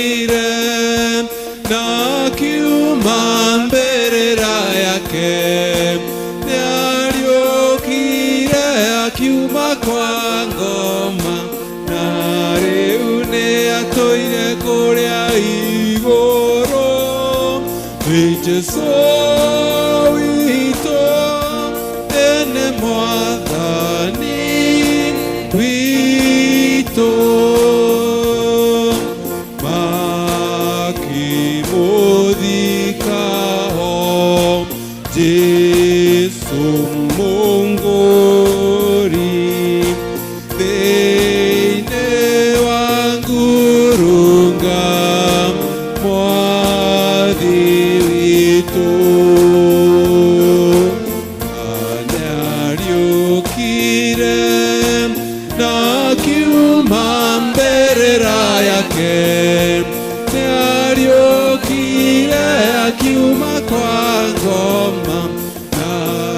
Nĩariũkire na akiuma mbĩrĩra yake. Nĩariũkire akiuma kwa ngoma na rĩu nĩatũire kũrĩa igũrũ. Nĩ Jesũ witũ ene mwathani witũ. Makĩmũthika ho Jesũ Mũngũri thĩinĩ wa ngurunga mwathi witũ. Nĩariũkire na akiuma mbĩrĩra yake. Nĩariũkire akiuma kwa ngoma na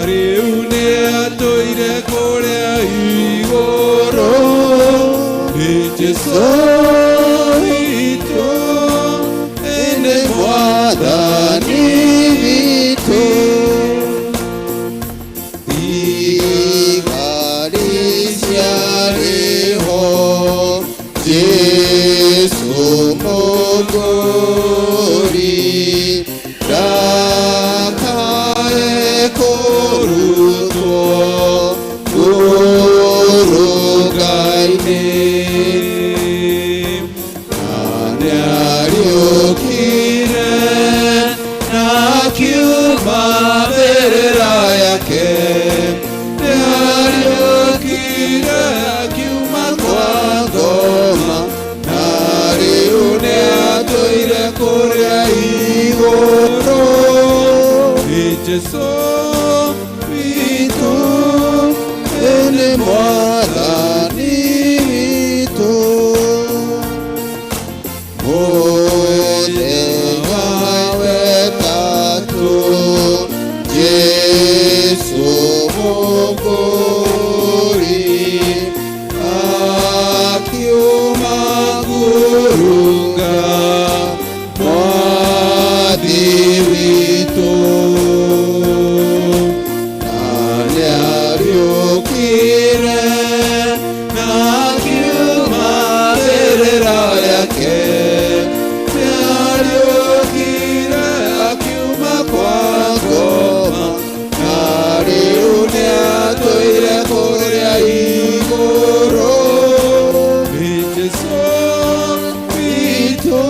rĩu nĩatũire kũrĩa igũrũ. Nĩ Jesũ witũ ene mwathani witũ. Thigari ciarĩho Jesũ Mũkũri ndakae kũrutwo ngurunga-inĩ. Nĩariũkire na akiuma mbĩrĩra yake. Nĩariũkire akiuma kwa ngoma na rĩu nĩatũire kũrĩa igũrũ. Nĩ Jesũ witũ Ene mwathani witũ. Mũthenya wetatũ Jesũ Mũkũri akiuma ngurunga mwathi witũ. Na nĩariũkire na akiuma mbĩrĩra yake. Nĩariũkire akiuma kwa ngoma na rĩu nĩatũire kũrĩa igũrũ. Nĩ Jesũ witũ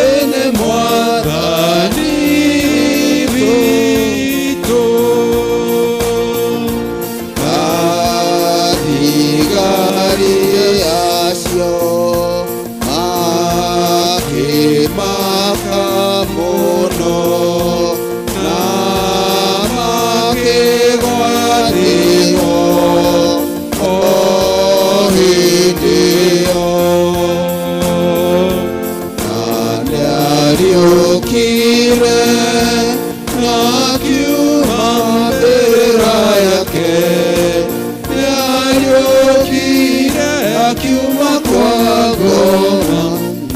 ene mwathani witũ. Athigari acio makĩmaka mũno na makĩgwa thĩ o hĩndĩ ĩyo. Na nĩariũkire na akiuma mbĩrĩra yake. Nĩariũkire akiuma kwa ngoma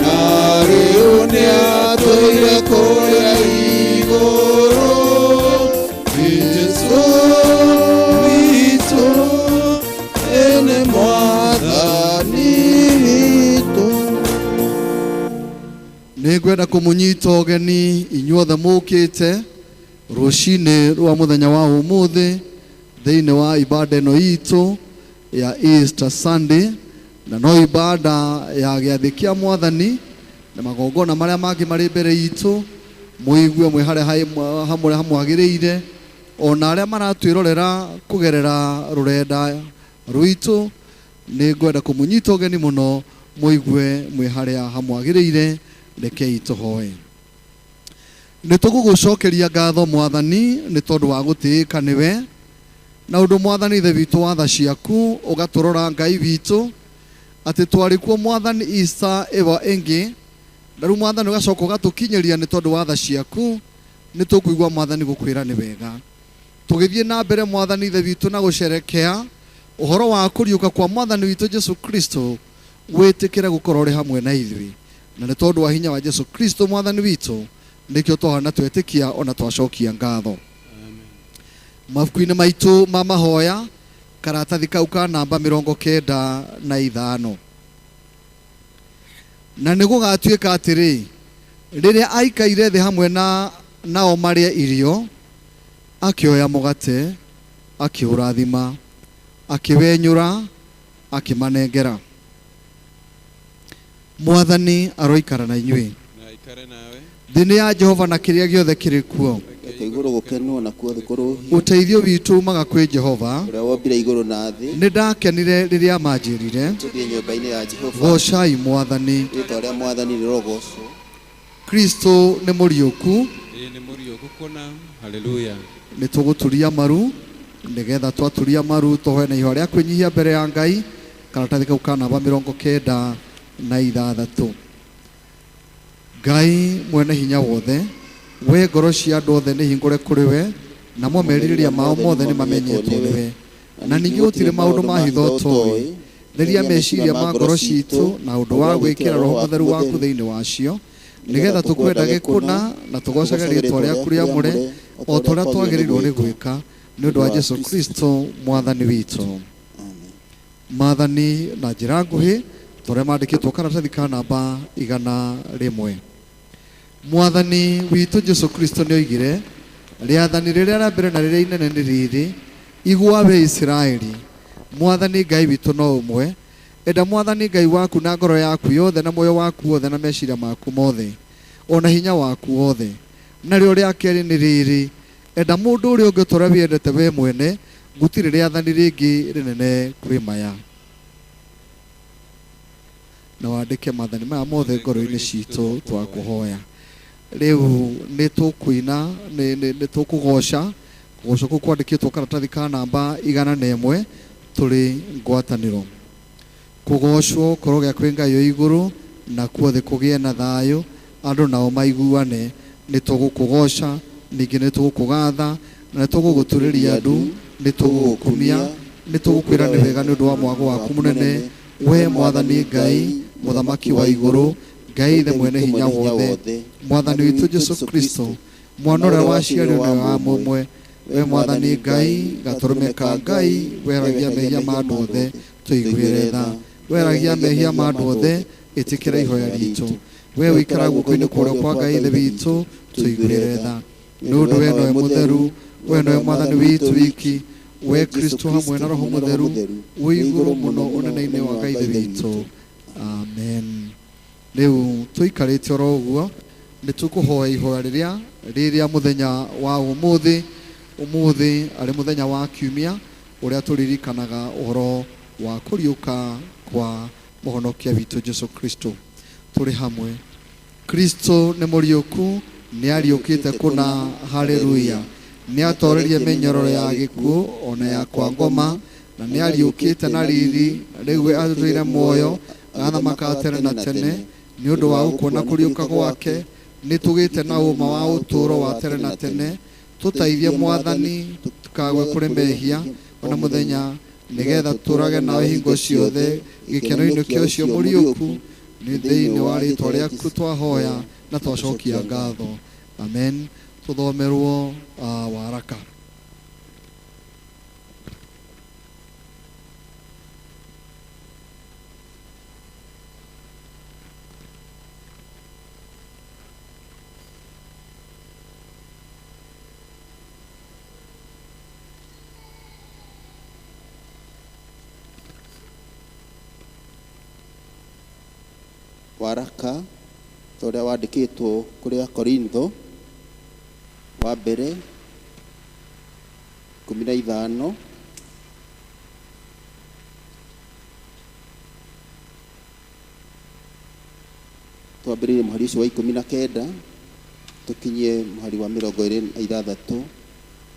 na rĩu nĩatũire kũrĩa igũrũ. Nĩ Jesũ witũ ene mwathani witũ. Nĩ ngwenda kũmũnyita ũgeni inyuothe mũkĩte rũcinĩ rwa mũthenya wa ũmũthĩ thĩinĩ wa ibada ĩno itũ ya Easter Sunday, na no ibada ya gĩathĩ kĩa mwathani na magongona marĩa mangĩ marĩ mbere itũ. Mũigue mwĩ harĩa hamwe hamwagĩrĩire, ona arĩa maratwĩrorera kũgerera rũrenda rwitũ, nĩ ngwenda kũmũnyita ũgeni mũno mũigue mwĩ harĩa hamwagĩrĩire. Rekei tũhoe. Nĩ tũgũgũcokeria ngatho mwathani nĩ tondũ wa gũtĩĩka nĩwe na ũndũ mwathani ithe witũ wa tha ciaku ũgatũrora Ngai witũ atĩ twarĩ kuo mwathani Easter ĩyo ĩngĩ, na rĩu mwathani ũgacoka ũgatũkinyĩria nĩ tondũ wa tha ciaku. Nĩ tũkũigua mwathani gũkwĩra nĩ wega. Tũgĩthiĩ na mbere mwathani ithe witũ na gũcerekea ũhoro wa kũriũka kwa mwathani witũ Jesu Kristo, wĩtĩkĩre gũkorwo ũrĩ hamwe na ithuĩ. Na nĩ tondũ wa hinya wa Jesu Kristo mwathani witũ, nĩkĩo twahana twetĩkia ona twacokia ngatho. Mabuku-inĩ maitũ ma mahoya, karatathi kau ka namba 95. Na nĩ gũgatuĩka atĩrĩ, rĩrĩa aikaire thĩ hamwe na nao marĩe irio, akĩoya mũgate, akĩũrathima, akĩwenyũra, akĩmanengera. Mwathani aroikara na inyuĩ. Na aikare nawe. Thĩ nĩ ya Jehova na kĩrĩa gĩothe kĩrĩ kuo. Reke igũrũ gũkenwo nakuo thĩ kũrũhio. Ũteithio witũ umaga kwĩ Jehova. Ũrĩa wombire igũrũ na thĩ. Nĩ ndakenire rĩrĩa manjĩrire, Tũthiĩ nyũmba-inĩ ya Jehova. Goocai Mwathani. Rĩĩtwa rĩa Mwathani rĩrogoocwo. Kristo nĩ mũriũku. Ĩĩ nĩ mũriũku kũna. Haleluya. Nĩ tũgũturia maru, nĩgetha twaturia maru tũhoe na ihoya rĩa kwĩnyihia mbere ya Ngai. Karatathi kau ka namba 96. Ngai mwene hinya wothe, we ngoro cia andũ othe nĩ hingũre kũrĩ we, namo merirĩria mao mothe nĩ mamenyetwo nĩwe. Na ningĩ gũtirĩ maũndũ ma hitho ũtoĩ. Theria meciria ma ngoro citũ na ũndũ wa gwĩkĩra Roho Mũtheru waku thĩinĩ wacio, nĩgetha tũkwendage kũna na tũgoocage rĩĩtwa rĩaku rĩamũre, o ta ũrĩa twagĩrĩirwo nĩ gwĩka, nĩ ũndũ wa Jesu Kristo mwathani witũ. Maathani na njĩra nguhĩ ta ũrĩa mandĩkĩtwo karatathi ka namba 100. Mwathani witũ Jesu Kristo nĩoigire, rĩathani rĩrĩa rĩa mbere na rĩrĩa inene nĩ rĩrĩ, igua we Isiraeli, Mwathani Ngai witũ no ũmwe. Enda Mwathani Ngai waku na ngoro yaku yothe na muoyo waku wothe na meciria maku mothe, ona hinya waku wothe. Narĩo rĩa kerĩ nĩ rĩrĩ, enda mũndũ ũrĩa ũngĩ ta ũrĩa wĩendete we mwene, gũtirĩ rĩathani rĩngĩ rĩnene kwĩ maya. Na wandĩke maathani maya mothe ngoro-inĩ citũ twakũhoya. Rĩu nĩ tũkũina, nĩ tũkũgoca. Kũgoca kũu kwandĩkĩtwo karatathi ka namba 101 tũrĩ ngwatanĩro. Kũgocwo korwo gĩa kwĩ Ngai o igũrũ, na kuo thĩ kũgĩe na thayũ, andũ nao maiguane. Nĩ tũgũkũgoca, ningĩ nĩ tũgũkũgatha, na nĩ tũgũgũturĩria ndu, nĩ tũgũgũkumia, nĩ tũgũkwĩra nĩ wega nĩ ũndũ wa mwago waku mũnene, we Mwathani Ngai, Mũthamaki wa igũrũ, Ngai Ithe mwene hinya wothe, Mwathani witũ Jesu Kristo, mwana ũrĩa waciarirwo nĩwe wa mũmwe, we Mwathani Ngai, gatũrũme ka Ngai, weheragia mehia ma andũ othe, tũiguĩre tha. Weheragia mehia ma andũ othe, ĩtĩkĩra ihoya ritũ. We ũikaraga guoko-inĩ kwa ũrĩo kwa Ngai Ithe witũ, tũiguĩre tha. Nĩ ũndũ we nowe mũtheru, we nowe Mwathani witũ wiki, we Kristo hamwe na Roho Mũtheru, wĩ igũrũ mũno ũnene-inĩ wa Ngai Ithe witũ. Amen. Rĩu tũikarĩte oro ũguo, nĩ tũkũhoya ihoya rĩrĩa rĩrĩa mũthenya wa ũmũthĩ, ũmũthĩ arĩ mũthenya wa kiumia, ũrĩa tũririkanaga ũhoro wa kũriũka kwa mũhonokia witũ Jesu Kristo. Tũrĩ hamwe. Kristo nĩ mũriũku, nĩ ariũkĩte kũna, haleluya. Nĩ atoririe mĩnyororo ya gĩkuũ ona ya kwa ngoma, na nĩ ariũkĩte na riri, rĩu we atũire muoyo, agathamaka tene na tene. Nĩ ũndũ wa gũkuona kũriũka gwake, nĩ tũgĩte na ũma wa ũtũũro wa tene na tene. Tũteithie Mwathani tũkagwe kũrĩ mehia ona mũthenya, nĩgetha tũrage nawe hingo ciothe gĩkeno-inĩ kĩa ũcio mũriũku. Nĩ thĩinĩ wa rĩĩtwa rĩaku twahoya na twacokia ngatho. Amen. Tũthomerwo waraka. Waraka ta ũrĩa wandĩkĩtwo kũrĩ Akorintho wa mbere 15 twambĩrĩrie mũhari ũcio wa 19 tũkinyie mũhari wa 26.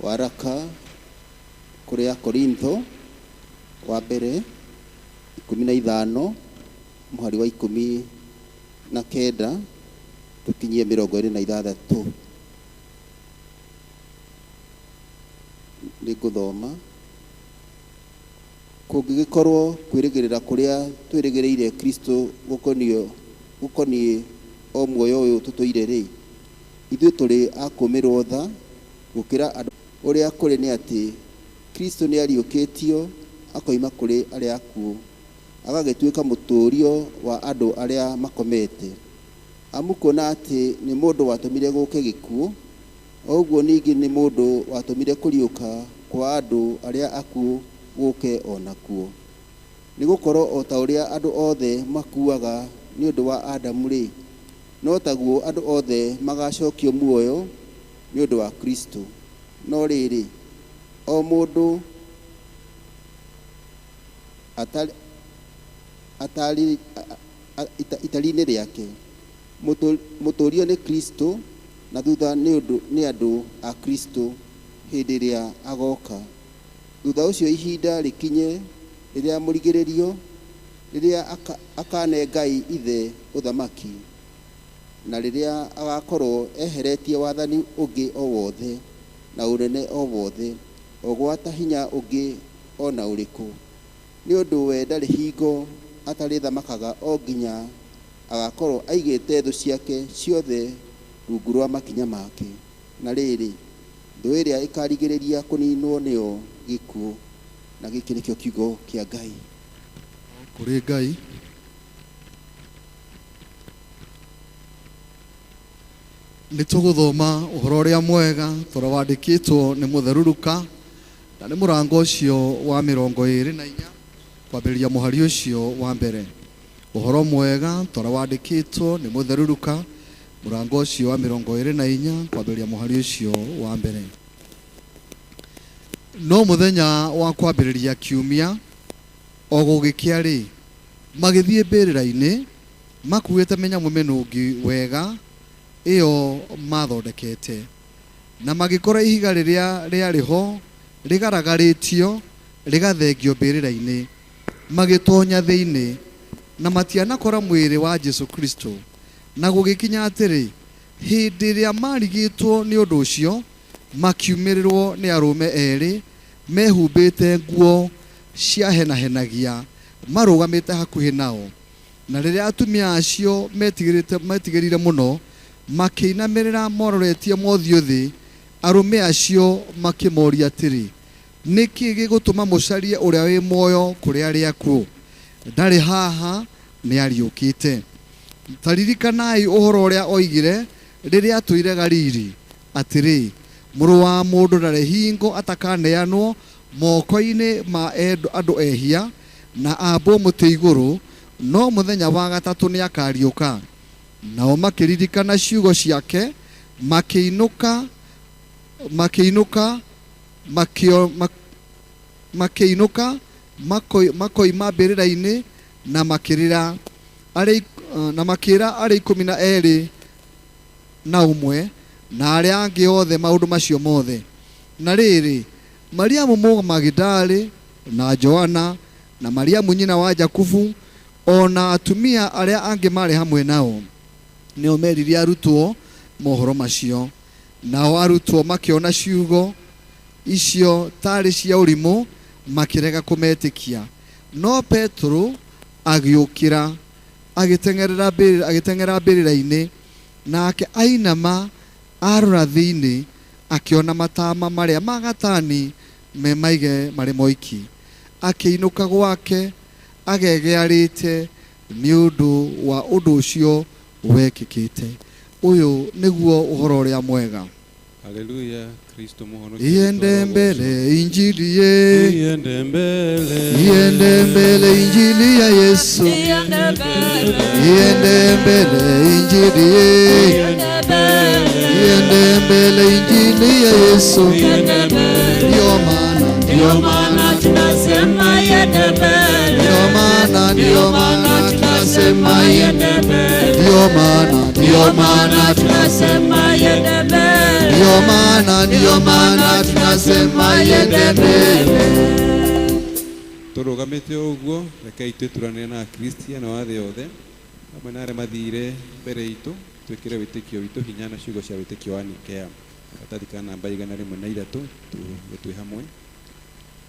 Waraka kũrĩ Akorintho wa mbere 15 mũhari wa 19 tũkinyie 26. Nĩngũthoma. Kũngĩgĩkorwo kwĩrĩgĩrĩra kũrĩa twĩrĩgĩrĩire Kristo gũkoniĩ o muoyo ũyũ tũtũire rĩ, ithuĩ tũrĩ a kũũmĩrwo tha gũkĩra andũ. Ũrĩa kũrĩ nĩ atĩ Kristo nĩ ariũkĩtio akoima kũrĩ arĩa akuũ, agagĩtuĩka mũtũũrio wa andũ arĩa makomete. Amu kuona atĩ nĩ mũndũ watũmire gũke gĩkuũ, o ũguo ningĩ nĩ mũndũ watũmire kũriũka kwa andũ arĩa akuũ gũke o nakuo. Nĩ gũkorwo o ta ũrĩa andũ othe makuaga nĩ ũndũ wa Adamu rĩ, no taguo andũ othe magacokio muoyo nĩ ũndũ wa Kristo. No rĩrĩ, o mũndũ itari-inĩ rĩake, mũtũũrio nĩ Kristo, na thutha nĩ andũ a Kristo hĩndĩ ĩrĩa agoka. Thutha ũcio ihinda rĩkinye rĩrĩa mũrigĩrĩrio, rĩrĩa akane Ngai Ithe ũthamaki, na rĩrĩa agakorwo eheretie wathani ũngĩ o wothe na ũnene o wothe, o gwata hinya ũngĩ o na ũrĩkũ. Nĩ ũndũ we ndarĩ hingo atarĩthamakaga o nginya agakorwo aigĩte thũ ciake ciothe rungu rwa makinya make. Na rĩrĩ, thũ ĩrĩa ĩkarigĩrĩria kũninwo nĩyo gĩkuũ. Na gĩkĩ nĩkĩo kiugo kĩa Ngai. Kũrĩ Ngai. Nĩ tũgũthoma ũhoro ũrĩa mwega tũrĩa wandĩkĩtwo nĩ mũtheru Luka, na nĩ mũrango ũcio wa 24 kwambĩrĩria mũhari ũcio wa mbere. Ũhoro mwega tũrĩa wandĩkĩtwo nĩ mũtheru Luka, mũrango ũcio wa 24 kwambĩrĩria mũhari ũcio wa mbere. No mũthenya wa kwambĩrĩria kiumia o gũgĩkĩa rĩ, magĩthiĩ mbĩrĩra-inĩ makuĩte mĩnyamũ mĩnungi wega ĩyo mathondekete, na magĩkora ihiga rĩrĩa rĩarĩ ho rĩgaragarĩtio rĩgathengio mbĩrĩra-inĩ. Magĩtonya thĩinĩ na matianakora mwĩrĩ wa Jesu Kristo. Na gũgĩkinya atĩrĩ, hĩndĩ ĩrĩa marigĩtwo nĩ ũndũ ũcio, makiumĩrĩrwo nĩ arũme erĩ mehumbĩte nguo ciahenahenagia marũgamĩte hakuhĩ nao. Na rĩrĩa atumia acio metigĩrire mũno, makĩinamĩrĩra mororetie mothiũ thĩ. Arũme acio makĩmoria atĩrĩ, nĩkĩ gĩgũtũma mũcarie ũrĩa wĩ muoyo kũrĩ arĩa akuũ? Ndarĩ haha, nĩ ariũkĩte. Ta ririkanai ũhoro ũrĩa oigire rĩrĩa atũire Galili, atĩrĩ, mũrũ wa mũndũ ndarĩ hingo atakaneanwo moko-inĩ ma andũ ehia na ambwo mũtĩ igũrũ, no mũthenya wa gatatũ nĩ akariũka. Nao makĩririkana ciugo ciake, makĩinũka makĩinũka makĩinũka makoima mbĩrĩra-inĩ na makĩrĩra arĩ na makĩra arĩ 12 na ũmwe na arĩa angĩ othe maũndũ macio mothe. Na rĩrĩ, Mariamu Mũmagidali na Joana na Mariamu nyina wa Jakubu o na atumia arĩa angĩ marĩ hamwe nao nĩo merire arutwo mohoro macio. Nao arutwo makĩona ciugo icio tarĩ cia ũrimũ, makĩrega kũmetĩkia. No Petero agĩũkĩra agĩteng'era mbĩrĩra-inĩ, nake ainama arora thĩinĩ akĩona matama marĩa ma gatani me maige marĩ moiki. Akĩinũka gwake agegearĩte nĩ ũndũ wa ũndũ ũcio wekĩkĩte. Ũyũ nĩguo ũhoro ũrĩa mwega. Haleluya, Kristo muhonokia. Iende mbele injili ye, Iende mbele. Iende mbele injili ya Yesu, iende mbele injili ye, iende mbele injili ya Yesu. Ndio maana, Ndio maana tunasema iende mbele. Ndio maana, ndio maana tunasema iende mbele. Ndio maana, ndio maana tunasema iende mbele. Ndio maana, ndio maana tunasema iende mbele. Tũrũgamĩte ũguo, rekei twĩturanĩre na Akristiano a thĩ yothe hamwe na arĩa mathire mbere itũ, twĩkĩre wĩtĩkio witũ hinya na ciugo cia wĩtĩkio wa Nikea. Karatathi ka namba 103, tuge twĩ hamwe.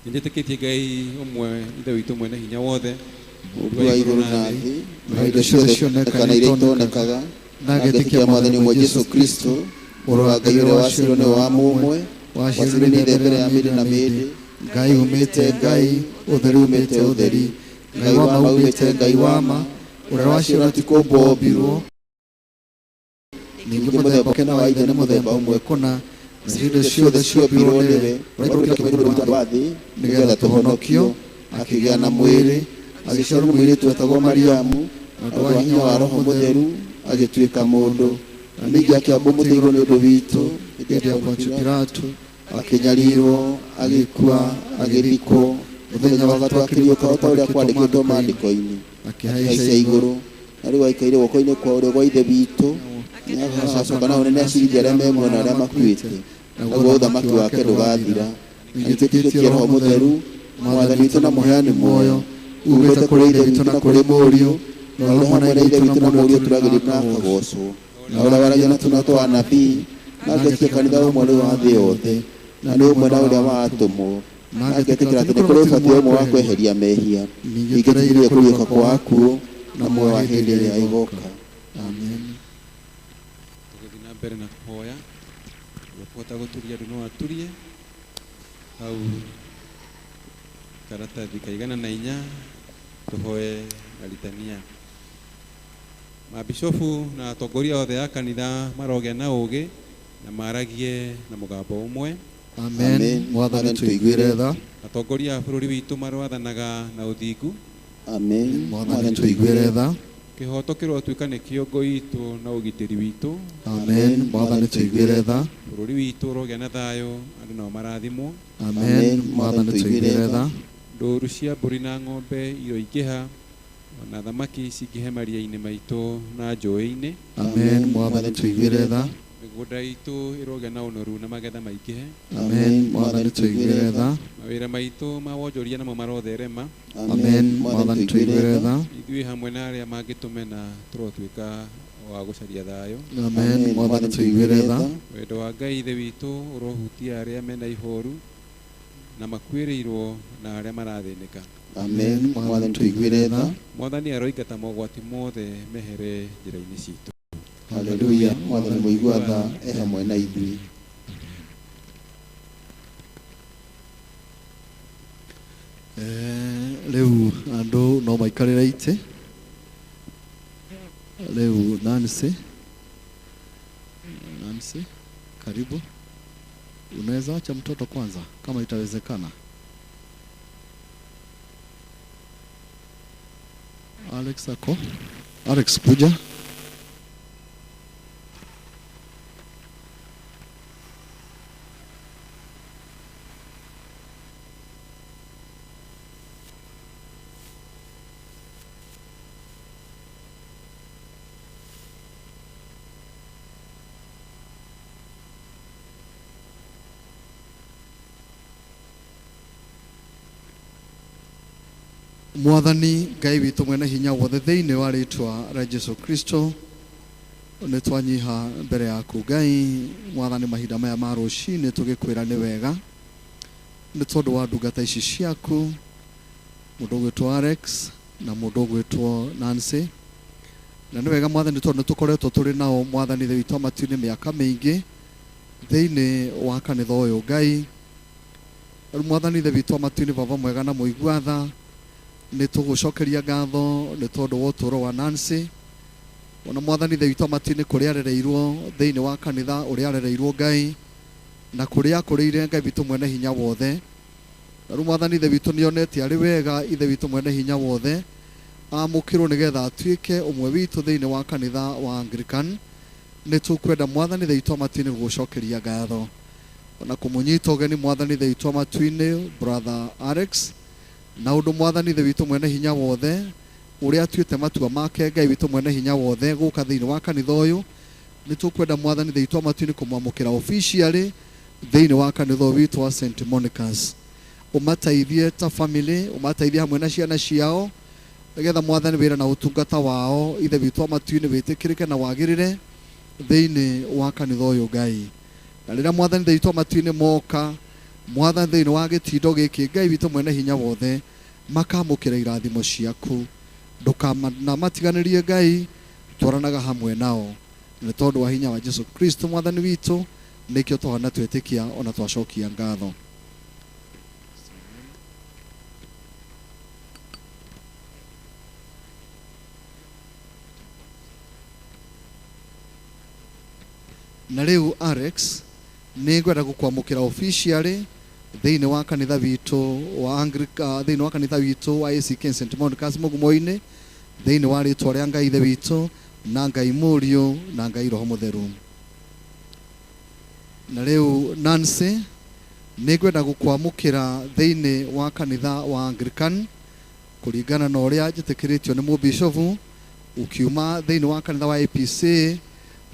Nĩnjĩtĩkĩtie Ngai ũmwe, Ithe witũ mwene hinya wothe, Mũmbi wa igũrũ na thĩ na indo ciothe cionekaga na iria itonekaga, na ngetĩkia Mwathani ũmwe Jesũ Kristo, Mũrũ wa Ngai ũrĩa waciarirwo nĩwe wa mũmwe, waciarirwo nĩ Ithe mbere ya mĩndĩ na mĩndĩ, Ngai umĩte Ngai, ũtheri umĩte ũtheri, Ngai wa ma umĩte Ngai wa ma, ũrĩa waciarirwo ti kũũmbwo ombirwo, ningĩ mũthemba wake na wa Ithe nĩ mũthemba ũmwe kũna, nacio indo ciothe ciombirwo nĩwe, ũrĩa aikũrũkire wa thĩ nĩgeetha tũhonokio, akĩgĩa na mwĩrĩ, agĩciarwo nĩ mũirĩtu wetagwo Mariamu, na ũndũ wa hinya wa Roho Mũtheru agĩtuĩka mũndũ, na ningĩ akĩambwo mũtĩ igũrũ nĩ ũndũ witũ, hĩndĩ ya Pontio Pilato, akĩnyarirwo, agĩkua, agĩthikwo, mũthenya wa gatatũ akĩriũka o ta ũrĩa kwandĩkĩtwo maandĩko-inĩ, akĩhaica igũrũ, na rĩu aikaire guoko-inĩ kwa ũrĩo gwa Ithe witũ, nĩagacoka na ũnene acirithie arĩa me muoyo na arĩa makuĩte, naguo ũthamaki wake ndũgathira. Na nĩtwĩtĩkĩtie Roho Mũtheru, Mwathani witũ na Mũheani muoyo, uumĩte kũrĩ Ithe witũ na kũrĩ Mũriũ, na ũrĩa hamwe na Ithe witũ na Mũriũ tũragĩrio na akagocwo, na ũrĩa waragia na tũnua twa anabii, na ngetĩkia kanitha ũmwe rĩu wa thĩ yothe, na nĩ ũmwe na ũrĩa wa atũmwo, na ngetĩkĩra atĩ nĩ kũrĩ ũbatithio ũmwe wa kweheria mehia, ningĩ njetereire kũriũka kwa akuũ na muoyo wa hĩndĩ ĩrĩa ĩgooka. Amen. Tũgũthiĩ na mbere na kũhoya. Ũrĩa ũkũhota gũturia andũ no aturie. Hau karatathi ka 104 tũhoe na litania. Mabishofu na atongoria othe a kanitha marogĩa na ũũgĩ na maragie na mũgambo ũmwe. Amen. Mwathani tũiguĩre tha. Atongoria a bũrũri witũ maroathanaga na ũthingu. Amen. Mwathani tũiguĩre tha. Kĩhoto kĩrotuĩka nĩkĩo ngo itũ na ũgitĩri witũ. Amen. Mwathani tũiguĩre tha. Bũrũri witũ ũrogĩa na thayũ, andũ nao marathimwo. Amen. Mwathani tũiguĩre tha. Ndũũru cia mbũri na ng'ombe iroingĩha, ona thamaki cingĩhe maria-inĩ maitũ na njũĩ-inĩ. Amen. Mwathani tũiguĩre tha. Mĩgũnda itũ ĩrogĩa na ũnoru na magetha maingĩhe. Amen. Mwathani tũiguĩre tha. Mawĩra maitũ ma wonjoria namo marotherema. Amen. Mwathani tũiguĩre tha. Ithuĩ hamwe na arĩa mangĩtũmena tũrotuĩka wa gũcaria thayũ. Amen. Mwathani tũiguĩre tha. Wendo wa Ngai Ithe witũ ũrohutia arĩa mena ihoru na makuĩrĩirwo na arĩa marathĩnĩka. Amen. Mwathani tũiguĩre tha. Mwathani aroingata mogwati mothe mehere njĩra-inĩ citũ. Haleluya. Mwathani mũigua tha e hamwe na ithuĩ. Rĩu andũ no maikarĩre itĩ. Rĩu Nancy, Nancy, karibu. Unaweza acha mtoto kwanza kama itawezekana. Alex ako. Alex kuja. Mwathani Ngai witũ mwene hinya wothe thĩinĩ wa rĩtwa rĩa Jesu Kristo, nĩ twanyiha mbere yaku Ngai Mwathani mahinda maya ma rũcinĩ tũgĩkwĩra nĩ wega nĩ tondũ wa ndungata ici ciaku, mũndũ ũgwĩtwo Alex na mũndũ ũgwĩtwo Nancy. Na nĩ wega Mwathani tondũ nĩ tũkoretwo tũrĩ nao Mwathani Ithe witũ wa matu-inĩ mĩaka mĩingĩ thĩinĩ wa kanitha ũyũ Ngai. Rĩu Mwathani Ithe witũ wa matu-inĩ, Baba mwega na mũigua tha, nĩ tũgũcokeria ngatho nĩ tondũ wa ũtũũro wa Nancy. Ona Mwathani Ithe witũ wa matu-inĩ kũrĩa arereirwo thĩinĩ wa kanitha ũrĩa arereirwo Ngai, na kũrĩa akũrĩire Ngai witũ mwene hinya wothe. Na rĩu Mwathani Ithe witũ nĩonete arĩ wega Ithe witũ mwene hinya wothe amũkĩrwo nĩgetha atuĩke ũmwe witũ thĩinĩ wa kanitha wa Anglican. Nĩ tũkwenda Mwathani Ithe witũ wa matu-inĩ gũgũcokeria ngatho ona kũmũnyita ũgeni Mwathani Ithe witũ wa matu-inĩ Brother Alex, na ũndũ Mwathani Ithe witũ mwene hinya wothe ũrĩa atuĩte matua make Ngai witũ mwene hinya wothe gũka thĩinĩ wa kanitha ũyũ. Nĩ tũkwenda Mwathani Ithe witũ wa matu-inĩ kũmwamũkĩra officially thĩinĩ wa kanitha ũyũ witũ wa St Monica's. Ũmateithie ta family, ũmateithie hamwe na ciana ciao, nĩgetha Mwathani wĩra na ũtungata wao Ithe witũ wa matu-inĩ wĩtĩkĩrĩke na wagĩrĩre thĩinĩ wa kanitha ũyũ Ngai. Na rĩrĩa Mwathani Ithe witũ wa matu-inĩ moka Mwathani thĩinĩ wa gĩtindo gĩkĩ Ngai witũ mwene hinya wothe, Makamũkĩra irathimo ciaku. Ndũkanamatiganĩrie Ngai, twaranaga hamwe nao. Nĩ tondũ wa hinya wa Jesu Kristo mwathani witũ, nĩkĩo twahana twĩtĩkia ona twacokia ngatho. Na rĩu Alex, nĩ ngwenda gũkwamũkĩra officially thĩinĩ wa kanitha witũ wa Anglican, thĩinĩ wa kanitha witũ wa ACK St Monica's Mũgumo-inĩ, thĩinĩ wa rĩtwa rĩa Ngai Ithe witũ na Ngai Mũriũ na Ngai Roho Mũtheru. Na rĩu Nancy, nĩ ngwenda gũkwamũkĩra thĩinĩ wa kanitha wa Anglican kũringana na ũrĩa njĩtĩkĩrĩtio nĩ mũbishofu. Ukiuma thĩinĩ wa kanitha wa APC,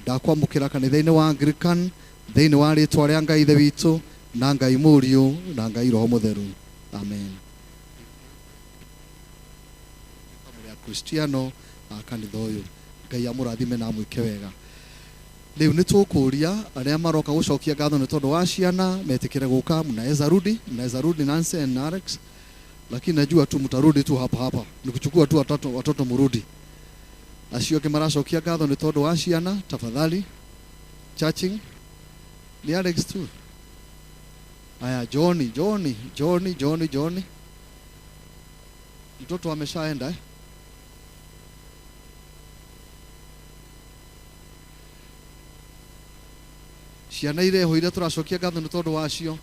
ndakwamũkĩra kanitha-inĩ wa Anglican thĩinĩ wa rĩtwa rĩa Ngai Ithe witũ na Ngai Mũriũ na Ngai Roho Mũtheru. Amen. Mũrĩ Akristiano a kanitha ũyũ, Ngai amũrathime na amwĩke wega. Rĩu nĩ tũkũria arĩa maroka gũcokia ngatho nĩ tondũ wa ciana metĩkĩre gũka. Mnaweza rudi, mnaweza rudi Nancy and Alex, lakini najua tu mtarudi tu hapa hapa, ni kuchukua tu watoto, watoto murudi. Acio angĩ maracokia ngatho nĩ tondũ wa ciana, tafadhali. Churching ni Alex tu. Aya, Johnny, Johnny, Johnny, Johnny, Johnny, mtoto ameshaenda, eh? Ciana ireho iria tũracokia ngatho nĩ tondũ wacio,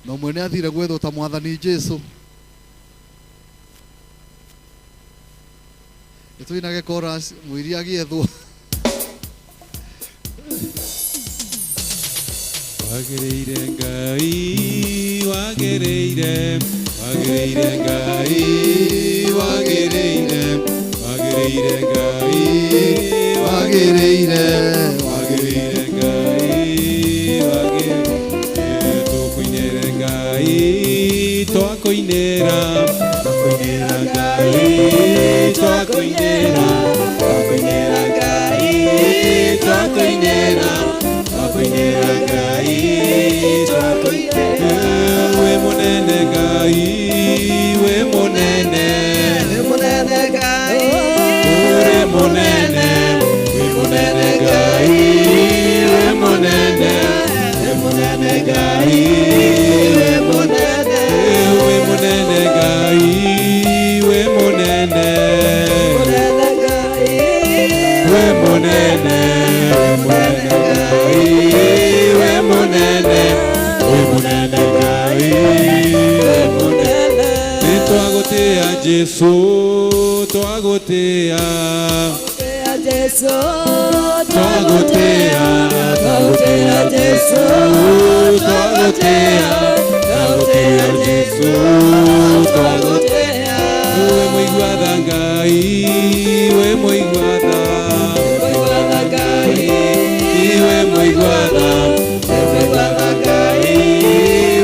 na ũmwe nĩ athire gwethwo ta mwathani Jesu. Nĩ tũinage chorus mũiria agĩethwo. Wagĩrĩire Ngai, wagĩrĩire, wagĩrĩire Ngai, wagĩrĩire, wagĩrĩire Ngai, wagĩrĩire, wagĩrĩire Ngai, wagĩrĩire. Tũkũinĩre Ngai, twakũinĩra, twakũinĩra Ngai, twakũinĩra, twakũinĩra Ngai, twakũinĩra, twakũinĩra Ngai, twakũinĩra. Wĩ mũnene Ngai, wĩ mũnene, wĩ mũnene Ngai, wĩ mũnene, wĩ mũnene Ngai, wĩ mũnene, wĩ mũnene Ngai, wĩ mũnene, wĩ mũnene Ngai, wĩ mũnene, mũnene Ngai, wĩ mũnene, wĩ mũnene Ngai, wĩ mũnene, wĩ mũnene Ngai, wĩ mũnene. Nĩ twagũtĩa Jesu, twagũtĩa, Twagũtĩa Jesu, twagũtĩa, twagũtĩa Jesu, twagũtĩa, twagũtĩa Jesu, twagũtĩa. twagũtĩa. Wĩ mũigua tha Ngai, wĩ mũigua tha, Mũigua tha Ngai, wĩ mũigua tha, mũigua tha Ngai,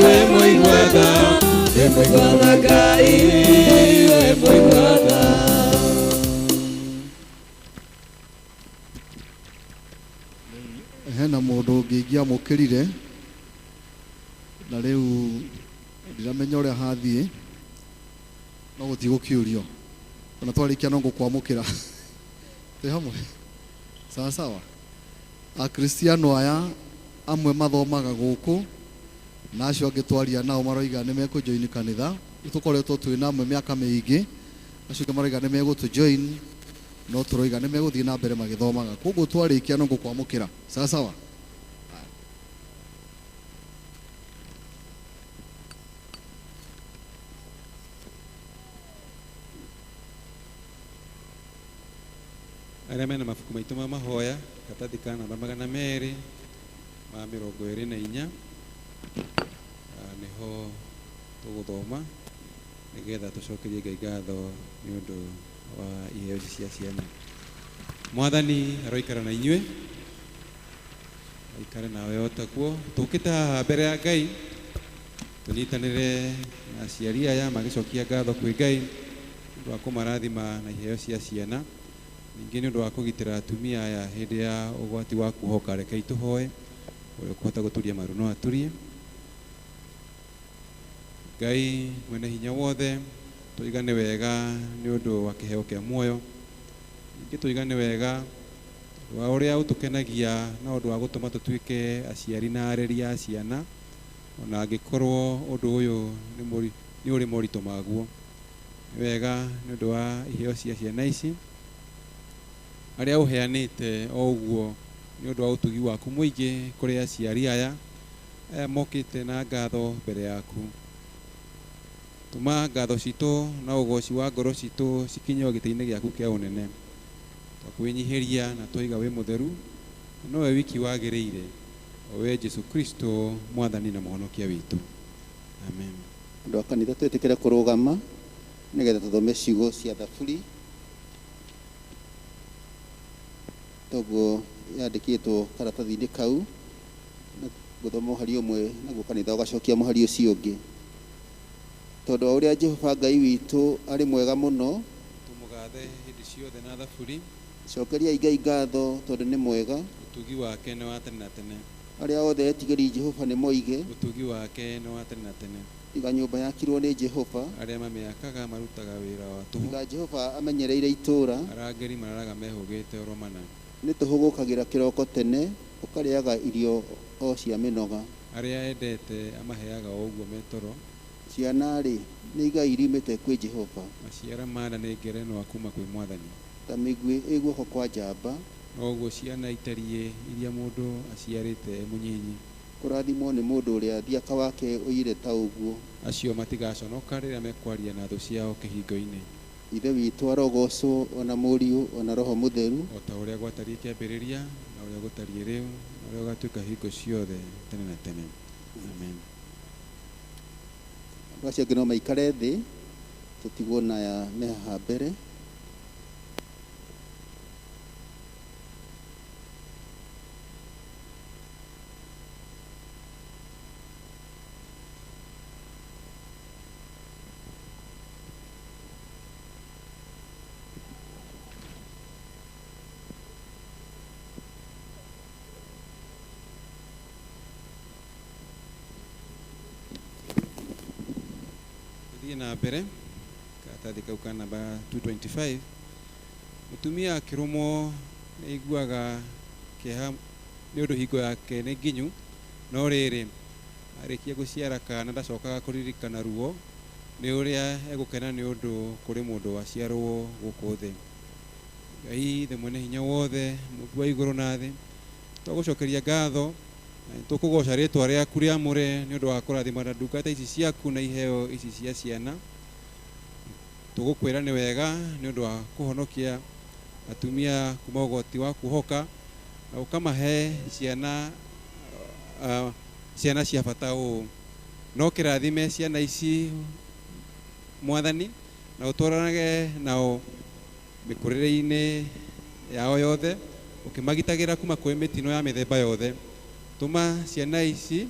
wĩ mũigua tha, wĩ mũigua tha Ngai, wĩ mũigua tha. Hena mũndũ ũngĩ ingĩamũkĩrire na rĩu ndiramenya ũrĩa hathiĩ, no gũtigũkĩũrio ona twarĩkia no ngũkwamũkĩra. Twĩ hamwe, sawa sawa. Akristiano aya amwe mathomaga gũkũ na acio angĩ twaria nao maroiga nĩ mekũjoin kanitha. Tũkoretwo twĩ na amwe mĩaka mĩingĩ, acio angĩ maroiga nĩ megũtũjoin, no tũroiga nĩ megũthiĩ na mbere magĩthomaga. Koguo twarĩkia no ngũkwamũkĩra, sawa sawa. Arĩa mena mabuku maitũ ma mahoya, karatathi ka namba 224, nĩho tũgũthoma nĩgetha tũcokerie Ngai ngatho nĩ ũndũ wa iheo ici cia ciana. Mwathani aroikara na inyuĩ, aikare nawe o taguo. Tũkĩte haha mbere ya Ngai tũnyitanĩre na aciari aya magĩcokia ngatho kwĩ Ngai nĩ ũndũ wa kũmarathima na iheo cia ciana, ningĩ nĩ ũndũ wa kũgitĩra atumia aya hĩndĩ ya ũgwati wa kuohoka. Rekei tũhoe, ũrĩa ũkũhota gũturia maru no aturie. Ngai mwene hinya wothe, Tũiga nĩ wega nĩ ũndũ wa kĩheo kĩa muoyo. Ningĩ tũiga nĩ wega tondũ wa ũrĩa ũtũkenagia na ũndũ wa gũtũma tũtuĩke aciari na areri a ciana, ona angĩkorwo ũndũ ũyũ nĩ ũrĩ moritũ maguo. Nĩ wega nĩ ũndũ wa iheo cia ciana ici arĩa ũheanĩte o ũguo nĩ ũndũ wa ũtugi waku mũingĩ kũrĩ aciari aya aya mokĩte na ngatho mbere yaku. Tũma ngatho citũ na ũgoci wa ngoro citũ cikinye o gĩtĩ-inĩ gĩaku kĩa ũnene. Twakwĩnyihĩria na twaiga wĩ mũtheru, na nowe wiki wagĩrĩire, o we Jesu Kristo mwathani na mũhonokia witũ. Amen. Andũ a kanitha twĩtĩkĩre kũrũgama nĩgetha tũthome ciugo cia thaburi toguo yandĩkĩtwo karatathi-inĩ kau, na gũthoma mũhari ũmwe naguo kanitha ũgacokia mũhari ũcio ũngĩ. Tondũ wa ũrĩa Jehova Ngai witũ arĩ mwega mũno, Tũmũgathe hĩndĩ ciothe na thaburi, cokeriai Ngai ngatho tondũ nĩ mwega. Ũtugi wake nĩ wa tene na tene. Arĩa othe etigĩri Jehova nĩ moige, Ũtugi wake nĩ wa tene na tene. Tiga nyũmba yakirwo nĩ Jehova, Arĩa mamĩakaga marutaga wĩra wa tũhũ. Tiga Jehova amenyereire itũũra, Arangĩri mararaga mehũgĩte oro mana. Nĩ tũhũgũkagĩra kĩroko tene, ũkarĩaga irio o cia mĩnoga. Arĩa endete amaheaga o ũguo me toro. Ciana-rĩ, nĩ igai riumĩte kwĩ Jehova, Maciara ma nda nĩ ngerenwa kuma kwĩ Mwathani. Ta mĩguĩ ĩ guoko kwa njamba. Noguo ciana itariĩ iria mũndũ aciarĩte e mũnyinyi. Kũrathimwo nĩ mũndũ ũrĩa thiaka wake ũiyũire ta ũguo. Acio matigaconoka rĩrĩa mekwaria na thũ ciao kĩhingo-inĩ. Ithe witũ arogocwo, o na Mũriũ, o na Roho Mũtheru. O ta ũrĩa gwatariĩ kĩambĩrĩria, na ũrĩa gũtariĩ rĩu, na ũrĩa gũgatuĩka hingo ciothe tene na tene. Amen. Andũ acio angĩ no maikare thĩ, tũtigwo na aya me haha mbere. Tũthiĩ na mbere karatathi kau ka namba 225. Mũtumia akĩrũmwo nĩ aiguaga kĩeha nĩ ũndũ hingo yake nĩ nginyu, no rĩrĩ arĩkia gũciara kana ndacokaga kũririkana ruo nĩ ũrĩa egũkena nĩ ũndũ kũrĩ mũndũ waciarwo gũkũ thĩ. Ngai Ithe mwene hinya wothe, Mũmbi wa igũrũ na thĩ, twagũcokeria ngatho na nĩtũkũgoca rĩtwa rĩaku rĩamũre nĩ ũndũ wa kũrathima na ndungata ici ciaku na iheo ici cia ciana. Tũgũkwĩra nĩ wega nĩ ũndũ wa kũhonokia atumia kuma ũgwati wa kuohoka na ũkamahe ciana ciana cia bata ũũ. No kĩrathime ciana ici Mwathani, na ũtwaranage nao mĩkũrĩre-inĩ yao yothe, ũkĩmagitagĩra kuma kwĩ mĩtino ya mĩthemba yothe. Tũma ciana ici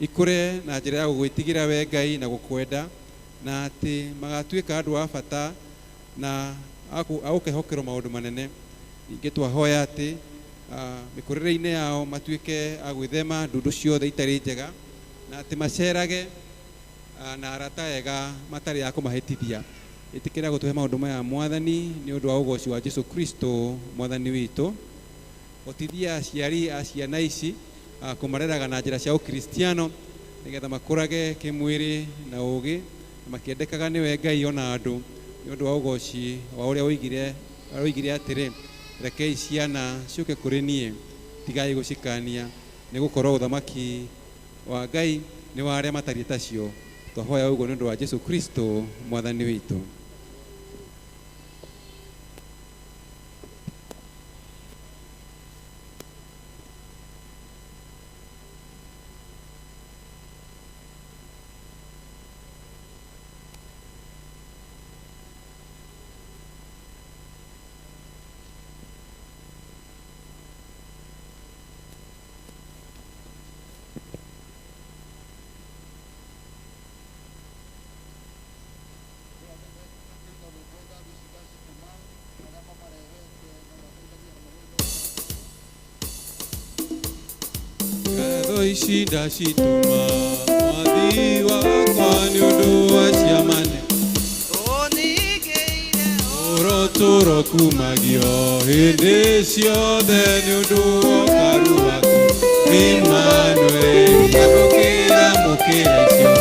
ikũre na njĩra ya gũgwĩtigĩra we Ngai na gũkwenda, na atĩ magatuĩka andũ a bata na a gũkehokerwo maũndũ manene. Ningĩ twahoya atĩ mĩkũrĩre-inĩ yao matuĩke a gwĩthema ndundu ciothe itarĩ njega, na atĩ macerage na arata ega matarĩ a kũmahĩtithia. Ĩtĩkĩra gũtũhe maũndũ maya Mwathani nĩ ũndũ wa ũgoci wa Jesu Kristo Mwathani witũ. Hotithia aciari a ciana ici kũmareraga na njĩra cia ũkristiano nĩgetha makũrage kĩmwĩrĩ na ũũgĩ, na makĩendekaga nĩwe Ngai ona andũ, nĩ ũndũ wa ũgoci wa ũrĩa oigire atĩrĩ, rekei ciana ciũke kũrĩ niĩ, tigai gũcikania, nĩ gũkorwo ũthamaki wa Ngai nĩ wa arĩa matariĩ tacio. Twahoya ũguo nĩ ũndũ wa Jesu Kristo Mwathani witũ. Ici ndacitũma mwathi wakwa nĩ ũndũ wa ciamane. Tũrokumagio hĩndĩ ciothe nĩ ũndũ wa ũkaru waku. Emmanuel, amũkĩra mũkĩra icio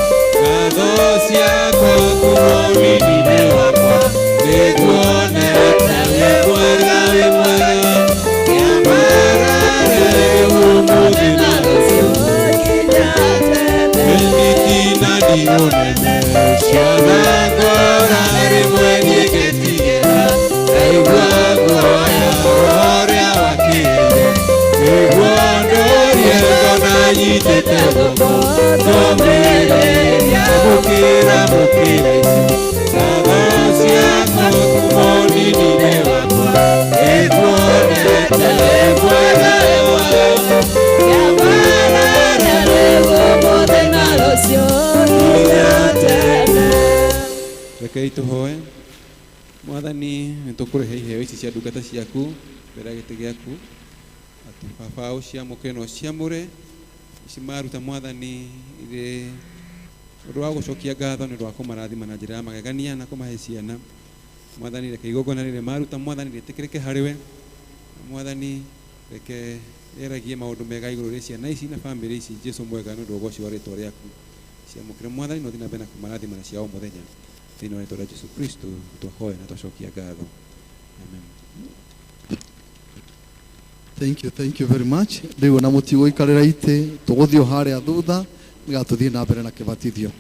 ngatho ciakwa kuma ũnini-inĩ wakwa, nĩnguonete wĩ mwega, wĩ mwega, kĩambarare ũmũthĩ na rũciũ. Nĩndina ũnene ciana ngora rĩmwe niĩ ngĩtigĩra, ndaigua guoya roho ũrĩa wakĩrĩire, nĩguo ndũrie ngona nyitĩte guoko, ngomĩrĩria amũkĩra mũkĩra icio ngatho ciakwa kuma ũnini-inĩ wakwa, nĩnguonete wĩ mwega, wĩ mwega. Ũmũthĩ na rũciũ nginya tene. Rekei tũhoe. Mwathani, nĩ tũkũrehe iheo ici cia ndungata ciaku mbere ya gĩtĩ gĩaku, atĩ baba ũciamũkĩre na ũciamũre ici maruta Mwathani irĩ ũndũ wa gũcokia ngatho nĩ ũndũ wa kũmarathima na njĩra ya magegania na kũmahe ciana. Mwathani, reke igongona rĩrĩ maruta Mwathani rĩtĩkĩrĩke harĩ we. Mwathani, reke rĩaragie maũndũ mega igũrũ rĩa ciana ici na bamĩrĩ ici, Jesu mwega, nĩ ũndũ wa ũgoci wa rĩtwa rĩaku. Ciamũkĩre Mwathani na ũthiĩ na mbere na kũmarathima na cia o mũthenya. Thĩinĩ wa rĩtwa rĩa Jesu Kristo twahoya na twacokia ngatho. Amen. Thank you, thank you very much. Rĩu ona mũtigũikarĩra itĩ, tũgũthiĩ o harĩa thutha nĩgetha tũthiĩ na mbere na kĩbatithio.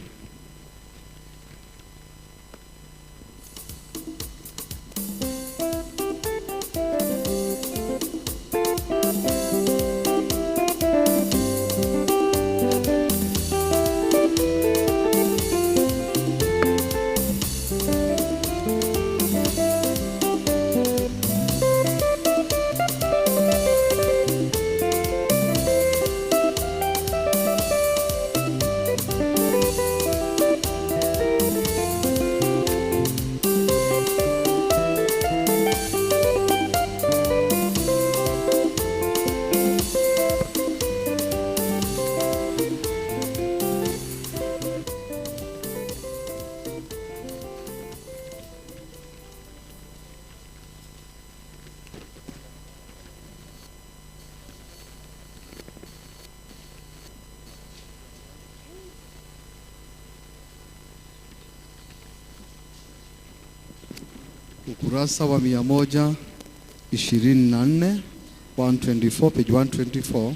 Ukurasa wa 124, 124, page 124.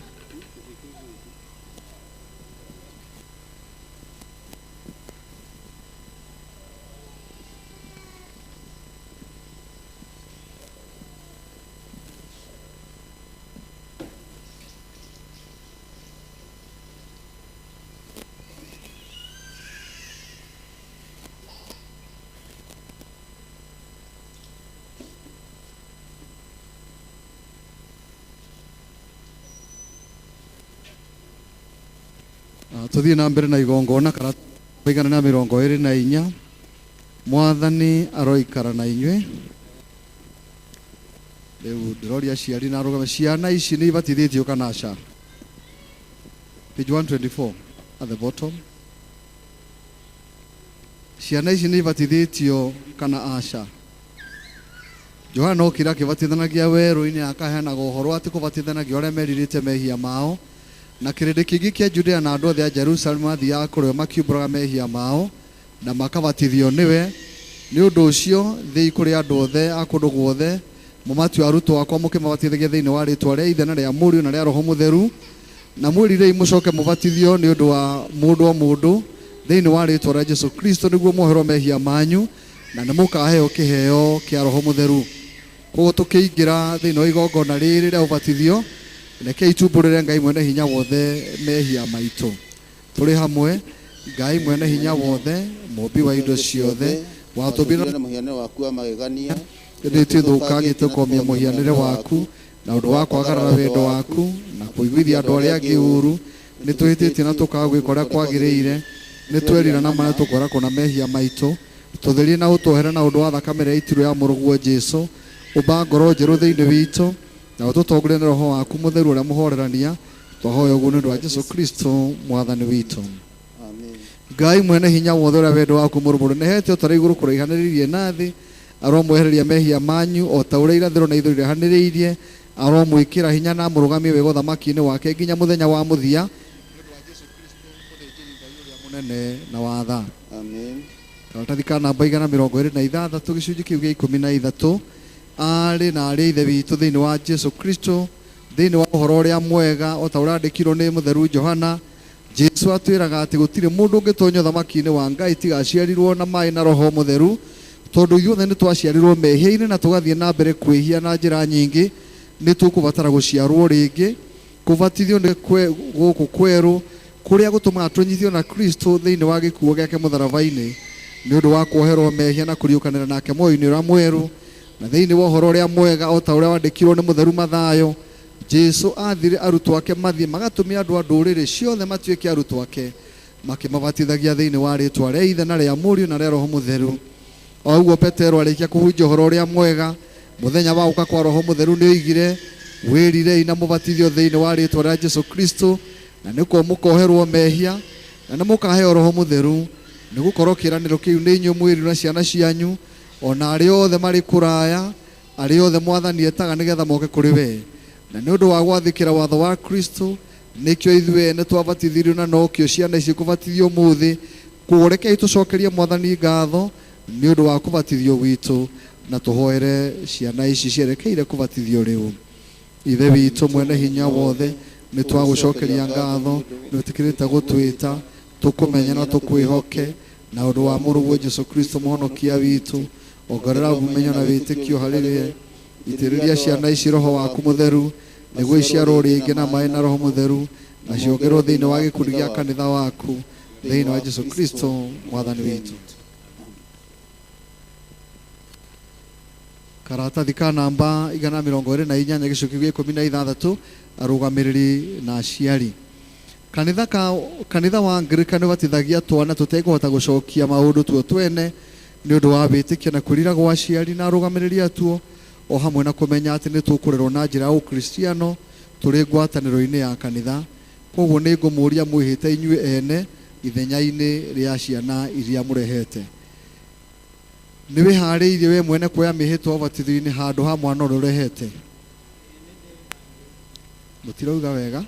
Tuthiĩ na mbere na igongona 124. Mwathani aroikara na inyuĩ. Rĩu ndĩroria aciari na arũgame, ciana ici nĩ ibatithĩtio kana aca? Page 124 at the bottom. Ciana ici nĩ ibatithĩtio kana aca? Johana okire akĩbatithanagia werũ-inĩ, akaheanaga ũhoro atĩ kũbatithanagia arĩa merirĩte mehia mao, na kĩrĩndĩ kĩingĩ kĩa Judea na andũ othe a Jerusalemu mathiaga kũrĩ we makiumbũraga mehia mao na makabatithio nĩwe. Nĩ ũndũ ũcio thiĩi kũrĩ andũ othe a kũndũ guothe, mũmatue arutwo akwa, mũkĩmabatithagia thĩinĩ wa rĩtwa rĩa Ithe na rĩa Mũriũ na rĩa Roho Mũtheru, na mwĩrirei mũcoke mũbatithio nĩ ũndũ wa mũndũ o mũndũ thĩinĩ wa rĩtwa rĩa Jesu Kristo, nĩguo muoherwo mehia manyu na nĩ mũkaheo kĩheo kĩa Roho Mũtheru. Koguo tũkĩingĩra thĩinĩ wa igongona rĩrĩ rĩa ũbatithio, rekei tumbũrĩre Ngai mwene hinya wothe mehia maitũ. Tũrĩ hamwe, Ngai mwene hinya wothe, mũmbi wa indo ciothe, watũmbire na mũhianĩre waku wa magegania, nĩtwĩthũkangĩte kũomia mũhianĩre waku na ũndũ wa kwagarara wendo waku na kũiguithia andũ arĩa angĩ ũru. Nĩtwĩhĩtĩtie na tũkaga gwĩka ũrĩa kwagĩrĩire, nĩtwerira na ma nĩtũkwara kũna mehia maitũ. Tũtherie na ũtuohere na ũndũ wa thakame ĩrĩa yaitirwo ya mũrũguo Jesũ. Ũmba ngoro njerũ thĩinĩ witũ na ũtũtongorie na Roho waku mũtheru ũrĩa mũhorerania. Twahoya ũguo nĩ ũndũ wa Jesũ Kristo mwathani witũ. Amen. Ngai mwene hinya wothe ũrĩa wendo waku mũrũmũ ũnenehete ũtarĩ igũrũ kũraihanĩrĩirie na thĩ, Aromwehereria mehia manyu o ta ũrĩa irathĩro na ithũĩro irehanĩrĩirie. Aromwĩkĩra hinya na amũrũgamie wega ũthamaki-inĩ wake nginya mũthenya wa mũthia. Nĩ ũndũ wa Jesu Kristo mũthĩnjĩri-Ngai ũrĩa mũnene na wa tha. Amen. Karatathi ka namba 126 gĩcunjĩ kĩu gĩa 13. Arĩ na arĩ ithe witũ thĩinĩ wa Jesu Kristo, thĩinĩ wa ũhoro ũrĩa mwega o ta ũrĩa andĩkirwo nĩ mũtheru Johana. Jesu atwĩraga atĩ gũtirĩ mũndũ ũngĩtonya ũthamaki-inĩ wa Ngai tiga aciarirwo na maĩ na Roho Mũtheru, tondũ ithuothe nĩ twaciarirwo mehia-inĩ na tũgathiĩ na mbere kwĩhia na njĩra nyingĩ. Nĩ tũkũbatara gũciarwo rĩngĩ. Kũbatithio nĩ gũkũ kwerũ kũrĩa gũtũmaga tũnyitio na Kristo thĩinĩ wa gĩkuũ gĩake mũtharaba-inĩ nĩ ũndũ wa kuoherwo mehia na kũriũkanĩra nake muoyo-inĩ ũrĩa mwerũ. Na thĩinĩ wa ũhoro ũrĩa mwega o ta ũrĩa wandĩkirwo nĩ mũtheru Mathayo, Jesu aathire arutwo ake mathiĩ magatũme andũ a ndũrĩrĩ ciothe matuĩke arutwo ake, makĩmabatithagia thĩinĩ wa rĩĩtwa rĩa Ithe na rĩa Mũriũ na rĩa Roho Mũtheru. O ũguo Petero arĩkia kũhunjia ũhoro ũrĩa mwega mũthenya wa gũka kwa Roho Mũtheru nĩ oigire, wĩrirei na mũbatithio thĩinĩ wa rĩĩtwa rĩa Jesu Kristo, na nĩkuo mũkoherwo mehia na nĩ mũkaheo Roho Mũtheru, nĩ gũkorwo kĩĩranĩro kĩu nĩ inyuĩ mwĩrĩ na ciana cianyu, ona arĩa othe marĩ kũraya, arĩa othe Mwathani etaga nĩgetha moke kũrĩ we. Na nĩ ũndũ wa gwathĩkĩra watho wa Kristo nĩkĩo ithuĩ ene twabatithirio na nokĩo ciana ici kũbatithio ũmũthĩ. Koguo rekei tũcokerie Mwathani ngatho nĩ ũndũ wa kũbatithio gwitũ, na tũhoere ciana ici cierekeire kũbatithio rĩu. Ithe witũ mwene hinya wothe, nĩ twagũcokeria ngatho nĩ wĩtĩkĩrĩte gũtwĩta tũkũmenye na tũkwĩhoke, na ũndũ wa mũrũguo Jesu Kristo mũhonokia witũ. Ongerera ũmenyo na wĩtĩkio harĩ we. Itĩrĩria ciana ici Roho waku Mũtheru nĩguo iciarwo rĩngĩ na maĩ na Roho Mũtheru, na ciongerwo thĩinĩ wa gĩkundi gĩa kanitha waku, thĩinĩ wa Jesu Kristo Mwathani witũ. Karatathi ka namba 128 gĩcunjĩ gĩa 16 arũgamĩrĩri na aciari. Kanitha wa Anglican ũbatithagia twana tũtekũhota gũcokia maũndũ tuo twene nĩ ũndũ wa wĩtĩkio na kwĩrira gwa aciari na arũgamĩrĩri atuo, o hamwe na kũmenya atĩ nĩ tũkũrerwo na njĩra ya ũkristiano tũrĩ ngwatanĩro-inĩ ya kanitha. Koguo nĩ ngũmũũria mwĩhĩte inyuĩ ene ithenya-inĩ rĩa ciana iria mũrehete. Nĩ wĩharĩirie we mwene kuoya mĩhĩtwa ũbatithio-inĩ handũ ha mwana ũrĩa ũrehete? Mũtirauga wega.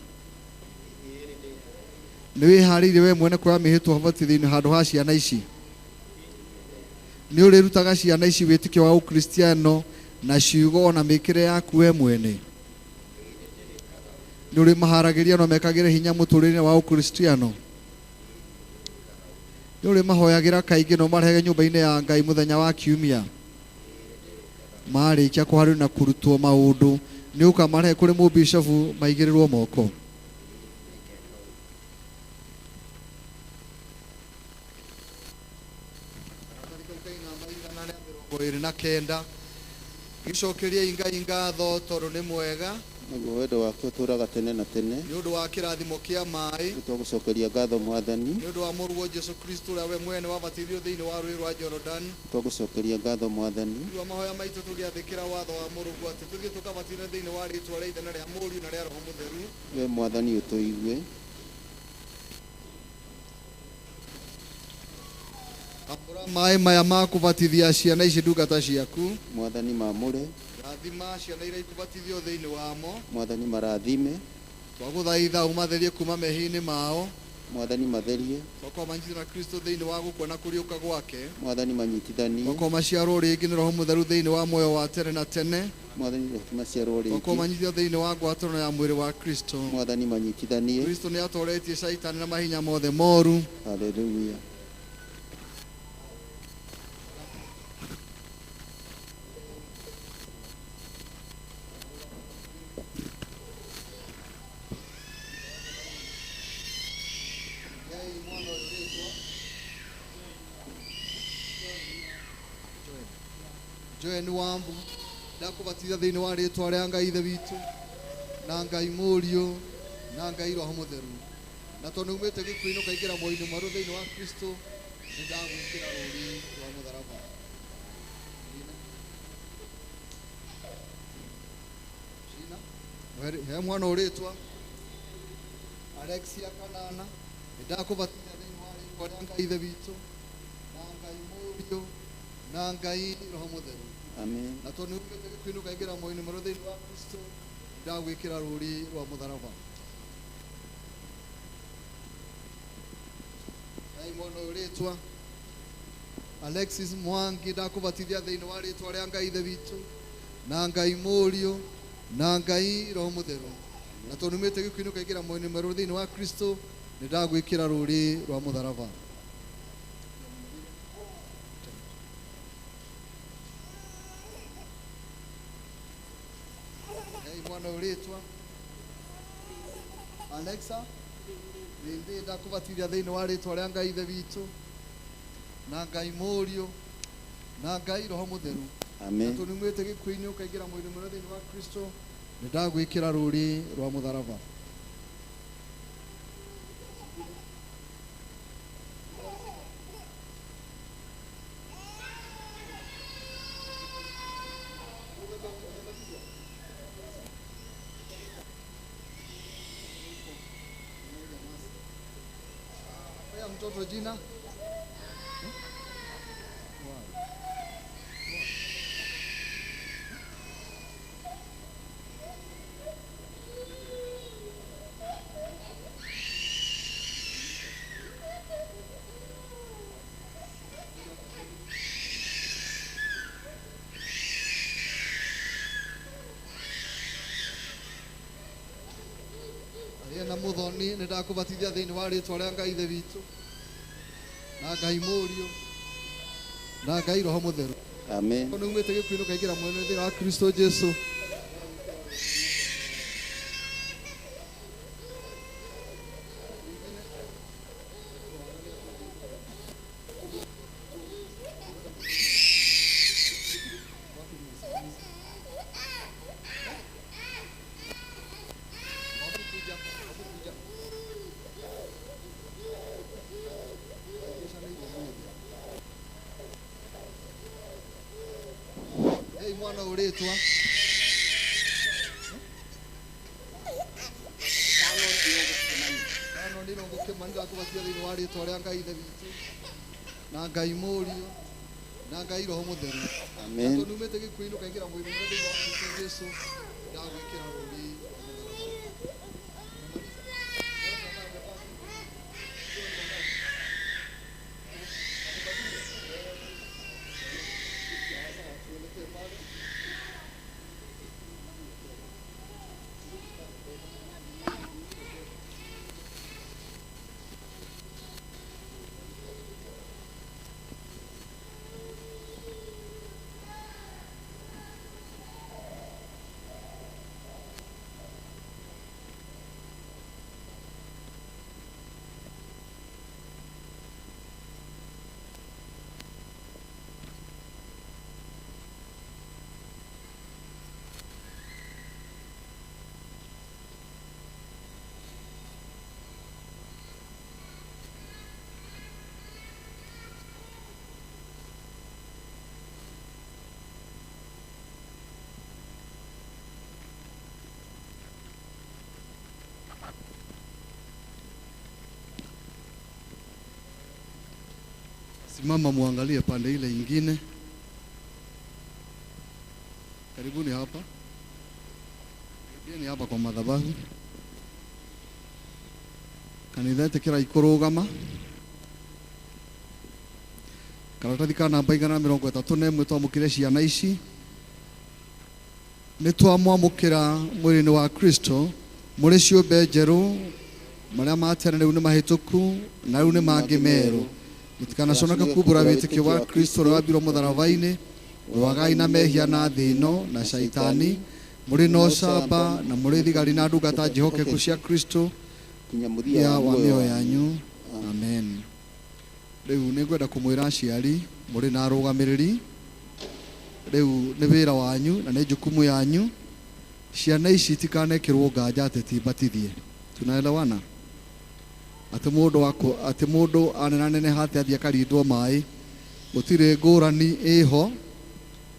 Nĩ wĩharĩirie we mwene kuoya mĩhĩtwa ũbatithio-inĩ handũ ha ciana ici? Nĩ ũrĩrutaga ciana ici wĩtĩkio wa ũkristiano na ciugo ona mĩkĩre yaku we mwene? Nĩ ũrĩmaharagĩria na mekagĩre hinya mũtũrĩre wa ũkristiano? Nĩ ũrĩmahoyagĩra kaingĩ na ũmarehage nyũmba-inĩ ya Ngai mũthenya wa kiumia? Marĩkia kũharĩrio na kũrutwo maũndũ, nĩ ũkamarehe kũrĩ mũbishofu maigĩrĩrwo moko? Mĩrongo ĩrĩ na kenda. Gĩcokeriei Ngai ngatho tondũ nĩ mwega. Naguo wendo wake ũtũũraga tene na tene. Nĩ ũndũ wa kĩrathimo kĩa maĩ. Nĩ twagũcokeria ngatho Mwathani. Nĩ ũndũ wa mũrũguo Jesu Kristo ũrĩa we mwene wabatithirio thĩinĩ wa rũũĩ rwa Jorodani. Nĩ twagũcokeria ngatho Mwathani. Igua mahoya maitũ tũgĩathĩkĩra watho wa mũrũguo atĩ tũthiĩ tũkabatithio thĩinĩ wa rĩĩtwa rĩa Ithe na rĩa Mũriũ na rĩa Roho Mũtheru. We Mwathani ũtũigue. Amũra maĩ maya ma kũbatithia ciana ici ndungata ciaku. Mwathani mamũre. Rathima ciana iria ikũbatithio thĩinĩ wamo. Mwathani marathime. Twagũthaitha ũmatherie kuma mehia-inĩ mao. Mwathani matherie. Twakorwo manyitithio na Kristo thĩinĩ wa gũkua na kũriũka gwake. Mwathani manyitithanie. Twakorwo maciarwo rĩngĩ nĩ Roho Mũtheru thĩinĩ wa muoyo wa tene na tene. Mwathani reke maciarwo Twakorwo rĩngĩ. manyitithio thĩinĩ wa ngwatanĩro ya mwĩrĩ wa Kristo. Mwathani manyitithanie. Kristo nĩ atoretie Caitani na mahinya mothe moru. Haleluya. Joel Wambu, ndakũbatithia thĩinĩ wa rĩĩtwa rĩa Ngai Ithe witũ na Ngai Mũriũ na Ngai Roho Mũtheru. Na tondũ nĩumĩte gĩkuũ-inĩ ũkaingĩra muoyo-inĩ mwerũ thĩinĩ wa Kristo, nĩ ndagwĩkĩra rũũri rwa mũtharaba. Gina, he mwana ũrĩtwa Alexia Kanana, nĩ ndakũbatithia thĩinĩ wa rĩĩtwa rĩa Ngai Ithe witũ na Ngai Mũriũ Na Ngai Roho Mũtheru. Amen. Na tondũ nĩ umĩte gĩkuũ-inĩ ũkaingĩra muoyo-inĩ mwerũ thĩinĩ wa Kristo, ndagwĩkĩra rũũri rwa mũtharaba. Ngai mwana ũyũ rĩtwa Alexis Mwangi, ndakũbatithia thĩinĩ wa rĩtwa rĩa Ngai Ithe witũ na Ngai Mũriũ na Ngai Roho Mũtheru. Na tondũ nĩumĩte gĩkuũ-inĩ ũkaingĩra muoyo-inĩ mwerũ thĩinĩ wa Kristo, nĩ ndagwĩkĩra rũũri rwa mũtharaba. Hey, mwana ũyũ rĩtwa Alexa Rĩndĩ, ndakũbatithia thĩinĩ wa rĩtwa rĩa Ngai Ithe witũ na Ngai Mũriũ na Ngai Roho Mũtheru. Amen. Na tondũ nĩumĩte gĩkuũ-inĩ ũkaingĩra muoyo-inĩ mwerũ thĩinĩ wa Kristo, nĩ ndagwĩkĩra rũũri rwa mũtharaba. Pea mtoto jina. Arĩa na muthoni, nĩ ndakũbatithia thĩinĩ wa rĩtwa rĩa Ngai Ithe witũ na Ngai Mũriũ na Ngai Roho Mũtheru. Amen. Nĩ umĩte gĩkuũ-inĩ ũkaingĩra muoyo-inĩ thĩinĩ wa Kristo Jesu. Hey, mwana ũrĩtwa Kano nĩ Irũngũ Kĩmani, ndakũbatithia thĩinĩ wa rĩtwa rĩa Ngai Ithe witũ na Ngai Mũriũ na Ngai Roho Mũtheru. Amen. Na tondũ nĩumĩte gĩkuũ-inĩ ũkaingĩra muoyo-inĩ mwerũ thĩinĩ wa Kristo Jesu, ndagwĩkĩra rũũri rwa mũtharaba. Simama muangalie pande ile ingine. Karibuni hapa. Karibuni hapa kwa madhabahu. Kanitha ĩtĩkĩra ikũrũgama. Karatathi ka namba 131 twamũkĩre ciana ici. Nĩ twamwamũkĩra mwĩrĩ-inĩ wa Kristo mũrĩ ciũmbe njerũ, marĩa ma tene rĩu nĩ mahĩtũku na rĩu nĩ mangĩ merũ. Mũtikanaconoke kumbũra wĩtĩkio wa Kristo ũrĩa wambirwo mũtharaba-inĩ, rũagai na mehia na thĩ ĩno na caitani, mũrĩ na ũcamba na mũrĩ thigari na ndungata njĩhokeku cia Kristo Kinya mũthia ya wa mĩoyo yanyu. Amen. Rĩu nĩ ngwenda kũmwĩra aciari mũrĩ na arũgamĩrĩri, rĩu nĩ wĩra wanyu na nĩ jukumu yanyu, ciana ici itikanekĩrwo nganja atĩ ti batithie. Tunaelewana? Atĩ mũndũ akũ, atĩ mũndũ anenaneneha atĩ athiĩ akarindwo maĩ, gũtirĩ ngũrani ĩho.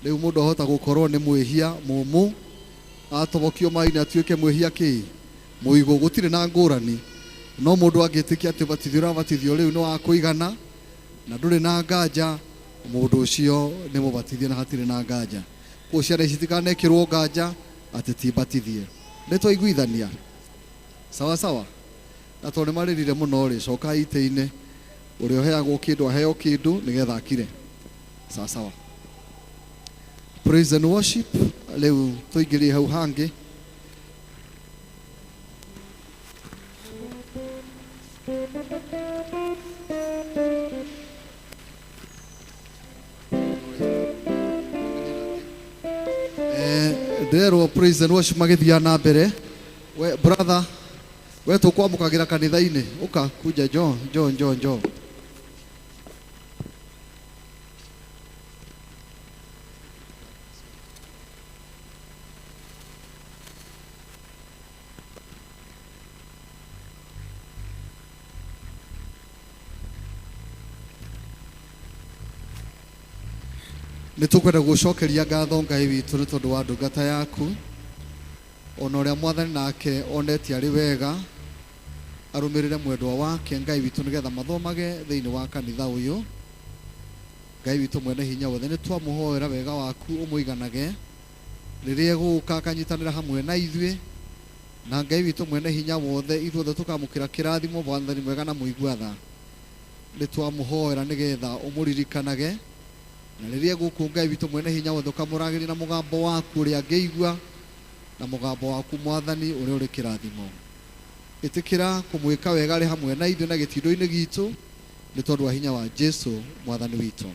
Rĩu mũndũ ahota gũkorwo nĩ mwĩhia mũmũ, atobokio maĩ-inĩ atuĩke mwĩhia kĩ mũigũ, gũtirĩ na ngũrani. No mũndũ angĩtĩkia atĩ ũbatithio ũrabatithio rĩu nĩ wa kũigana na ndũrĩ na nganja, Mũndũ ũcio nĩ mũbatithie na hatirĩ na nganja. Koguo ciana ici itikanekĩrwo nganja atĩ ti batithie. Nĩ twaiguithania? Sawa sawa. Na tondũ nĩ marĩrire mũno rĩ, coka itĩ-inĩ, ũrĩa ũheagwo kĩndũ aheo kĩndũ nĩgetha akire. Sawa sawa. Praise and worship. Rĩu tũingĩrie hau hangĩ. Ndĩrerwo praise and worship magĩthiaga na mbere. We brother, we tũkwamũkagĩra kanitha-inĩ, ũka kuja, njoo njoo njoo njoo. Nĩ tũkwenda gũcokeria ngatho Ngai witũ nĩ tondũ wa ndungata yaku, ona ũrĩa Mwathani nake onetie arĩ wega arũmĩrĩre mwendwa wake Ngai witũ nĩgetha mathomage thĩinĩ wa kanitha ũyũ. Ngai witũ mwene hinya wothe, nĩ twamũhoera wega waku ũmũiganage rĩrĩa egũka akanyitanĩra hamwe na ithuĩ, na Ngai witũ mwene hinya wothe ithuothe tũkamũkĩra kĩrathimo Mwathani mwega na mũigua tha. Nĩ twamũhoera nĩgetha ũmũririkanage, na rĩrĩa egũkũ Ngai witũ mwene hinya wothe ũkamũragĩria na mũgambo waku ũrĩa angĩigua, na mũgambo waku Mwathani ũrĩa ũrĩ kĩrathimo. Ĩtĩkĩra kũmwĩka wega arĩ hamwe na ithuĩ na gĩtindo-inĩ gitũ, nĩ tondũ wa hinya wa Jesu Mwathani witũ.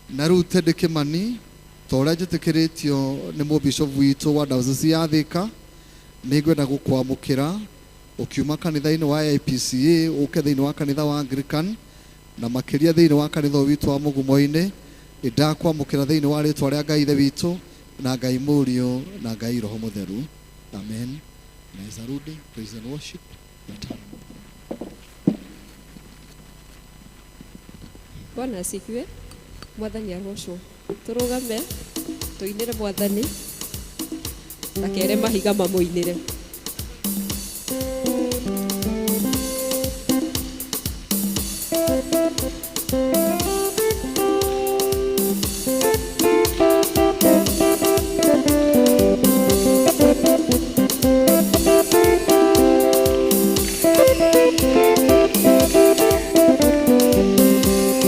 Na rĩu Teddy Kĩmani, ta ũrĩa njĩtĩkĩrĩtio nĩ mũbishop witũ wa diocese ya Thika, nĩ ngwenda gũkwamũkĩra ũkiuma kanitha-inĩ wa AIPCA ũke thĩinĩ wa kanitha wa Anglican, na makĩria thĩinĩ wa kanitha ũyũ witũ wa Mũgumo-inĩ. Nĩndakwamũkĩra thĩinĩ wa rĩtwa rĩa Ngai Ithe witũ na Ngai Mũriũ na Ngai Roho Mũtheru. Amen. Naweza rudi praise and worship. Bwana asifiwe. Mwathani arocwo. Tũrũgame tũinĩre Mwathani na kere mahiga mamũinĩre.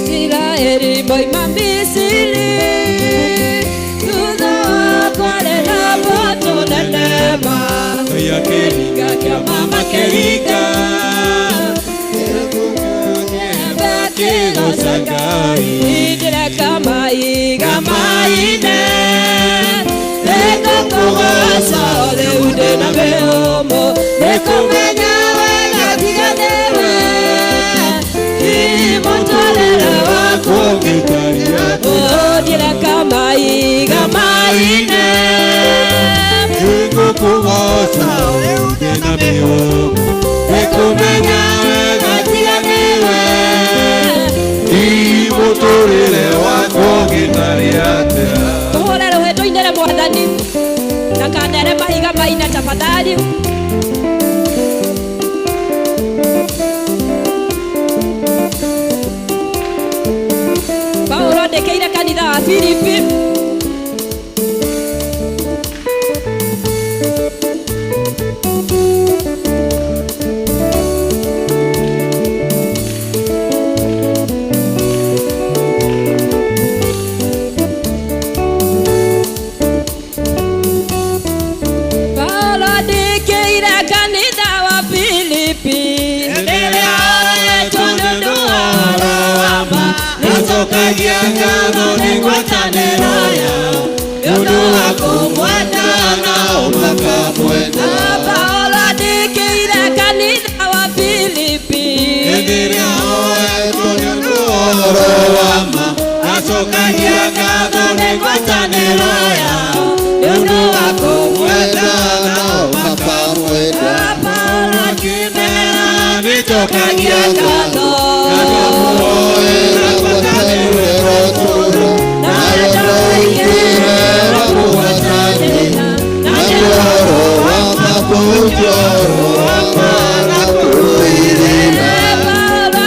Isiraeli moima Misiri, thutha wa kwarĩra mbũtũ nene ma. Ngai akĩringa kĩama makĩringa, Kĩgoca Ngai. Ndĩreka maiga maine, nĩngũkũgoca rĩu ndĩna mĩhũmũ, nĩkũmenya wega tiga nĩwe, mũtũrĩre wakwa Ũngĩtaria ndĩreka maiga maine, Nĩngũkũgoca rĩu ndĩna mĩhũmũ, nĩkũmenya wega tiga nĩwe, mũtũrĩre wakwa ũngĩtaria atĩa. Tũhũre rũhĩ tũinĩre Mwathani na kanere mahiga maine tafadhali. Paulo andĩkĩire kanitha wa Filipi. Paulo andĩkĩire kanitha wa Filipi. Nĩnjokagia ngatho nĩ ngwatanĩro yao, nĩ ũndũ wa kũmwenda nao makamwenda. Paulo andĩkĩire kanitha wa Filipi. Hĩndĩ ĩrĩa oetwo nĩ ũndũ wa ũhoro wa ma, acokagia ngatho nĩ ngwatanĩro yao, nĩ ũndũ wa kũmwenda nao makamwenda. Paulo akĩmera Nĩnjokagia ngatho ngatho na ngakũhoera ngwatanĩro ĩrotũũra, nayo ndoigire kũgwatanĩra na ũhoro wa ma kũhunjia ũhoro wa ma na kũrũĩrĩra. Paulo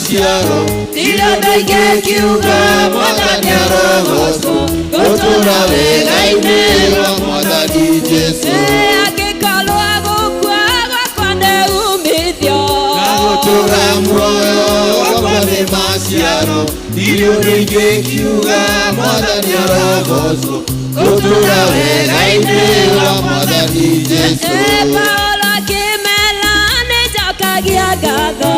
maciaro Ndirĩ ũndũ ingĩkiuga Mwathani arogocwo gũtũũra wega-inĩ wa Mwathani Jesũ. Angĩkorwo gũkua gwakwa nĩ umithio Na gũtũũra muoyo wakwa nĩ maciaro ndirĩ ũndũ ingĩkiuga Mwathani arogocwo gũtũũra wega-inĩ wa Mwathani Jesũ. Paulo akĩmera nĩnjokagia ngatho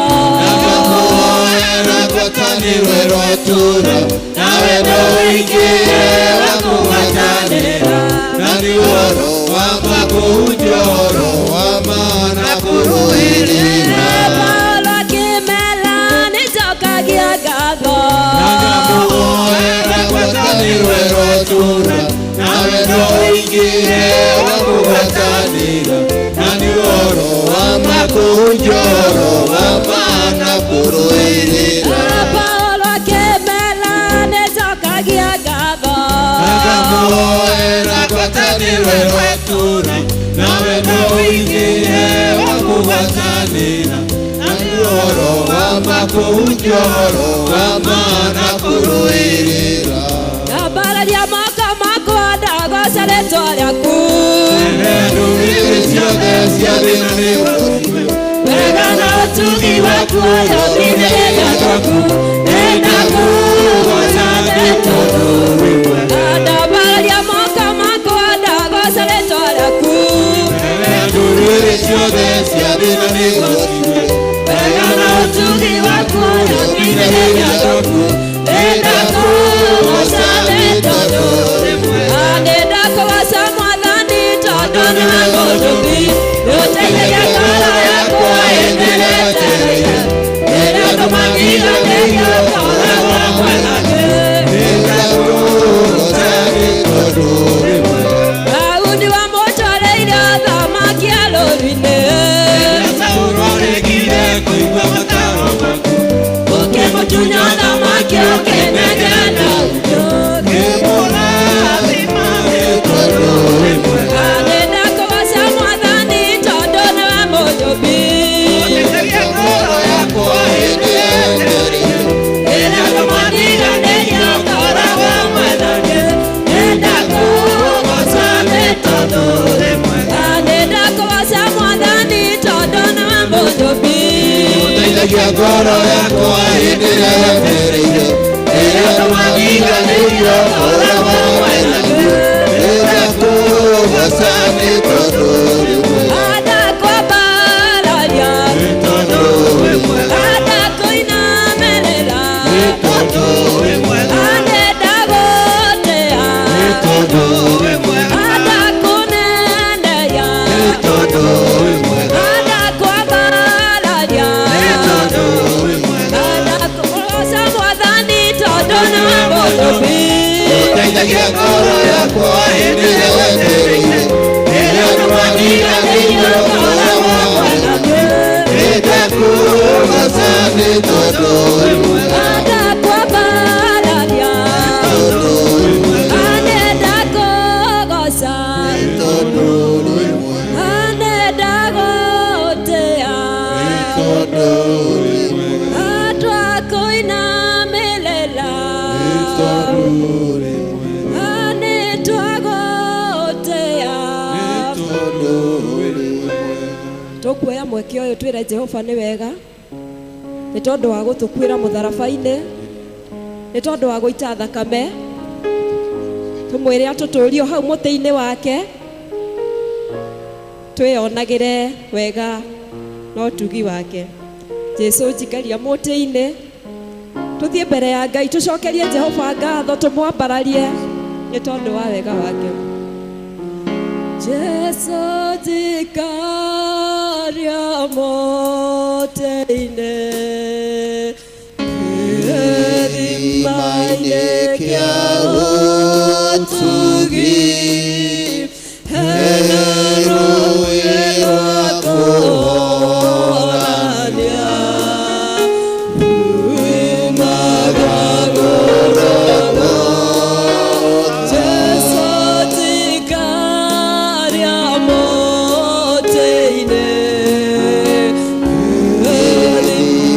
Ngamũhoera ngwatanĩro ĩrotũũra na wendo ũingĩhe wa kũgwatanĩra na nĩ ũhoro wa ma kũhunjia ũhoro wa ma na kũrũĩrĩra. Paulo akĩmera nĩnjokagia ngatho Ngamũhoera ngwatanĩro ĩrotũũra na wendo ũingĩhe wa kũgwatanĩra na nĩ ũhoro wa ma kũhunjia ũhoro wa ma na kũrũĩrĩra. Paulo akĩmera nĩnjokagia ngatho Ngamũhoera ngwatanĩro ĩrotũũra na wendo ũingĩhe wa kũgwatanĩra na nĩ ũhoro wa ma kũhunjia ũhoro wa ma na kũrũĩrĩra. Ndambararia moko makwa ndagoca rĩtwa rĩaku Ndũrĩrĩ ciothe cia thĩ na nĩ wega na ũtugi waku ũyũmithĩrĩria twaku nĩndakũgoca nĩ tondũ wĩ mwega. Ndambararia moko makwa ndagoca rĩtwa rĩaku ndũrĩrĩ ciothe cia thĩ na nĩ wega na ũtugi waku ũyũmithĩrĩria twaku nĩndakũgoca nĩ tondũ wĩ mwega. Nĩndakũgoca Mwathani tondũ nĩwe mũndũmi nĩũteithagia ngoro yakwa hĩndĩ ĩrĩa njereire rĩrĩa andũ mandiganĩria ngoragwo mwena-inĩ. Nĩndakũgoca nĩ tondũ wĩ mwega. Daudi wamũtwarĩire thamaki rũũru-inĩ Ũroregire kũigua mataro maku ũkĩmũtunya thamaki ũkĩnengera Ngĩmũrathima nĩ tondũ wĩ mwega. Nĩndakũgoca Mwathani tondũ nĩwe mũnjũmbi Ũteithagia ngoro yakwa hĩndĩ ĩrĩa njereire rĩrĩa andũ mandiganĩria ngoragwo mwena-inĩ. Nĩndakũgoca nĩ tondũ wĩ mwega. Nĩndakũgoca Mwathani tondũ nĩwe mũnjũmbi Ũteithagia ngoro yakwa hĩndĩ ĩrĩa njereire rĩrĩa andũ mandiganĩria ngoragwo mwena-inĩ. Nĩndakũgoca nĩ tondũ wĩ mwega. Adakwambararia Nĩ tondũ wĩ mwega. Adakũinamĩrĩra Nĩ tondũ wĩ mwega. Anendagũtĩa Nĩ tondũ wĩ mwega. Adakũneneya Nĩ tondũ wĩ mwega. Adakwambararia Nĩ tondũ wĩ mwega. Adakũgoca Mwathani tondũ nĩwe mũndũmbi Ũteithagia ngoro yakwa hĩndĩ ĩrĩa njereire rĩrĩa andũ mandiganĩria ngoragwo mwena-inĩ. Nĩndakũgoca nĩ tondũ wĩ mwega. Adakwambararia Tondũ wĩ mwega. Anendakũgoca Tondũ wĩ mwega. Anendagũtĩa Tondũ wĩ mwega. Atwakũinamĩrĩra Tondũ wĩ mwega. Anĩtwagũtĩa Tondũ wĩ mwega. Tũkuoya mweke ũyũ twĩre Jehova nĩ wega nĩ tondũ wa gũtũkuĩra mũtharaba-inĩ nĩ tondũ wa gũita thakame tũmwĩre atũtũrie o hau mũtĩ-inĩ wake twĩyonagĩre wega na ũtugi wake. Jesũ njikaria mũtĩ-inĩ tũthiĩ mbere ya Ngai tũcokerie Jehova ngatho tũmwambararie nĩ tondũ wa wega wake. Jesũ njikaria mũtĩ-inĩ Gĩthima-inĩ kĩa ũtugi hena rũũĩ rwa kũhorania ruumaga ngoro. Jesũ njikaria mũtĩ-inĩ Gĩthima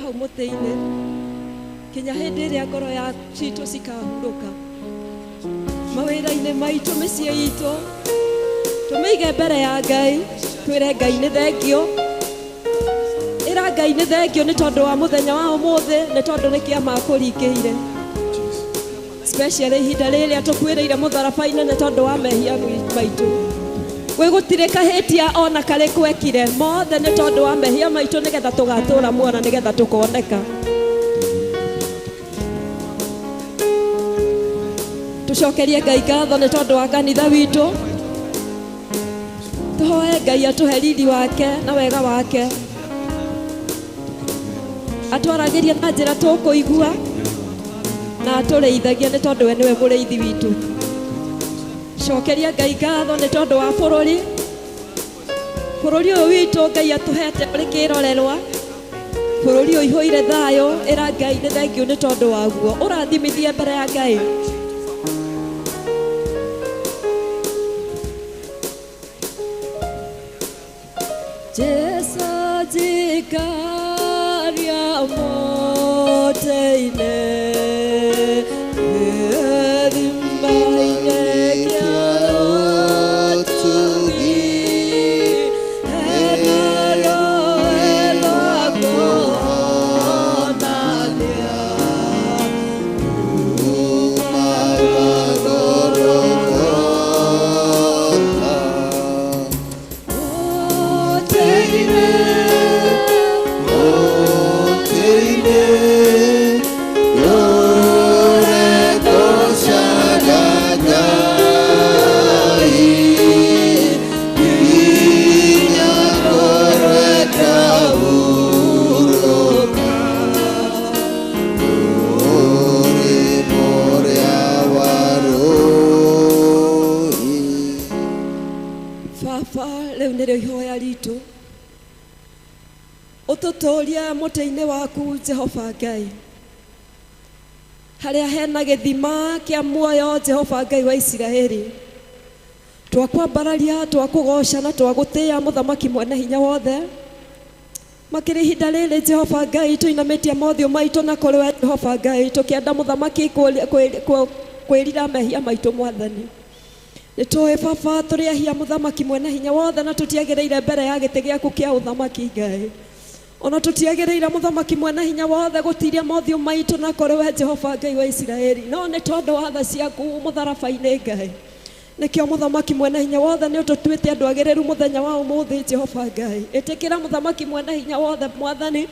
hau mũtĩ-inĩ kinya hĩndĩ ĩrĩa ngoro ya citũ cikahurũka. Mawĩra-inĩ maitũ, mĩciĩ itũ, tũmĩige mbere ya Ngai, twĩre Ngai nĩ thengio. Ĩra Ngai nĩ thengio nĩ tondũ wa mũthenya wa ũmũthĩ, nĩ tondũ nĩ kĩama akũringĩire. Especially ihinda rĩrĩa tũkuĩrĩire mũtharaba-inĩ nĩ tondũ wa mehia maitũ. Gwĩ gũtirĩ kahĩtia ona karĩkũ ekire, mothe nĩ tondũ wa mehia maitũ nĩgetha tũgatũra muoyo na nĩgetha tũkoneka. Tũcokerie Ngai ngatho nĩ tondũ wa kanitha witũ. Tũhoe Ngai atũhe riri wake na wega wake, atwaragĩrie na njĩra tũkũigua na atũrĩithagie nĩ tondũ we nĩwe mũrĩithi witũ. Cokeria Ngai ngatho nĩ tondũ wa bũrũri. Bũrũri ũyũ witũ Ngai atũhete ũrĩ kĩrorerwa, bũrũri ũihũire thayũ. Ĩra Ngai nĩ thengiũ nĩ tondũ waguo, ũrathimithie mbere ya Ngai. Jesu jikaria mũtĩ-inĩ, gĩthima-inĩ kĩa ũtugi, hena rũũĩ rwa kũhonania. Mũtĩ-inĩ, Mũtĩ-inĩ ndũre Ngai, nginya ngoro ĩkahurũka, mũrĩmo ũrĩa wa rũũĩ. Baba, rĩu nĩrĩo ihoya ritũ, ũtũtũrie mũtĩ-inĩ waku Jehova Ngai, harĩa hena gĩthima kĩa muoyo. Jehova Ngai wa Isiraeli, twakwambararia, twakũgoca na twagũtĩĩa, mũthamaki mwene hinya wothe. Makĩria ihinda rĩrĩ, Jehova Ngai, tũinamĩtie mothiũ maitũ na kũrĩ we, Jehova Ngai, tũkĩenda mũthamaki kwĩrira mehia maitũ. Mwathani, nĩ tũĩ baba tũrĩ ehia, mũthamaki mwene hinya wothe, na tũtiagĩrĩire mbere ya gĩtĩ gĩaku kĩa ũthamaki, Ngai. Ona tũtiagĩrĩire, mũthamaki mwene hinya wothe, gũtiria mothiũ maitũ na kũrĩ we, Jehova Ngai wa Isiraeli, no nĩ tondũ wa tha ciaku mũtharaba-inĩ, Ngai, nĩkĩo, mũthamaki mwene hinya wothe, nĩ ũtũtuĩte andũ agĩrĩru mũthenya wa ũmũthĩ. Jehova Ngai, ĩtĩkĩra, mũthamaki mwene hinya wothe, mwathani,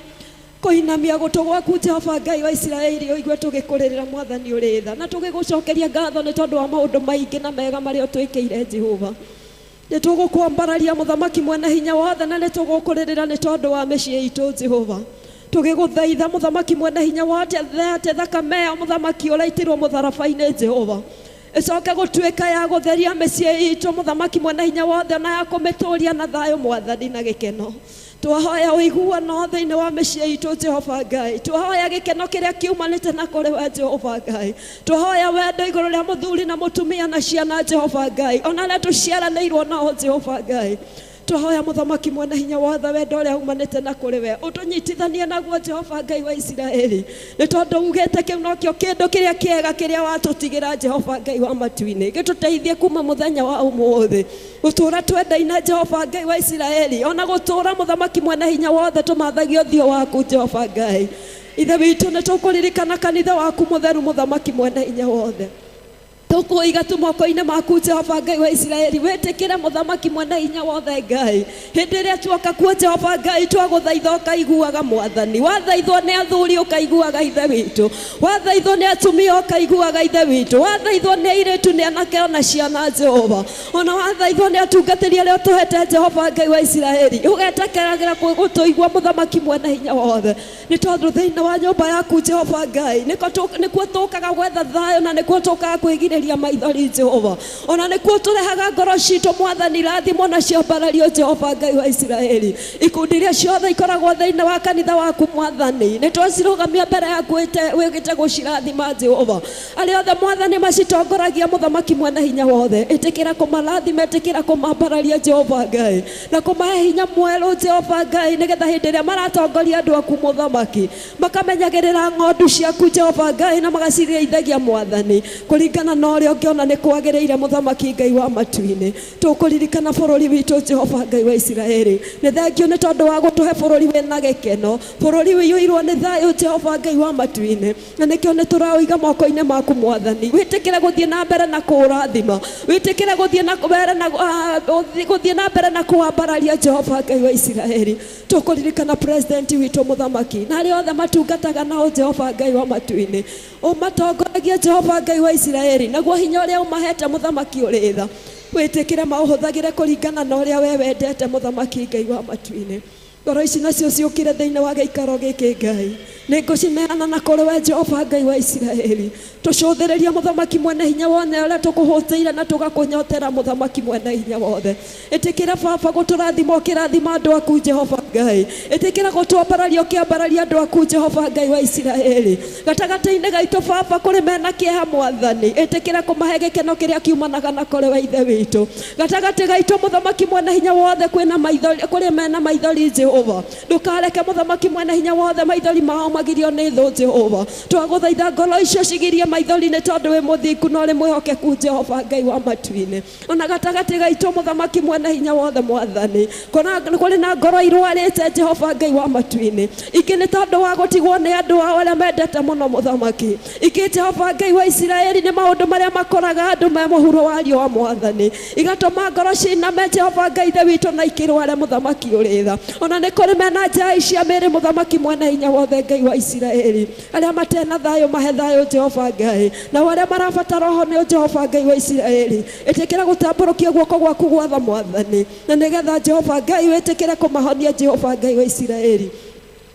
kũinamia gũtũ gwaku, Jehova Ngai wa Isiraeli, ũigue tũgĩkũrĩrĩra, mwathani ũrĩ tha, na tũgĩgũcokeria ngatho nĩ tondũ wa maũndũ maingĩ na mega marĩa ũtwĩkĩire. Jehova, nĩ tũgũkwambararia, mũthamaki mwene hinya wothe, na nĩ tũgũkũrĩrĩra nĩ tondũ wa mĩciĩ itũ. Jehova, tũgĩgũthaitha, mũthamaki mwene hinya wothe, atĩ thakame ya mũthamaki ũraitirwo mũtharaba-inĩ, Jehova, ĩcoke gũtuĩka ya gũtheria mĩciĩ itũ, mũthamaki mwene hinya wothe, na ya kũmĩtũria na thayũ, mwathani, na gĩkeno. Twahoya ũiguano thĩinĩ wa mĩciĩ itũ, Jehova Ngai. Twahoya gĩkeno kĩrĩa kiumanĩte na kũrĩ we, Jehova Ngai. Twahoya wendo igũrũ rĩa mũthuri na mũtumia na ciana, Jehova Ngai, ona arĩa tũciaranĩirwo nao, Jehova Ngai. Twahoya, mũthamaki mwene hinya wothe, wendo ũrĩa umanĩte na kũrĩ we ũtũnyitithanie naguo, Jehova Ngai wa Isiraeli, nĩ tondũ ugĩte kĩu nokĩo kĩndũ kĩrĩa kĩega kĩrĩa watũtigĩra. Jehova Ngai wa matu-inĩ, gĩtũteithie kuma mũthenya wa ũmũthĩ gũtũũra twendaine, Jehova Ngai wa Isiraeli, ona gũtũũra, mũthamaki mwene hinya wothe, tũmathagie ũthiũ waku, Jehova Ngai. Ithe witũ, nĩ tũkũririkana kanitha waku mũtheru, mũthamaki mwene hinya wothe. Tũkũiga tu moko-inĩ maku, Jehova Ngai wa Isiraeli. Wĩtĩkĩre, mũthamaki mwene hinya wothe, Ngai, hĩndĩ ĩrĩa tuoka kuo, Jehova Ngai, twagũthaitha ũkaiguaga. Mwathani, wathaithwo nĩ athuri ũkaiguaga, Ithe witũ, wathaithwo nĩ atumia ũkaiguaga, Ithe witũ, wathaithwo nĩ airĩtu, nĩ anake, ona ciana, Jehova, ona wathaithwo nĩ atungatĩri arĩa ũtũhete, Jehova Ngai wa Isiraeli, ũgetekeragĩra gũtũigua, mũthamaki mwene hinya wothe, nĩ tondũ thĩinĩ wa nyũmba yaku, Jehova Ngai, nĩkuo tũkaga gwetha thayũ na nĩkuo tũkaga kwĩgirĩria. tũkũgiria maithori Jehova. Ona nĩkuo tũrehaga ngoro citũ mwathani, rathimwo na ciambarario Jehova Ngai wa Isiraeli. Ikundi iria ciothe ikoragwo thĩinĩ wa kanitha waku mwathani, nĩ twacirũgamia mbere yaku wĩgĩte gũcirathima Jehova. Arĩa othe mwathani macitongoragia mũthamaki mwene hinya wothe, ĩtĩkĩra kũmarathima, ĩtĩkĩra kũmambararia Jehova Ngai, na kũmahe hinya mwerũ Jehova Ngai, nĩgetha hĩndĩ ĩrĩa maratongoria andũ aku mũthamaki, makamenyagĩrĩra ng'ondu ciaku Jehova Ngai, na magacirĩithagia mwathani kũringana na ũrĩa ũngĩona nĩ kwagĩrĩire mũthamaki Ngai wa matu-inĩ. Tũkũririkana bũrũri witũ Jehova Ngai wa Isiraeli, nĩ thengio nĩ tondũ wa gũtũhe bũrũri wĩna gĩkeno, bũrũri ũiyũirwo nĩ thayũ Jehova Ngai wa matu-inĩ, na nĩkĩo nĩ tũraũiga moko-inĩ maku mwathani. Wĩtĩkĩre gũthiĩ na mbere na kũũrathima, wĩtĩkĩre gũthiĩ na mbere na gũthiĩ na mbere na kũwambararia Jehova Ngai wa Isiraeli. Tũkũririkana president witũ mũthamaki na arĩa othe matungataga nao Jehova Ngai wa matu-inĩ, ũmatongoragie Jehova Ngai wa Isiraeli, naguo hinya ũrĩa ũmahete mũthamaki ũrĩ tha, wĩtĩkĩre maũhũthagĩre kũringana na ũrĩa we wendete mũthamaki Ngai wa matu-inĩ. Ngoro ici nacio ciũkire thĩinĩ wa gĩikaro gĩkĩ Ngai, nĩ ngũcineana na kũrĩ we Jehova Ngai wa Isiraeli. Tũcũthĩrĩrie mũthamaki mwene hinya wothe ũrĩa tũkũhũtĩire na tũgakũnyotera mũthamaki mwene hinya wothe. Ĩtĩkĩra baba gũtũrathima ũkĩrathima andũ aku Jehova Ngai, ĩtĩkĩra gũtwambararia ũkĩambararia andũ aku Jehova Ngai wa Isiraeli. Gatagatĩ-inĩ gaitũ baba kũrĩ mena kĩeha mwathani, ĩtĩkĩra kũmahe gĩkeno kĩrĩa kiumanaga na kũrĩ we Ithe witũ. Gatagatĩ gaitũ mũthamaki mwene hinya wothe kwĩna maithori, kũrĩ mena maithori Jehova, ndũkareke mũthamaki mwene hinya wothe maithori mao magirio nĩ thũ Jehova. Twagũthaitha ngoro icio cigirie maithori nĩ tondũ wĩ mũthingu na ũrĩ mwĩhokeku Jehova Ngai wa matu-inĩ. Ona gatagatĩ gaitũ mũthamaki mwene hinya wothe mwathani, kũrĩ na ngoro irwarĩte Jehova Ngai wa matu-inĩ, ingĩ nĩ tondũ wa gũtigwo nĩ andũ ao arĩa mendete mũno mũthamaki, ingĩ Jehova Ngai wa Isiraeli nĩ maũndũ marĩa makoraga andũ me mũhuro wa riũa mwathani, igatũma ngoro ciname Jehova Ngai Ithe witũ na ikĩrware mũthamaki ũrĩ tha. Ona nĩ kũrĩ mena njai cia mĩĩrĩ mũthamaki mwene hinya wothe Ngai wa Isiraeli, arĩa matena thayũ mahe thayũ Jehova Ngai, nao arĩa marabatara ũhonio Jehova Ngai wa Isiraeli, ĩtĩkĩra gũtambũrũkia guoko gwaku gwatha mwathani, na nĩgetha Jehova Ngai wĩtĩkĩre kũmahonia Jehova Ngai wa Isiraeli.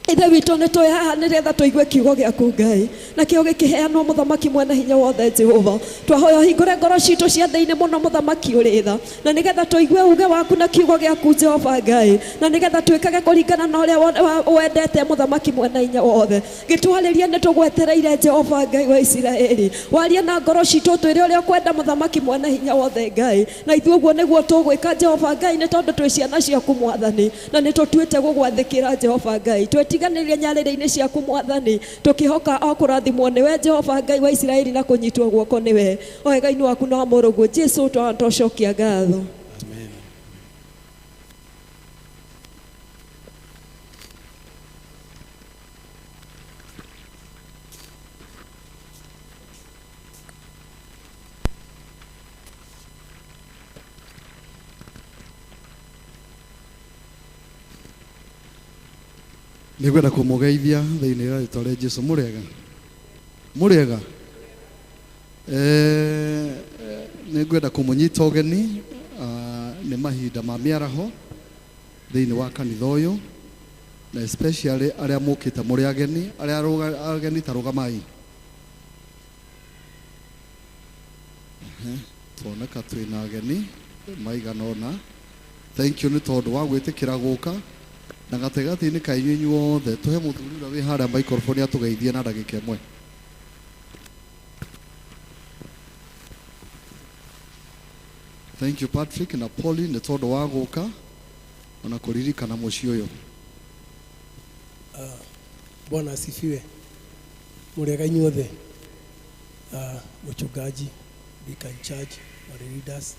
Ithe witũ nĩ twĩ haha nĩgetha tũigue kiugo gĩaku Ngai, nakĩo gĩkĩheanwo mũthamaki mwene hinya wothe Jehova. Twahoya ũhingũre ngoro citũ cia thĩinĩ mũno mũthamaki ũrĩ tha, na nĩgetha tũigue uge waku na kiugo gĩaku Jehova Ngai, na nĩgetha twĩkage kũringana na ũrĩa wendete mũthamaki mwene hinya wothe. Gĩtwarĩrie nĩ tũgwetereire Jehova Ngai wa Isiraeli, warie na ngoro citũ twĩre ũrĩa ũkwenda mũthamaki mwene hinya wothe Ngai, na ithuĩ ũguo nĩguo tũgwĩka Jehova Ngai, nĩ tondũ twĩ ciana ciaku mwathani, na nĩ tũtuĩte gũgwathĩkĩra Jehova Ngai. Twetiganĩrie nyarĩrĩ-inĩ ciaku mwathani, tũkĩhoka o kũrathimwo nĩwe Jehova Ngai wa Isiraeli na kũnyitwo guoko nĩwe. O wega-inĩ waku na wa mũrũguo Jesũ twacokia ngatho. Amen. Nĩngwenda kũmũgeithia thĩinĩ wa rĩtwa rĩa Jesũ. Mũrĩega? Mũrĩega? Nĩngwenda kũmũnyita ũgeni, nĩ mahinda ma mĩaraho thĩinĩ wa kanitha ũyũ, na especially arĩa mũkĩte mũrĩ ageni, arĩa ageni ta rũgamai. Tuoneka twĩna ageni maigana ũna. Thank you nĩ tondũ wa gwĩtĩkĩra gũka, na gatagatĩ-inĩ ka inyuĩ inyuothe tũhe mũthuri ũrĩa wĩ harĩa microphone atũgeithie na ndagĩka ĩmwe. Thank you Patrick na Polly nĩ tondũ wa gũka ona kũririkana mũciĩ ũyũ. Bwana asifiwe. Mũrĩega inyuothe. Mchungaji, vicar in charge, wale leaders.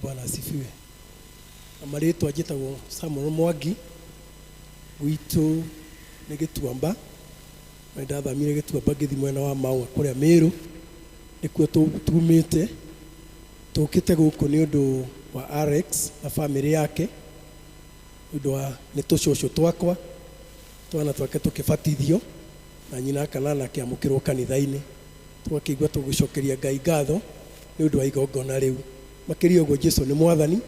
Bwana asifiwe. Na marĩtwa njĩtagwo Samuel Mwangi, gwitũ nĩ Gĩtuamba. Na ndathamire Gĩtuamba ngĩthiĩ mwena wa Maũa kũrĩa Meru, nĩkuo tumĩte. Tũkĩte gũkũ nĩ ũndũ wa Alex na family yake, nĩ ũndũ wa nĩ tũcũcũ twakwa, twana twake tũkĩbatithio na nyina kana akĩamũkĩrwo kanitha-inĩ. Tũgakĩigua tũgĩcokeria Ngai ngatho nĩ ũndũ wa igongona rĩu. Makĩria ũguo Jesũ nĩ mwathani,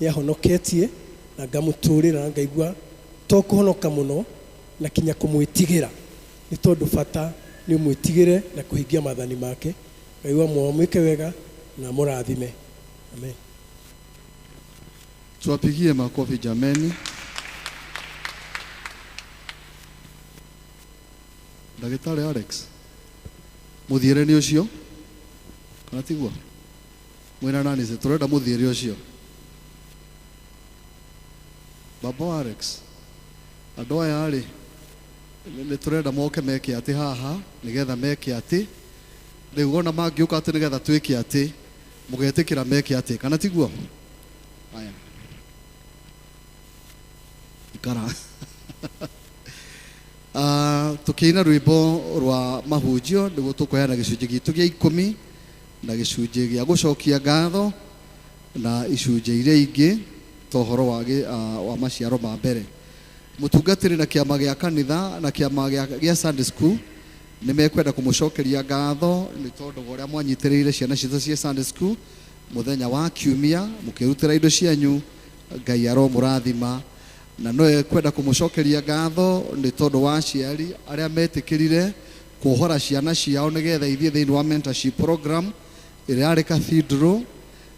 nĩ ahonoketie na ngamũtũrĩra na ngaigua to kũhonoka mũno na kinya kũmwĩtigĩra, nĩ tondũ bata nĩ ũmwĩtigĩre na kũhingia maathani make. Ngai wa muoyo mwĩke wega na mũrathime. Amen. Tuwapigie makofi jameni. Ndagĩtarĩ Alex, mũthiĩre nĩ ũcio kana tiguo? Mwĩna nani se tũrenda mũthiĩre ũcio. Baba wa Alex, andũ aya rĩ nĩ tũrenda moke meke atĩ haha nĩgetha meke atĩ rĩu ona mangĩũka atĩ nĩgetha twĩke atĩ mũgetĩkĩra meke atĩ kana tiguo? Aya, ikara. Tukiina rwimbo rwa mahunjio nĩguo tũkũheana gĩcunjĩ gitũ gĩa ikũmi na gĩcunjĩ gĩa gũcokia ngatho na icunjĩ iria ingĩ ta ũhoro wa maciaro ma mbere. Mũtungatĩri na kĩama gĩa kanitha na kĩama gĩa Sunday school nĩ mekwenda kũmũcokeria ngatho nĩ tondũ wa ũrĩa mwanyitĩrĩire ciana citũ cia Sunday school mũthenya wa kiumia mũkĩrutĩra indo cianyu. Ngai aromũrathima. Na no ekwenda kũmũcokeria ngatho nĩ tondũ wa aciari arĩa metĩkĩrire kuohora ciana ciao nĩgetha ithiĩ thĩinĩ wa mentorship program ĩrĩa yarĩ cathedral.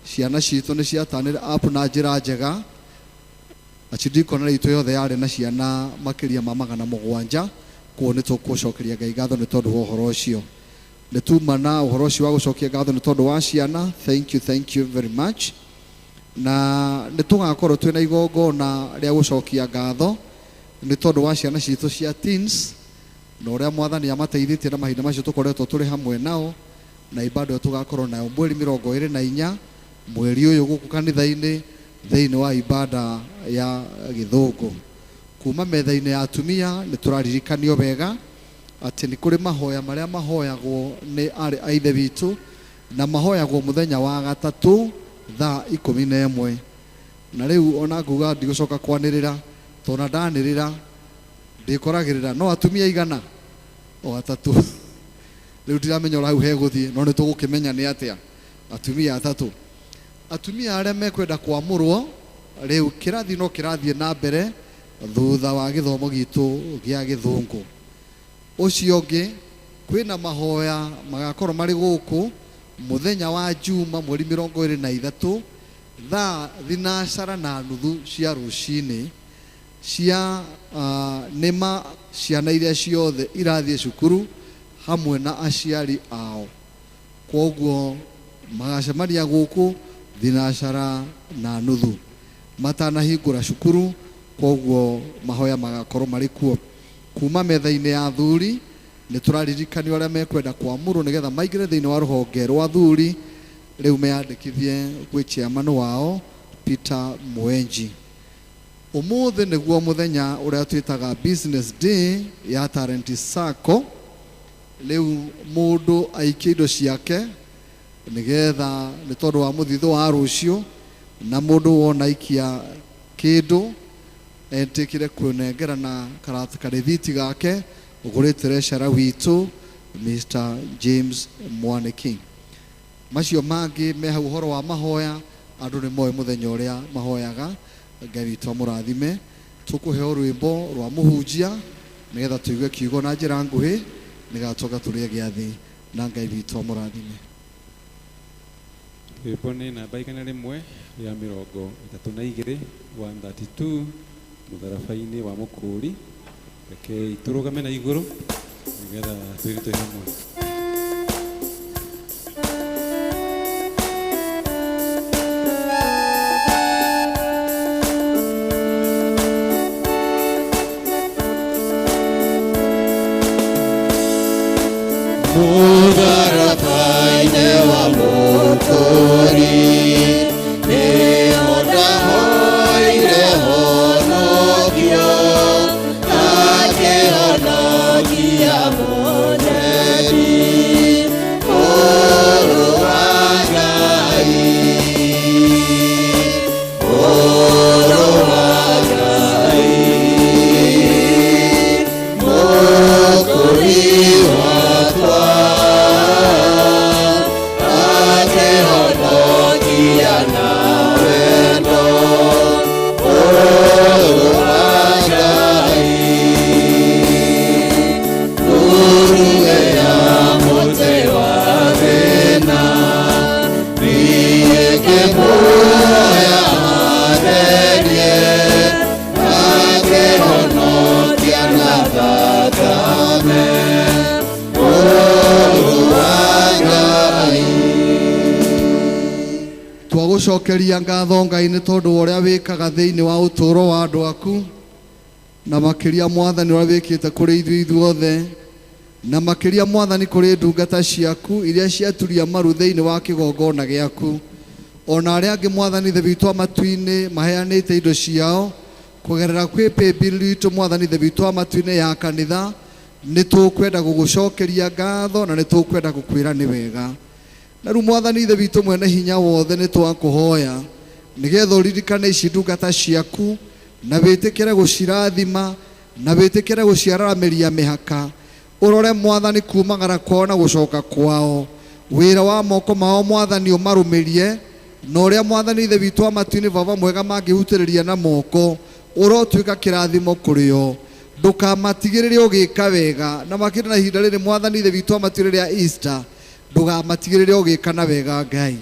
Ciana citũ nĩ ciatanĩre up na njĩra njega. Archdeaconry itũ yothe yarĩ na ciana makĩria ma 700. Koguo nĩ tũkũcokeria Ngai ngatho nĩ tondũ wa ũhoro ũcio. Nĩ tuma na ũhoro ũcio wa gũcokia ngatho nĩ tondũ wa ciana. Thank you, thank you very much. Na nĩ tũgakorwo twĩna igongona rĩa gũcokia ngatho nĩ tondũ wa ciana citũ cia teens na ũrĩa mwathani amateithĩtie na mahinda macio tũkoretwo tũrĩ hamwe nao, na ibada ĩyo tũgakorwo nayo mweri 24 mweri ũyũ gũkũ kanitha-inĩ thĩinĩ wa ibada ya gĩthũngũ. Kuma metha-inĩ ya atumia nĩ tũraririkanio wega atĩ nĩ kũrĩ mahoya marĩa mahoyagwo nĩ arĩ a ithe witũ na mahoyagwo mũthenya wa gatatũ thaa 11. Na rĩu ona nguga ndigũcoka kwanĩrĩra tondũ ndanĩrĩra ndĩkoragĩrĩra no atumia igana o atatũ. Rĩu ndiramenya ũrĩa hau hegũthiĩ no nĩ tũgũkĩmenya nĩ atĩa atumia atatũ. Atumia arĩa mekwenda kwamũrwo rĩu kĩrathi no kĩrathiĩ na mbere thutha wa gĩthomo gitũ gĩa gĩthũngũ. Ũcio ũngĩ kwĩna mahoya magakorwo marĩ gũkũ mũthenya wa Juma mweri 23 thaa 9:30 cia rũcinĩ cia nĩma ciana iria ciothe irathiĩ cukuru hamwe na aciari ao. Koguo magacemania gũkũ 9:30 matanahingũra cukuru. Koguo mahoya magakorwo marĩ kuo. Kuma metha-inĩ ya athuri nĩ tũraririkanio arĩa mekwenda kwamũrwo nĩgetha maingĩre thĩinĩ wa rũhonge rwa athuri rĩu meyandĩkithie gwĩ chairman wao Peter Mwenji. Ũmũthĩ nĩguo mũthenya ũrĩa twĩtaga business day ya Talent Sacco. Rĩu mũndũ aikie indo ciake nĩgetha nĩ tondũ wa mũthithũ wa rũciũ, na mũndũ wona aikia kĩndũ etĩkĩre kũnengera na karĩthiti gake ũgũrĩte treasurer witũ Mr. James Mwaniki. Macio mangĩ me hau ũhoro wa mahoya andũ nĩ moĩ mũthenya ũrĩa mahoyaga. Ngai witũ amũrathime. Tũkũheo rwĩmbo rwa mũhunjia nĩgetha tũigue kiugo na njĩra nguhĩ nĩgetha tũcoke tũrĩe gĩathĩ na Ngai witũ amũrathime. Rwĩmbo nĩ namba 132 132 mũtharaba-inĩ wa mũkũri. Rekei tũrũgame na igũrũ nĩgetha twĩrute hamwe. Mũtharaba-inĩ wa mũkũri nĩho ndahoire honokio, akĩhonokia mũtheri mũrũ wa Ngai, mũrũ wa Ngai, mũkũri wakwa, akĩhonokia Nĩtwagũcokeria ngatho Ngai nĩ tondũ wa ũrĩa wĩkaga thĩinĩ wa ũtũũro wa andũ aku, na makĩria Mwathani ũrĩa wĩkĩte kũrĩ ithuĩ ithuothe, na makĩria Mwathani kũrĩ ndungata ciaku iria ciaturia maru thĩinĩ wa kĩgongona gĩaku, ona arĩa angĩ Mwathani Ithe witũ wa matu-inĩ maheanĩte indo ciao kũgerera kwĩ paybill itũ Mwathani Ithe witũ wa matu-inĩ ya kanitha. Nĩtũkwenda gũgũcokeria ngatho na nĩtũkwenda gũkwĩra nĩ wega. Na rĩu Mwathani Ithe witũ mwene hinya wothe, nĩtwakũhoya nĩgetha ũririkane ici ndungata ciaku na wĩtĩkĩre gũcirathima na wĩtĩkĩre gũciararamĩria mĩhaka. Ũrore Mwathani kumagara kwao na gũcoka kwao, wĩra wa moko mao Mwathani ũmarũmĩrie, na ũrĩa Mwathani Ithe witũ wa matu-inĩ Baba mwega mangĩhutĩrĩria na moko ũrotuĩka kĩrathimo kũrĩ o. Ndũkamatigĩrĩre ũgĩka wega, na makĩria na ihinda rĩrĩ Mwathani Ithe witũ wa matu-inĩ rĩa Easter, ndũgamatigĩrĩre ũgĩka na wega Ngai.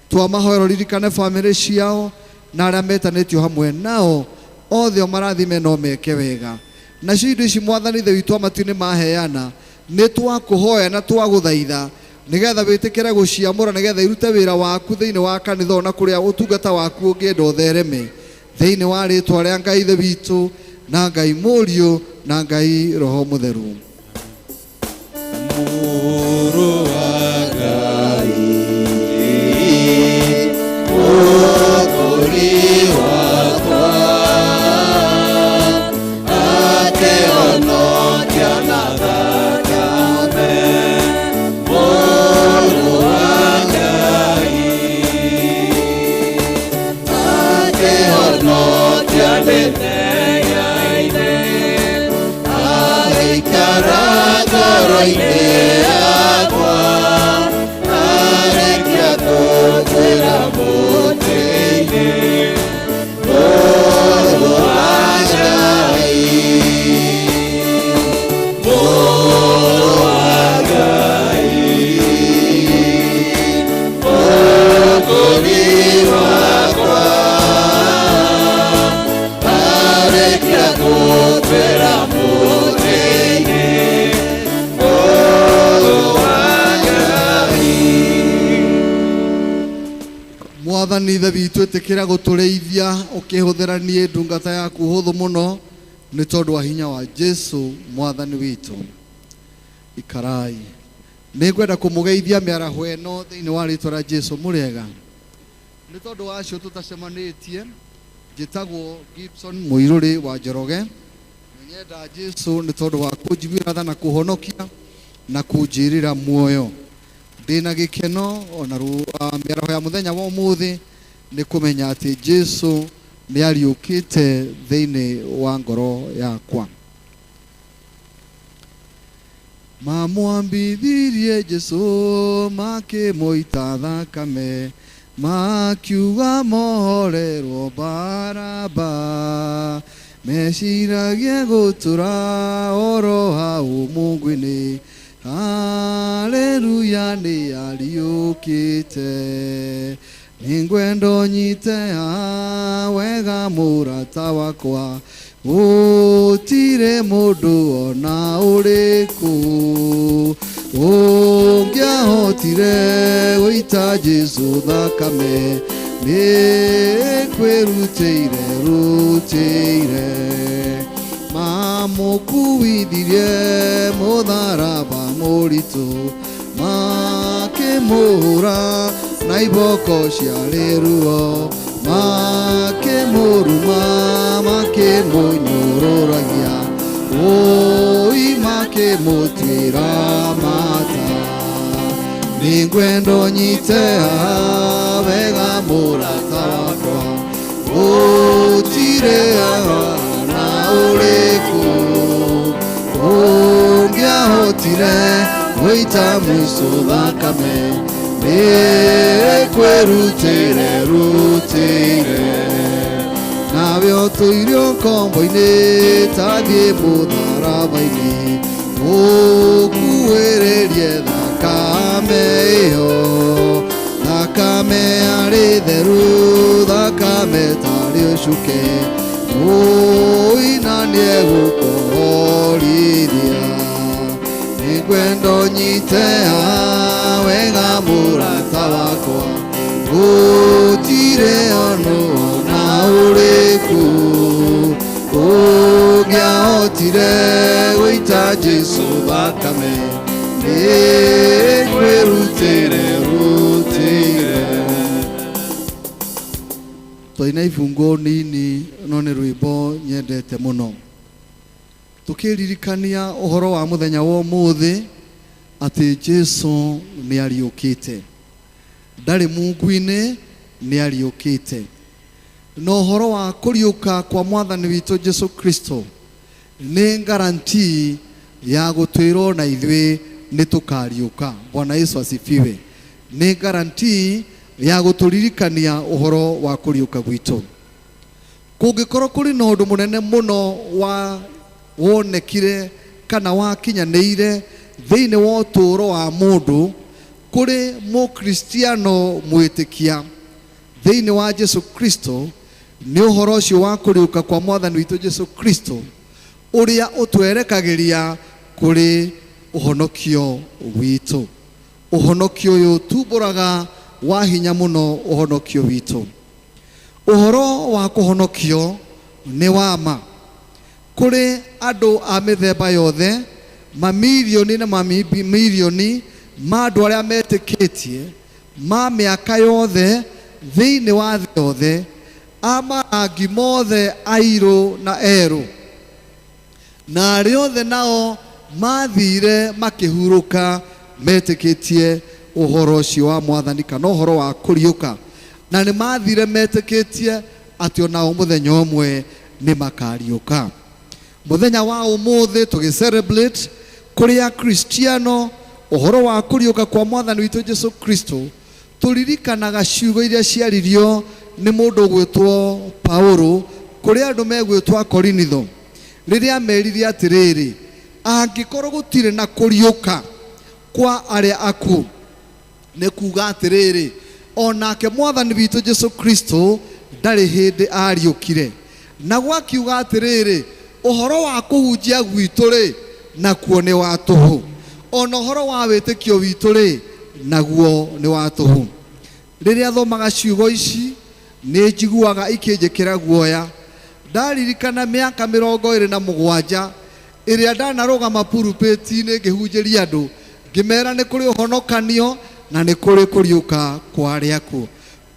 Twamahoera ũririkane bamĩrĩ ciao na arĩa metanĩtio hamwe nao othe ũmarathime no meke wega. Nacio indo ici Mwathani Ithe witũ wa matu-inĩ maheana, nĩ twakũhoya na twagũthaitha nĩgetha wĩtĩkĩre gũciamũra, nĩgetha irute wĩra waku thĩinĩ wa kanitha ona kũrĩa ũtungata waku ũngĩenda ũthereme, thĩinĩ wa rĩtwa rĩa Ngai Ithe witũ na Ngai Mũriũ na Ngai Roho Mũtheru. Mũrũ wa Ngai, Mũkũri wakwa, akĩhonokia na thakame. Mũrũ wa Ngai, akĩhonokia mĩthenya-inĩ, agĩikara ngoro-inĩ yakwa, arĩkia gũtuĩra mũtĩ-inĩ. Mũrũ wa Ngai, Mũrũ wa Ngai, Mũkũri wakwa, arĩkia gũtuĩra mũtĩ-inĩ. Mũrũ wa Ngai. Mwathani Ithe witũ, ĩtĩkĩra gũtũrĩithia ũkĩhũthĩra niĩ ndungata yaku hũthũ mũno, nĩ tondũ wa hinya wa Jesu Mwathani witũ. Ikarai. Nĩngwenda kũmũgeithia mĩaraho ĩno thĩinĩ wa rĩtwa rĩa Jesu. Mũrĩega? Nĩ tondũ wa acio tũtacemanĩtie, njĩtagwo Gibson Mũirũrĩ wa Njoroge. Nĩnyenda Jesu nĩ tondũ wa kũnjiguĩra tha na kũhonokia na kũnjĩrĩra muoyo. Ndĩna gĩkeno ona mĩaraho ya mũthenya wa ũmũthĩ nĩ kũmenya atĩ Jesu nĩ ariũkĩte thĩinĩ wa ngoro yakwa. Mamwambithirie Jesu makĩmũita thakame, makiuga mohorerwo Baraba, meciragia gũtũra oro hau Mungu-inĩ. Haleluya, nĩ ariũkĩte. Nĩngwenda ũnyite haha wega mũrata wakwa, gũtirĩ mũndũ ona ũrĩkũ ũngĩahotire gũita Jesu thakame, nĩ kwĩrutĩire rutĩire. Mamũkuithirie mũtharaba mũritũ, makĩmũhũra na iboko ciarĩ ruo, makĩmũruma, makĩmũnyũrũragia, oi makĩmũtuĩra mata. Nĩngwenda ũnyite haha wega mũrata wakwa, gũtirĩ na ũrĩkũ ũngĩahotire gũita mũico thakame, nĩ kwĩrutĩire rutĩire. Nawe ũtũire ũkombo-inĩ, tathiĩ mũtharaba-inĩ, ũkuĩrĩrie thakame ĩyo, thakame yarĩ theru, thakame tarĩ ũcuke, ũi na nĩegũkũhorithia. Nĩngwenda ũnyite haha wega mũrata wakwa, gũtirĩ Gũtirĩ ũndũ ona ũrĩkũ ũngĩahotire gũita Jesũ thakame, nĩ kwĩrutĩre rutĩire. Twaina ibungo nini no nĩ rwĩmbo nyendete mũno, tũkĩririkania ũhoro wa mũthenya wa ũmũthĩ atĩ Jesũ nĩ ariũkĩte, ndarĩ mungu-inĩ, nĩ ariũkĩte. Na ũhoro wa kũriũka kwa mwathani witũ Jesu Kristo nĩ guarantee ya gũtwĩrwo na ithuĩ nĩ tũkariũka. Bwana Yesu asifiwe. Nĩ guarantee ya gũtũririkania ũhoro wa kũriũka gwitũ. Kũngĩkorwo kũrĩ na ũndũ mũnene mũno wa wonekire kana wakinyanĩire thĩinĩ wa ũtũũro wa mũndũ, kũrĩ mũkristiano mwĩtĩkia thĩinĩ wa Jesu Kristo, nĩ ũhoro ũcio wa kũriũka kwa mwathani witũ Jesu Kristo, ũrĩa ũtwerekagĩria kũrĩ ũhonokio witũ. Ũhonokio ũyũ ũtumbũraga wa hinya mũno ũhonokio witũ. Ũhoro wa kũhonokio nĩ wa ma kũrĩ andũ a mĩthemba yothe, mamirioni na mamirioni ma andũ arĩa metĩkĩtie, ma mĩaka yothe thĩinĩ wa thĩ yothe, a marangi mothe, airũ na erũ, na arĩa othe nao mathire makĩhurũka metĩkĩtie ũhoro ũcio wa mwathani kana ũhoro wa kũriũka, na nĩ mathire metĩkĩtie atĩ onao mũthenya ũmwe nĩ makariũka. Mũthenya wa ũmũthĩ tũgĩ celebrate kũrĩ akristiano ũhoro wa kũriũka kwa mwathani witũ Jesu Kristo, tũririkanaga ciugo iria ciaririo nĩ mũndũ ũgwĩtwo Paulo kũrĩ andũ megwĩtwo Akorinitho, rĩrĩa amerire atĩrĩrĩ, angĩkorwo gũtirĩ na kũriũka kwa arĩa akuũ, nĩ kuga atĩrĩrĩ, onake mwathani witũ Jesu Kristo ndarĩ hĩndĩ ariũkire. Na gwakiuga atĩrĩrĩ, ũhoro wa kũhunjia gwitũ rĩ, nakuo nĩ wa tũhũ, ona ũhoro wa wĩtĩkio witũ rĩ, naguo nĩ wa tũhũ. Rĩrĩa thomaga ciugo ici nĩ njiguaga ikĩnjĩkĩra guoya. Ndaririkana mĩaka 27 ĩrĩa ndanarũgama pulpit-inĩ ngĩhunjĩria andũ, ngĩmera nĩ kũrĩ ũhonokanio na nĩ kũrĩ kũriũka kwa arĩa akuũ.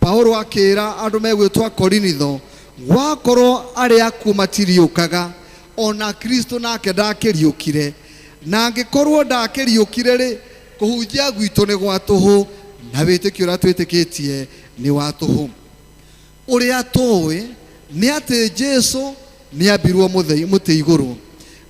Paulo akĩra andũ megwĩtwo Akorinitho, gwakorwo arĩa akuũ matiriũkaga, ona Kristo nake ndakĩriũkire, na angĩkorwo ndakĩriũkire rĩ, kũhunjia gwitũ nĩ gwa tũhũ na wĩtĩkio ũrĩa twĩtĩkĩtie nĩ wa tũhũ. Ũrĩa tũĩ nĩ atĩ Jesu nĩ ambirwo mũtĩ igũrũ,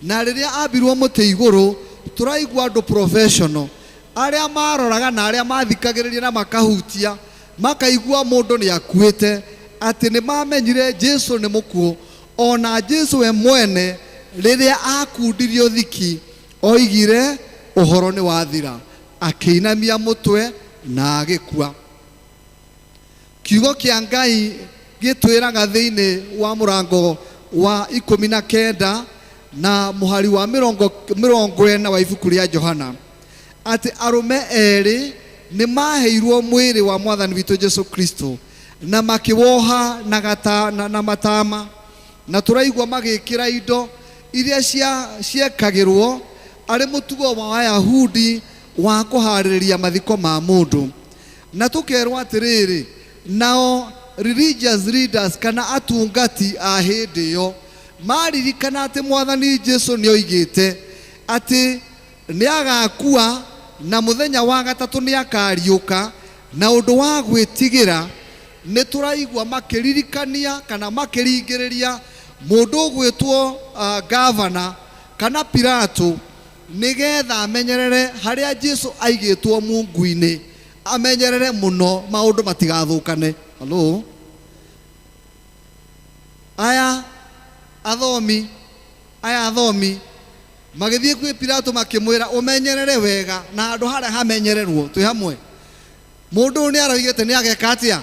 na rĩrĩa ambirwo mũtĩ igũrũ tũraigua andũ professional arĩa maroraga na arĩa mathikagĩrĩria na makahutia makaigua mũndũ nĩ akuĩte, atĩ nĩ mamenyire Jesu nĩ mũkuũ. Ona Jesu we mwene rĩrĩa akundirio thiki oigire ũhoro nĩ wathira, akĩinamia mũtwe na agĩkua. Kiugo kĩa Ngai gĩtwĩraga thĩinĩ wa mũrango wa 19 na mũhari wa 40 wa ibuku rĩa Johana atĩ arũme erĩ nĩ maheirwo mwĩrĩ wa mwathani witũ Jesu Kristo na makĩwoha na gata, na matama, na tũraigua magĩkĩra indo iria ciekagĩrwo arĩ mũtugo wa Ayahudi wa kũharĩrĩria mathiko ma mũndũ. Na tũkerwo atĩrĩrĩ, nao religious leaders kana atungati a hĩndĩ ĩyo maririkana atĩ mwathani Jesu nĩ oigĩte atĩ nĩ agakua na mũthenya wa gatatũ nĩ akariũka, na ũndũ wa gwĩtigĩra nĩ tũraigua makĩririkania kana makĩringĩrĩria mũndũ ũgwĩtwo gavana kana Pilato nĩgetha amenyerere harĩa Jesu aigĩtwo mungu-inĩ, amenyerere mũno maũndũ matigathũkane. Hello? Aya athomi, aya athomi magĩthiĩ kwĩ Pilato makĩmwĩra ũmenyerere wega na handũ harĩa hamenyererwo twĩ hamwe. Mũndũ ũyũ nĩ aroigĩte nĩ ageka atĩa?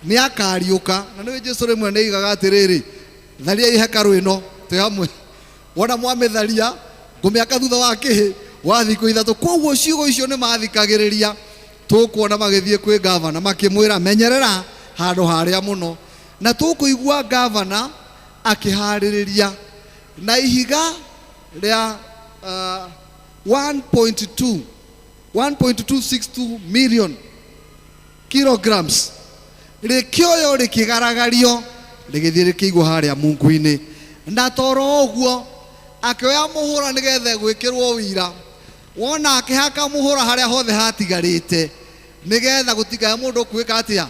Nĩ akariũka. Na nĩwe Jesu rĩmwe nĩ aigaga atĩrĩrĩ, thariai hekarũ ĩno twĩ hamwe, wona mwamĩtharia ngũmĩaka thutha wa kĩhĩ wa thikũ 3. Koguo ciugo icio nĩ mathikagĩrĩria, tũkuona magĩthiĩ kwĩ gavana makĩmwĩra menyerera Handũ harĩa mũno. Na tũkũigua gavana akĩharĩrĩria na ihiga rĩa 1.2 1.262 million kilograms rĩkĩoywo rĩkĩgaragario rĩgĩthiĩ rĩkĩigwo harĩa mungu-inĩ. Na toro ũguo akĩoya mũhũra nĩgetha gwĩkĩrwo wĩira, wona akĩhaka mũhũra harĩa hothe hatigarĩte nĩgetha gũtikae mũndũ ũkwĩka atĩa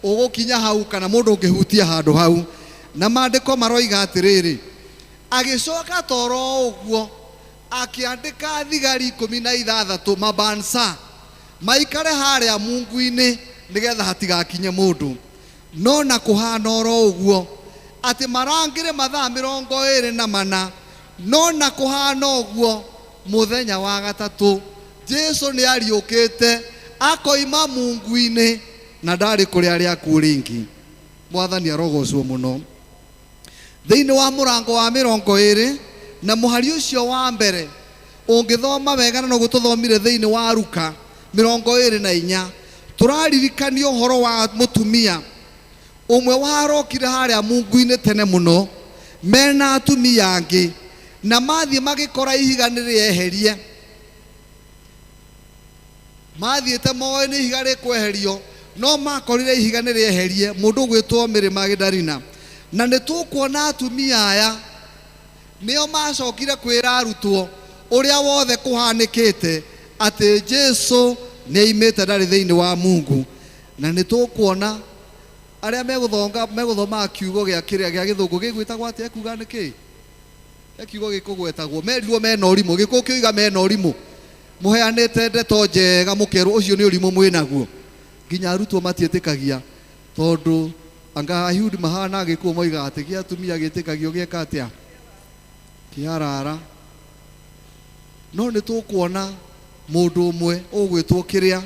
ũgũkinya hau kana mũndũ ũngĩhutia handũ hau. Na maandĩko maroiga atĩrĩrĩ, agĩcoka toro ũguo akĩandĩka thigari 16 mabansa maikare harĩa mungu-inĩ nĩgetha hatigakinye mũndũ. No na kũhana oro ũguo atĩ marangĩre mathaa 24, no na kũhana ũguo mũthenya wa gatatũ Jesu nĩ ariũkĩte akoima mungu-inĩ na ndarĩ kũrĩ arĩa akuũ rĩngĩ. Mwathani arogocwo mũno. Thĩinĩ wa mũrango wa 20 na mũhari ũcio wa mbere ũngĩthoma wega na noguo tũthomire thĩinĩ wa Luka 24, tũraririkanio ũhoro wa mũtumia ũmwe warokire harĩa mungu-inĩ tene mũno mena atumia angĩ, na mathiĩ magĩkora ihiga nĩ rĩeherie. Mathiĩte moĩ nĩ ihiga rĩkweherio, no makorire ihiga nĩ rĩeherie, mũndũ ũgwĩtwo Mary Magdalena. Na nĩ tũkuona atumia aya nĩo macokire kwĩra arutwo ũrĩa wothe kũhanĩkĩte atĩ Jesu nĩ aimĩte ndarĩ thĩinĩ wa Mungu. Na nĩ tũkuona arĩa megũthomaga kiugo gĩa kĩrĩa gĩa gĩthũngũ gĩgwĩtagwo atĩa, ekuga nĩ kĩĩ? He kiugo gĩkũgwetagwo, merirwo mena ũrimũ, gĩkũyũ kĩoiga mena ũrimũ, mũheanĩte ndeto njega mũkerwo ũcio nĩ ũrimũ mwĩnaguo. Nginya arutwo matiĩtĩkagia tondũ anga Ayahudi mahana gĩkũyũ moigaga atĩ gĩa atumia gĩtĩkagio gĩeka atĩa? Kĩarara. No nĩ tũkuona mũndũ ũmwe ũgwĩtwo kĩrĩa,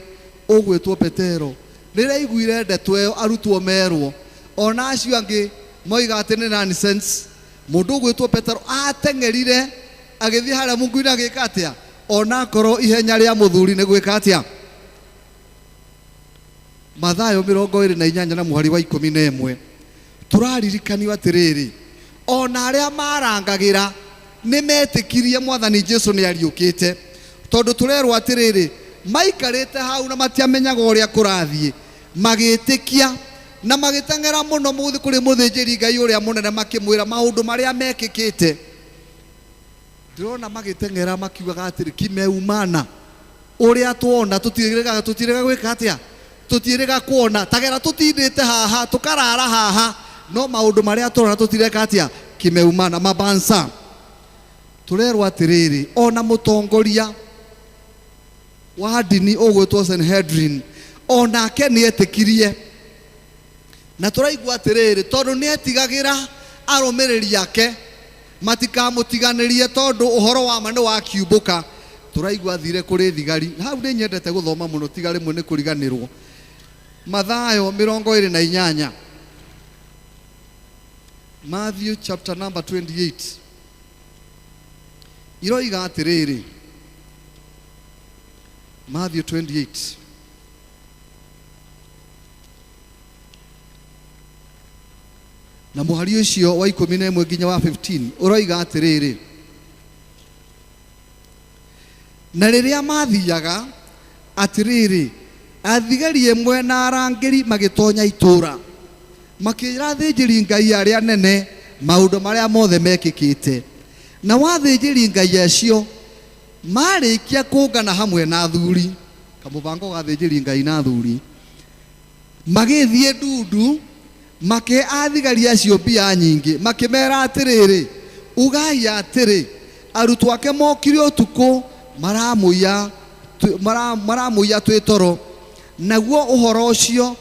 ũgwĩtwo Petero, rĩrĩa aiguire ndeto ĩyo arutwo merwo, ona acio angĩ moiga atĩ nĩ nonsense, mũndũ ũgwĩtwo Petero ateng'erire agĩthiĩ harĩa mungu-inĩ agĩka atĩa? Ona akorwo ihenya rĩa mũthuri nĩ gwĩka atĩa? Mathayo 28 na mũhari wa 11 tũraririkanio atĩrĩrĩ, ona arĩa marangagĩra nĩ metĩkirie Mwathani Jesu nĩ ariũkĩte, tondũ tũrerwo atĩrĩrĩ, maikarĩte hau na matiamenyaga ũrĩa kũrathiĩ, magĩtĩkia na magĩteng'era mũno mũthĩ kũrĩ mũthĩnjĩri Ngai ũrĩa mũnene makĩmwĩra maũndũ marĩa mekĩkĩte. Ndĩrona magĩteng'era makiugaga atĩrĩ, kimeumana, ũrĩa tuona tũtirĩga gwĩka atĩa? Tũtirĩga kuona, tagera tũtindĩte haha tũkarara haha, no maũndũ marĩa tũrona tũtireka atĩa? Kimeumana. Mabansa. Tũrerwo atĩrĩrĩ, ona mũtongoria wa ndini ũgwĩtwo Sanhedrin onake nĩ etĩkirie. Na tũraigua atĩrĩrĩ, tondũ nĩ etigagĩra arũmĩrĩri ake matikamũtiganĩrie tondũ ũhoro wa ma nĩ wakiumbũka, tũraigua athire kũrĩ thigari. Hau nĩ nyendete gũthoma mũno, tiga rĩmwe nĩ kũriganĩrwo. Mathayo 28, Matthew chapter number 28, iroiga atĩrĩrĩ, Matthew 28 na mũhari ũcio wa 11 nginya wa 15 ũroiga atĩrĩrĩ, na rĩrĩa mathiaga atĩrĩrĩ, athigari ĩmwe na arangĩri magĩtonya itũũra, makĩĩra athĩnjĩri Ngai arĩa anene maũndũ marĩa mothe mekĩkĩte. Na wathĩnjĩri Ngai acio marĩkia kũngana hamwe na athuri, kamũbango ga athĩnjĩri Ngai na athuri, magĩthiĩ ndundu makĩhe athigari acio mbia nyingĩ, makĩmera atĩrĩrĩ, ugai atĩrĩ, arutwo ake mokire ũtukũ maramũiya twĩ toro, naguo ũhoro ũcio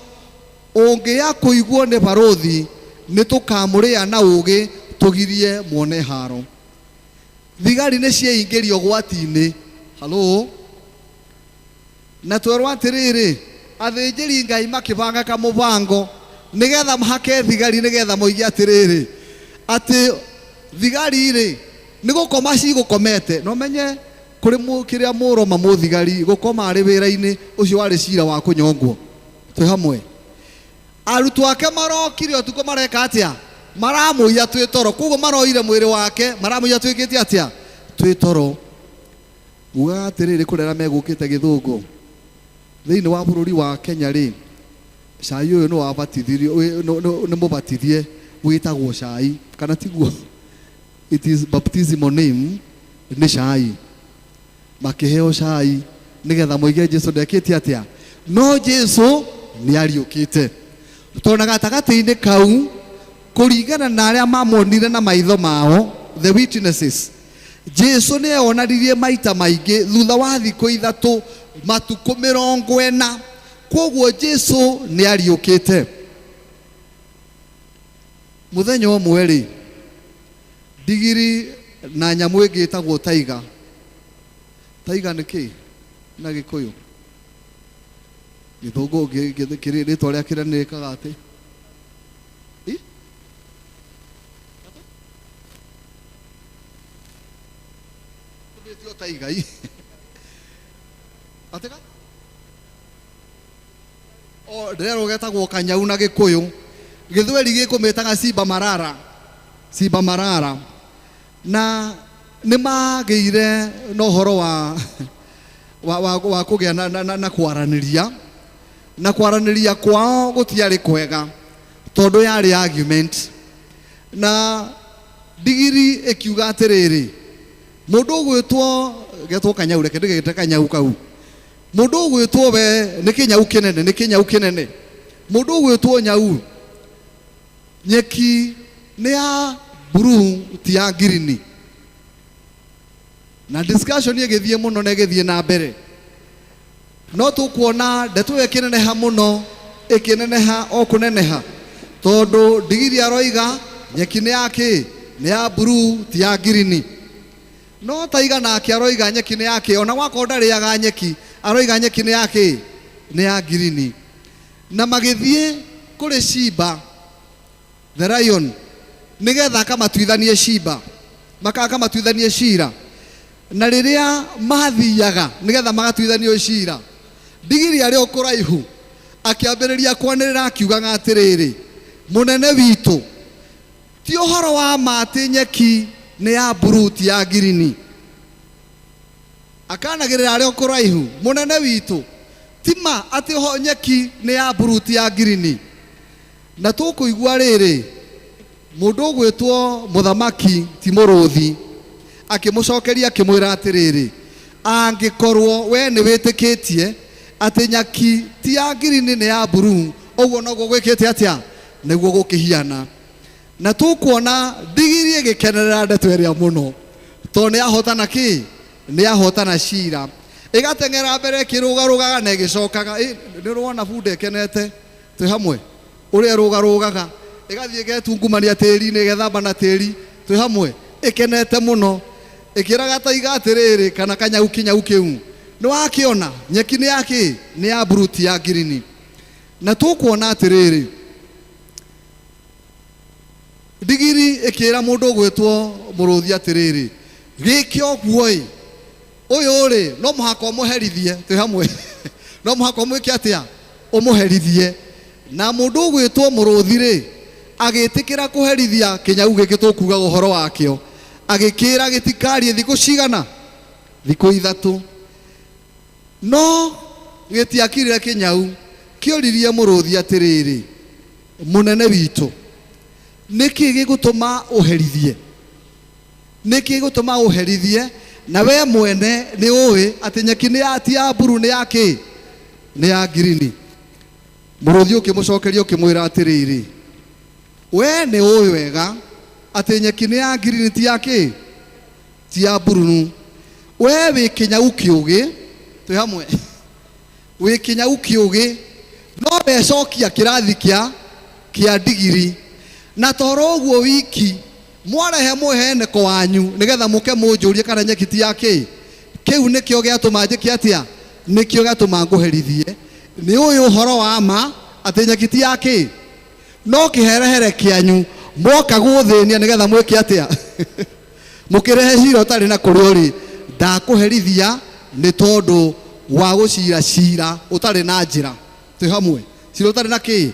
ũngĩya kũiguo nĩ barũthi, nĩ tũkamũrĩa na ũũgĩ tũgirie muone haro. Thigari nĩ ciaingĩrio ũgwati-inĩ. Halo? Na twerwo atĩrĩrĩ, athĩnjĩri Ngai makĩbanga kamũbango nĩgetha mahake thigari, nĩgetha moige atĩrĩrĩ, atĩ thigari rĩ nĩ gũkoma cigũkomete. No menye kũrĩ kĩrĩa mũroma mũthigari gũkoma arĩ wĩra-inĩ ũcio warĩ cira wa kũnyongwo. Twĩ hamwe. Arutwo ake marokire ũtukũ mareka atĩa? Maramũiya twĩ toro. Koguo maroire mwĩrĩ wake, maramũiya twĩkĩte atĩa? Twĩ toro. Ngugaga atĩrĩrĩ kũrĩ arĩa megũkĩte gĩthũngũ. Thĩinĩ wa bũrũri wa Kenya rĩ, cai ũyũ nĩ wabatithirio, nĩ mũbatithie wĩtagwo cai, kana tiguo? It is baptismal name nĩ cai. Makĩheo cai nĩgetha moige Jesu ndekĩte atĩa, no Jesu nĩ ariũkĩte. Tondũ gatagatĩ-inĩ kau, kũringana na arĩa mamuonire na maitho mao, the witnesses, Jesu nĩ eyonanirie maita maingĩ thutha wa thikũ ithatũ, matukũ 40. Kwoguo Jesu nĩ ariũkĩte. Mũthenya ũmwe rĩ, ndigiri na nyamũ ĩngĩ ĩtagwo taiga. Taiga nĩ kĩ na Gĩkũyũ? Gĩthũngũ kĩrĩ rĩtwa rĩa kĩrĩa nĩ rĩkaga atĩ? Tũmĩtio taiga i. Atĩga? O ndĩrerwo getagwo kanyau na Gĩkũyũ. Gĩthweri gĩkũmĩtaga Simba Marara. Simba Marara. Na nĩ magĩire na ũhoro wa kũgĩa na kwaranĩria. Na kwaranĩria kwao gũtiarĩ kwega tondũ yarĩ argument. Na ndigiri ĩkiuga atĩrĩrĩ, mũndũ ũgwĩtwo getwo kanyau, reke ndĩgete kanyau kau. Mũndũ ũgwĩtwo we nĩ kĩnyau kĩnene, nĩ kĩnyau kĩnene. Mũndũ ũgwĩtwo nyau, nyeki nĩ ya blue ti ya ngirini. Na discussion ĩgĩthiĩ mũno na ĩgĩthiĩ na mbere. No tũkuona ndeto ĩyo ĩkĩneneha mũno, ĩkĩneneha o kũneneha. Tondũ ndigiri aroiga nyeki nĩ ya kĩ? Nĩ ya blue ti ya ngirini. No taiga nake aroiga nyeki nĩ ya kĩ? Ona gwakorwo ndarĩaga nyeki, aroiga nyeki nĩ ya kĩ? Nĩ ya ngirini. Na magĩthiĩ kũrĩ Simba the lion, nĩgetha akamatuithanie Simba, akamatuithanie cira. Na rĩrĩa mathiaga nĩgetha magatuithanio cira, ndigiri arĩ o kũraihu akĩambĩrĩria kwanĩrĩra akiugaga atĩrĩrĩ, mũnene witũ, ti ũhoro wa ma atĩ nyeki nĩ ya blue ti ya ngirini. Akanagĩrĩra arĩ o kũraihu, mũnene witũ, ti ma atĩ nyeki nĩ ya blue ti ya ngirini. Na tũkũigua rĩrĩ, mũndũ ũgwĩtwo mũthamaki ti mũrũthi, akĩmũcokeria akĩmwĩra atĩrĩrĩ, angĩkorwo we nĩ wĩtĩkĩtie atĩ nyaki ti ya ngirini nĩ ya blue, ũguo noguo gwĩkĩte atĩa? Nĩguo gũkĩhiana. Na tũkuona ndigiri ĩgĩkenerera ndeto ĩrĩa mũno, tondũ nĩ yahotana kĩ? Nĩ yahotana cira. Ĩgateng'era mbere ĩkĩrũgarũgaga na ĩgĩcokaga. Nĩ ũrona bunda ĩkenete? Twĩ hamwe? Ũrĩa ĩrũgarũgaga, ĩgathiĩ ĩgetungumania tĩri-inĩ, ĩgethamba na tĩri. Twĩ hamwe? Ĩkenete mũno. Ĩkĩraga taiga atĩrĩrĩ, kana kanyau kĩnyau kĩu. Nĩ wakĩona? Nyeki nĩ ya kĩ? Nĩ ya blue ti ya ngirini. Na tũkuona atĩrĩrĩ, ndigiri ĩkĩra mũndũ ũgwĩtwo mũrũthi atĩrĩrĩ, gĩke ũguo ĩ, ũyũ rĩ, no mũhaka ũmũherithie. Twĩ hamwe? No mũhaka ũmwĩke atĩa? Ũmũherithie. Na mũndũ ũgwĩtwo mũrũthi rĩ, agĩtĩkĩra kũherithia kĩnyau gĩkĩ tũkugaga ũhoro wakĩo, agĩkĩra gĩtikarie thikũ cigana? Thikũ ithatũ. No gĩtiakirire kĩnyau, kĩoririe mũrũthi atĩrĩrĩ, mũnene witũ, nĩkĩ gĩgũtũma ũherithie? Nĩkĩ gĩgũtũma ũherithie? Na we mwene nĩ ũĩ atĩ nyeki nĩ ya ti ya mburu, nĩ ya kĩ? Nĩ ya ngirini. Mũrũthi ũkĩmũcokeria ũkĩmwĩra atĩrĩrĩ, we nĩ ũĩ wega atĩ nyeki nĩ ya ngirini ti ya kĩ? Ti ya mburu. We wĩ kĩnyau kĩũgĩ, twĩ hamwe? Wĩ kĩnyau kĩũgĩ, no wecokia kĩrathi kĩa ndigiri. Na toro ũguo wiki, mwarehe mũheneko wanyu nĩgetha mũke mũnjũrie kana nyeki ti ya kĩ? Kĩu nĩkĩo gĩatũma njĩke atĩa? Nĩkĩo gĩatũma ngũherithie. Nĩ ũĩ ũhoro wa ma atĩ nyeki ti ya kĩ? No kĩherehere kĩanyu mwoka gũthĩnia nĩgetha mwĩke atĩa? Mũkĩrehe cira ũtarĩ na kũrĩa ũrĩ. Ndakũherithia nĩ tondũ wa gũcira cira ũtarĩ na njĩra. Twĩ hamwe? Cira ũtarĩ na kĩ?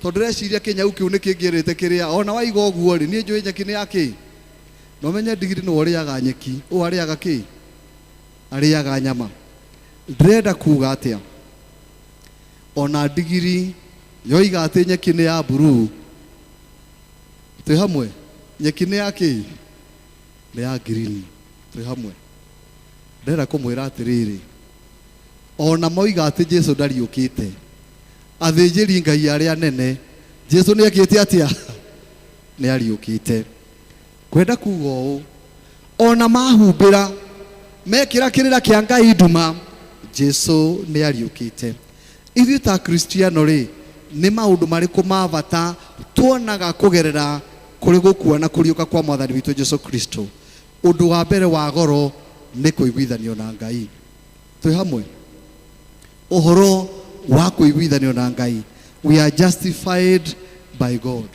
Tondũ ndĩreciria kĩnyau kĩu nĩ kĩngĩrĩte kĩrĩa ona waiga ũguo rĩ, niĩ njũĩ nyeki nĩ ya kĩ. Na ũmenye ndigiri nĩwe ũrĩaga nyeki, ũũ arĩaga kĩ? Arĩaga nyama. Ndĩrenda kuga atĩa? Ona ndigiri yoiga atĩ nyeki nĩ ya mburuu, twĩ hamwe? Nyeki nĩ ya kĩ? Nĩ ya green. Twĩ hamwe? Ndĩrenda kũmwĩra atĩrĩrĩ, ona moiga atĩ Jesu ndariũkĩte, athĩnjĩri Ngai arĩa anene, Jesu nĩ ekĩte atĩa? Nĩ ariũkĩte. Kwenda kuga ũũ, ona mahumbĩra mekĩra kĩrĩra kĩa Ngai nduma, Jesu nĩ ariũkĩte. Ithuĩ ta Kristiano rĩ, nĩ maũndũ marĩkũ ma bata tuonaga kũgerera kũrĩ gũkua na kũriũka kwa Mwathani witũ Jesu Kristo? Ũndũ wa mbere wa goro nĩ kũiguithanio na Ngai. Twĩ hamwe? Ũhoro wa kũiguithanio na Ngai, we are justified by God.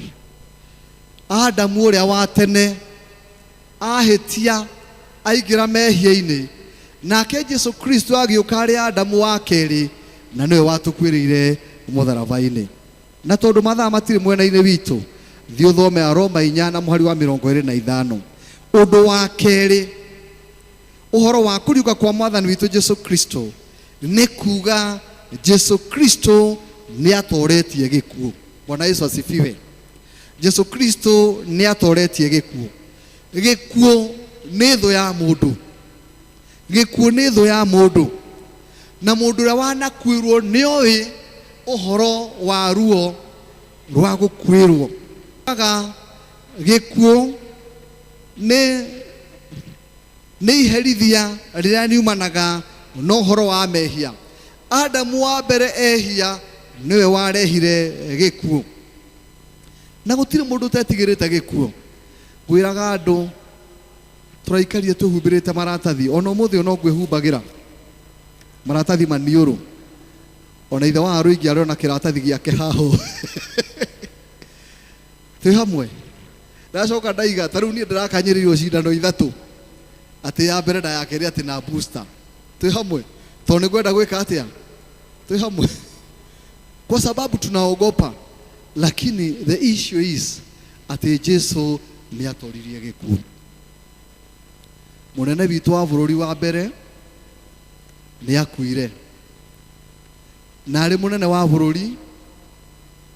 Adamu ũrĩa wa tene ahĩtia aingĩra mehia-inĩ, nake Jesu Kristo agĩũka arĩ Adamu wa kerĩ, na nĩwe watũkuĩrĩire mũtharaba-inĩ. Na tondũ mathaa matirĩ mwena-inĩ witũ, thiĩ ũthome Aroma 4 na mũhari wa 25. Ũndũ wa kerĩ, ũhoro wa kũriũka kwa Mwathani witũ Jesu Kristo nĩ kuga Jesu Kristo nĩ atoretie gĩkuũ. Bwana Yesu asifiwe. Jesu Kristo nĩ atoretie gĩkuũ. Gĩkuũ nĩ thũ ya mũndũ. Gĩkuũ nĩ thũ ya mũndũ. Na mũndũ ũrĩa wanakuĩrwo nĩ oĩ ũhoro wa ruo rwa gũkuĩrwo. Aga gĩkuũ nĩ iherithia rĩrĩa riumanaga na ũhoro wa mehia. Adamu wa mbere ehia nĩwe warehire gĩkuũ. Na gũtirĩ mũndũ ũtetigĩrĩte gĩkuũ. Ngwĩraga andũ tũraikarie twĩhumbĩrĩte maratathi, ona ũmũthĩ no ngwĩhumbagĩra maratathi maniũrũ. Ona ithe wa Arũingĩ arĩ ona kĩratathi gĩake haho. Twĩ hamwe? Ndacoka ndaiga ta rĩu niĩ ndĩrakanyĩrĩirwo cindano ithatũ, atĩ ya mbere na ya kerĩ atĩ na booster. Twĩ hamwe? Tondũ nĩ ngwenda gwĩka atĩa? Twĩ hamwe? Kwa sababu tunaogopa, lakini the issue is atĩ Jesu nĩ atoririe gĩkuũ. Mũnene witũ wa bũrũri wa mbere nĩ akuire, na arĩ mũnene wa bũrũri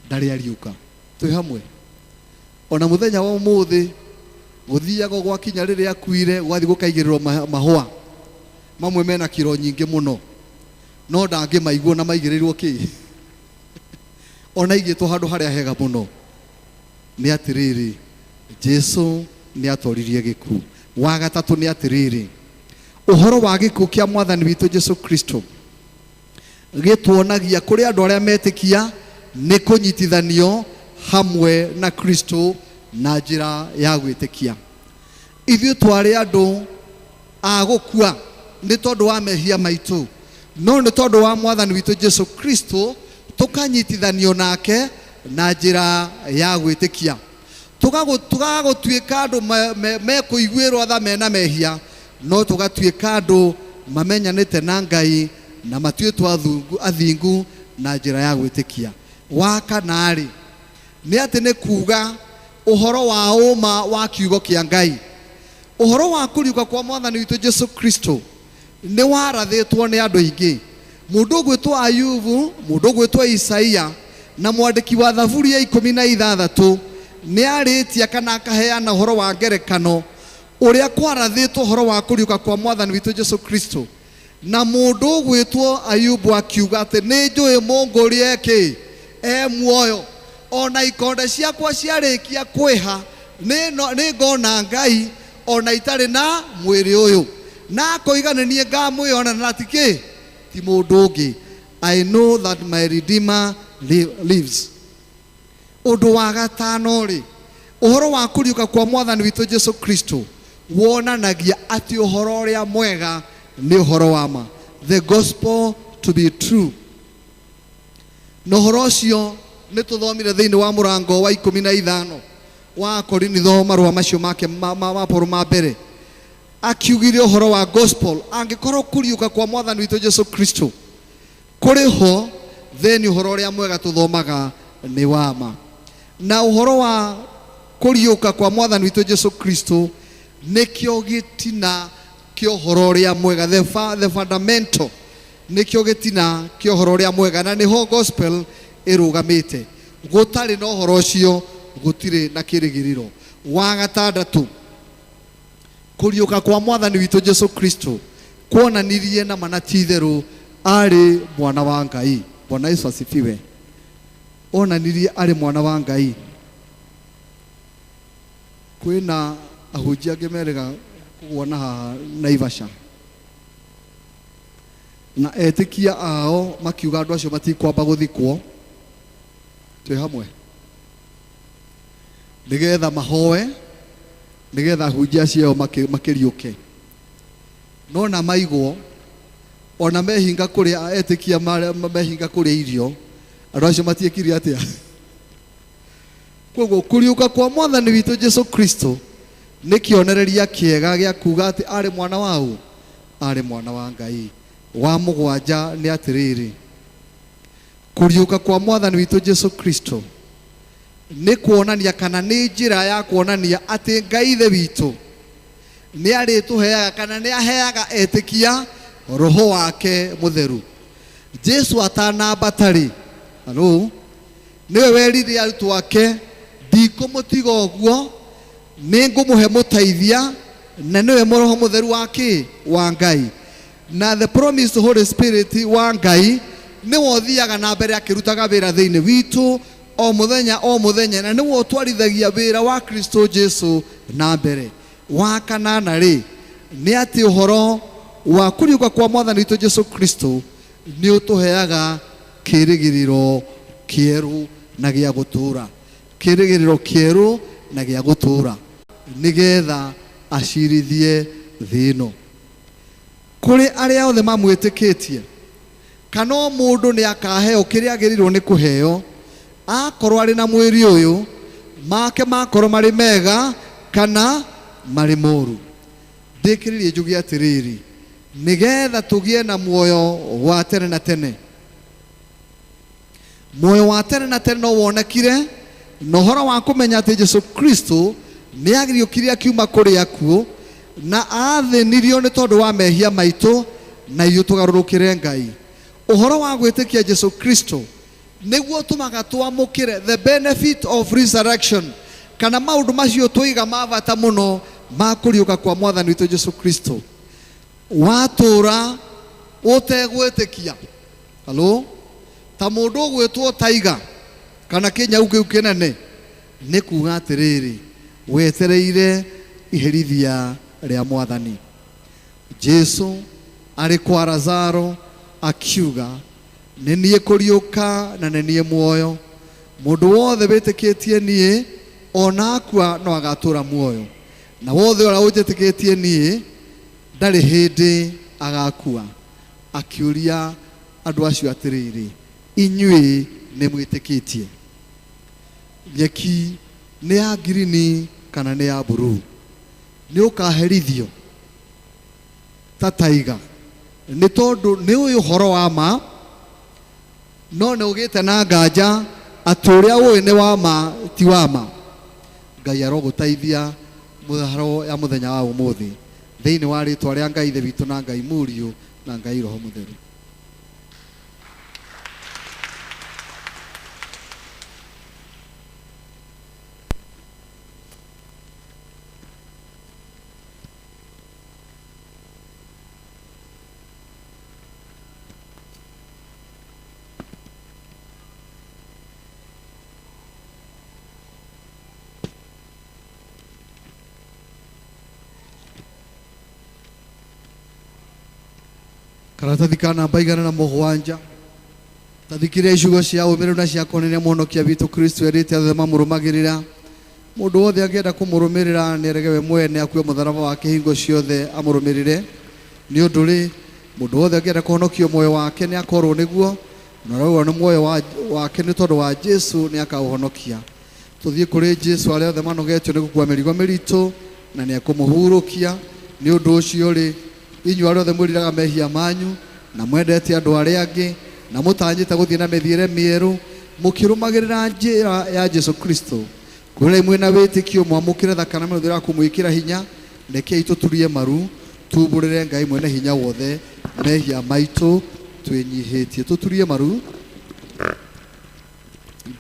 ndarĩ ariũka. Twĩ hamwe? Ona mũthenya wa ũmũthĩ gũthiaga gwakinya rĩrĩa akuire, gwathiĩ gũkaigĩrĩrwo mahũa mamwe mena kiro nyingĩ mũno, no ndangĩmaigua na maigĩrĩirwo kĩ? Ona aigĩtwo handũ harĩa hega mũno. Nĩ atĩrĩrĩ, Jesu nĩ atoririe gĩkuũ. Wa gatatũ nĩ atĩrĩrĩ, ũhoro wa gĩkuũ kĩa Mwathani witũ Jesu Kristo gĩtuonagia kũrĩ andũ arĩa metĩkia nĩ kũnyitithanio hamwe na Kristo na njĩra ya gwĩtĩkia. Ithuĩ twarĩ andũ a gũkua nĩ tondũ wa mehia maitũ, no nĩ tondũ wa Mwathani witũ Jesu Kristo tũkanyitithanio nake na njĩra ya gwĩtĩkia. Tũgaga gũtuĩka andũ mekũiguĩrwo tha mena mehia, no tũgatuĩka andũ mamenyanĩte na Ngai na matuĩtwo athingu na njĩra ya gwĩtĩkia. Wa kana-rĩ, nĩ atĩ nĩ kuga ũhoro wa ũma wa kiugo kĩa Ngai. Ũhoro wa kũriũka kwa Mwathani witũ Jesu Kristo nĩ warathĩtwo nĩ andũ aingĩ. Mũndũ ũgwĩtwo Ayubu, mũndũ ũgwĩtwo Isaia na mwandĩki wa Thaburi ya 16 nĩ arĩtie kana akaheana ũhoro wa ngerekano ũrĩa kwarathĩtwo ũhoro wa kũriũka kwa Mwathani witũ Jesu Kristo. Na mũndũ ũgwĩtwo Ayubu akiuga atĩ nĩ njũĩ mũngũri ekĩ e muoyo, ona ikonde ciakwa ciarĩkia kwĩha nĩ ngona Ngai ona itarĩ na mwĩrĩ ũyũ. Na akoiga nĩ niĩ ngamwĩona na ti kĩ? Ti mũndũ ũngĩ. I know that my Redeemer lives. Ũndũ wa gatano rĩ, ũhoro wa kũriũka kwa Mwathani witũ Jesu Kristo wonanagia atĩ ũhoro ũrĩa mwega nĩ ũhoro wa ma, the gospel to be true. Na ũhoro ũcio nĩ tũthomire thĩinĩ wa mũrango wa 15 wa Korinitho, marũa macio make ma Paulo ma mbere, akiugire ũhoro wa gospel. Angĩkorwo kũriũka kwa Mwathani witũ Jesu Kristo kũrĩ ho, then ũhoro ũrĩa mwega tũthomaga Nĩ wa ma. Na ũhoro wa kũriũka kwa mwathani witũ Jesu Kristo nĩkĩo gĩtina kĩa ũhoro ũrĩa mwega, the fundamental, nĩkĩo gĩtina kĩa ũhoro ũrĩa mwega, na nĩho gospel ĩrũgamĩte. Gũtarĩ na ũhoro ũcio gũtirĩ na kĩrĩgĩrĩro. Wa gatandatũ, kũriũka kwa mwathani witũ Jesu Kristo kuonanirie na mana ti itherũ arĩ mwana wa Ngai. Bwana Yesu asifiwe. Onanirie arĩ mwana wa Ngai. Kwĩna ahunjia angĩ merĩga kũgũa haha Naivasha, na etĩkia ao makiuga andũ acio matikwamba gũthikwo, twĩ hamwe, nĩgetha mahoe, nĩgetha ahunjia acio makĩriũke. No na maigwo ona mehinga kũrĩa, etĩkia mehinga kũrĩa irio, andũ acio matiĩkire atĩa? Koguo kũriũka kwa mwathani witũ Jesu Kristo nĩ kĩonereria kĩega gĩa kuga atĩ arĩ mwana wa ũ? Arĩ mwana wa Ngai. Wa mũgwanja nĩ atĩrĩrĩ, kũriũka kwa mwathani witũ Jesu Kristo nĩ kuonania kana nĩ njĩra ya kuonania atĩ Ngai Ithe witũ nĩ arĩtũheaga kana nĩ aheaga etĩkia roho wake mũtheru. Jesu atanambata rĩ, halo, nĩwe werire arutwo ake, ndikũmũtiga ũguo, nĩ ngũmũhe mũteithia, na nĩwe roho mũtheru wa kĩ? Wa Ngai. Na the promised Holy Spirit wa Ngai nĩwe ũthiaga na mbere akĩrutaga wĩra thĩinĩ witũ o mũthenya o mũthenya, na nĩwe ũtwarithagia wĩra wa Kristo Jesu na mbere. Wa kanana rĩ, nĩ atĩ ũhoro wa kũriũka kwa mwathani witũ Jesu Kristo nĩ ũtũheaga kĩĩrĩgĩrĩro kĩerũ na gĩa gũtũũra, kĩĩrĩgĩrĩro kĩerũ na gĩa gũtũũra, nĩgetha acirithie thĩ ĩno kũrĩ arĩa othe mamwĩtĩkĩtie. Kana o mũndũ nĩ akaheo kĩrĩa agĩrĩirwo nĩ kũheo, akorwo arĩ na mwĩrĩ ũyũ, make makorwo marĩ mega kana marĩ moru. Ndĩkĩrĩrie njuge atĩrĩrĩ, nĩgetha tũgĩe na muoyo wa tene na tene. Muoyo wa tene na tene no wonekire na ũhoro wa kũmenya atĩ Jesu Kristo nĩ agĩriũkire akiuma kũrĩ akuũ, na athĩnirio nĩ tondũ wa mehia maitũ, na ithuĩ tũgarũrũkĩre Ngai. Ũhoro wa gwĩtĩkia Jesu Kristo nĩguo tũmaga twamũkĩre the benefit of resurrection, kana maũndũ macio tũiga ma bata mũno ma kũriũka kwa mwathani witũ Jesu Kristo. Watũra ũtegwĩtĩkia, halo, ta mũndũ ũgwĩtwo taiga kana kĩnyau kĩu kĩnene, nĩ kuga atĩrĩrĩ, wetereire iherithia rĩa mwathani. Jesu arĩ kwa Lazaro akiuga, nĩ niĩ kũriũka na nĩ niĩ muoyo, mũndũ wothe wĩtĩkĩtie niĩ ona akua no agatũra muoyo, na wothe ũrĩa ũnjĩtĩkĩtie niĩ ndarĩ hĩndĩ agakua. Akiũria andũ acio atĩrĩrĩ, inyuĩ nĩ mwĩtĩkĩtie? Nyeki nĩ ya ngirini kana nĩ ya mburuu? Nĩ ũkaherithio ta taiga, nĩ tondũ nĩ ũĩ ũhoro wa ma, no nĩ ũgĩte na nganja atĩ ũrĩa ũĩ nĩ wa ma ti wa ma. Ngai arogũteithia mũharo ya mũthenya wa ũmũthĩ, thĩinĩ wa rĩtwa rĩa Ngai Ithe witũ na Ngai Mũriũ na Ngai Roho Mũtheru. Karatathi ka namba 107. Tathikĩrĩria icigo cia ũmĩrĩru na cia kuonania mũhonokia witũ Kristo erĩte othe mamũrũmagĩrĩra. Mũndũ wothe angĩenda kũmũrũmĩrĩra nĩ arege we mwene, akue mũtharaba wake hingo ciothe amũrũmĩrĩre. Nĩ ũndũ rĩ, mũndũ wothe angĩenda kũhonokio muoyo wake nĩ akorwo nĩguo, na ũrĩa nĩ muoyo wake nĩ tondũ wa Jesu nĩ akaũhonokia. Tũthiĩ kũrĩ Jesu arĩa othe manogetio nĩ gũkua mĩrigo mĩritũ, na nĩ ekũmũhurũkia. Nĩ ũndũ ũcio rĩ, inyuĩ arĩa othe mwĩriraga mehia manyu na mwendete andũ arĩa angĩ na mũtanyĩte gũthiĩ na mĩthiĩre mĩerũ Mũkĩrũmagĩrĩra njĩra ya Jesu Kristo. Kũrĩa mwĩna wĩtĩkio mwamũkĩre thakame ũthera kũmwĩkĩra hinya, rekei tũturie maru tumbũrĩre Ngai mwene hinya wothe mehia maitũ twĩnyihĩtie. Tũturie maru.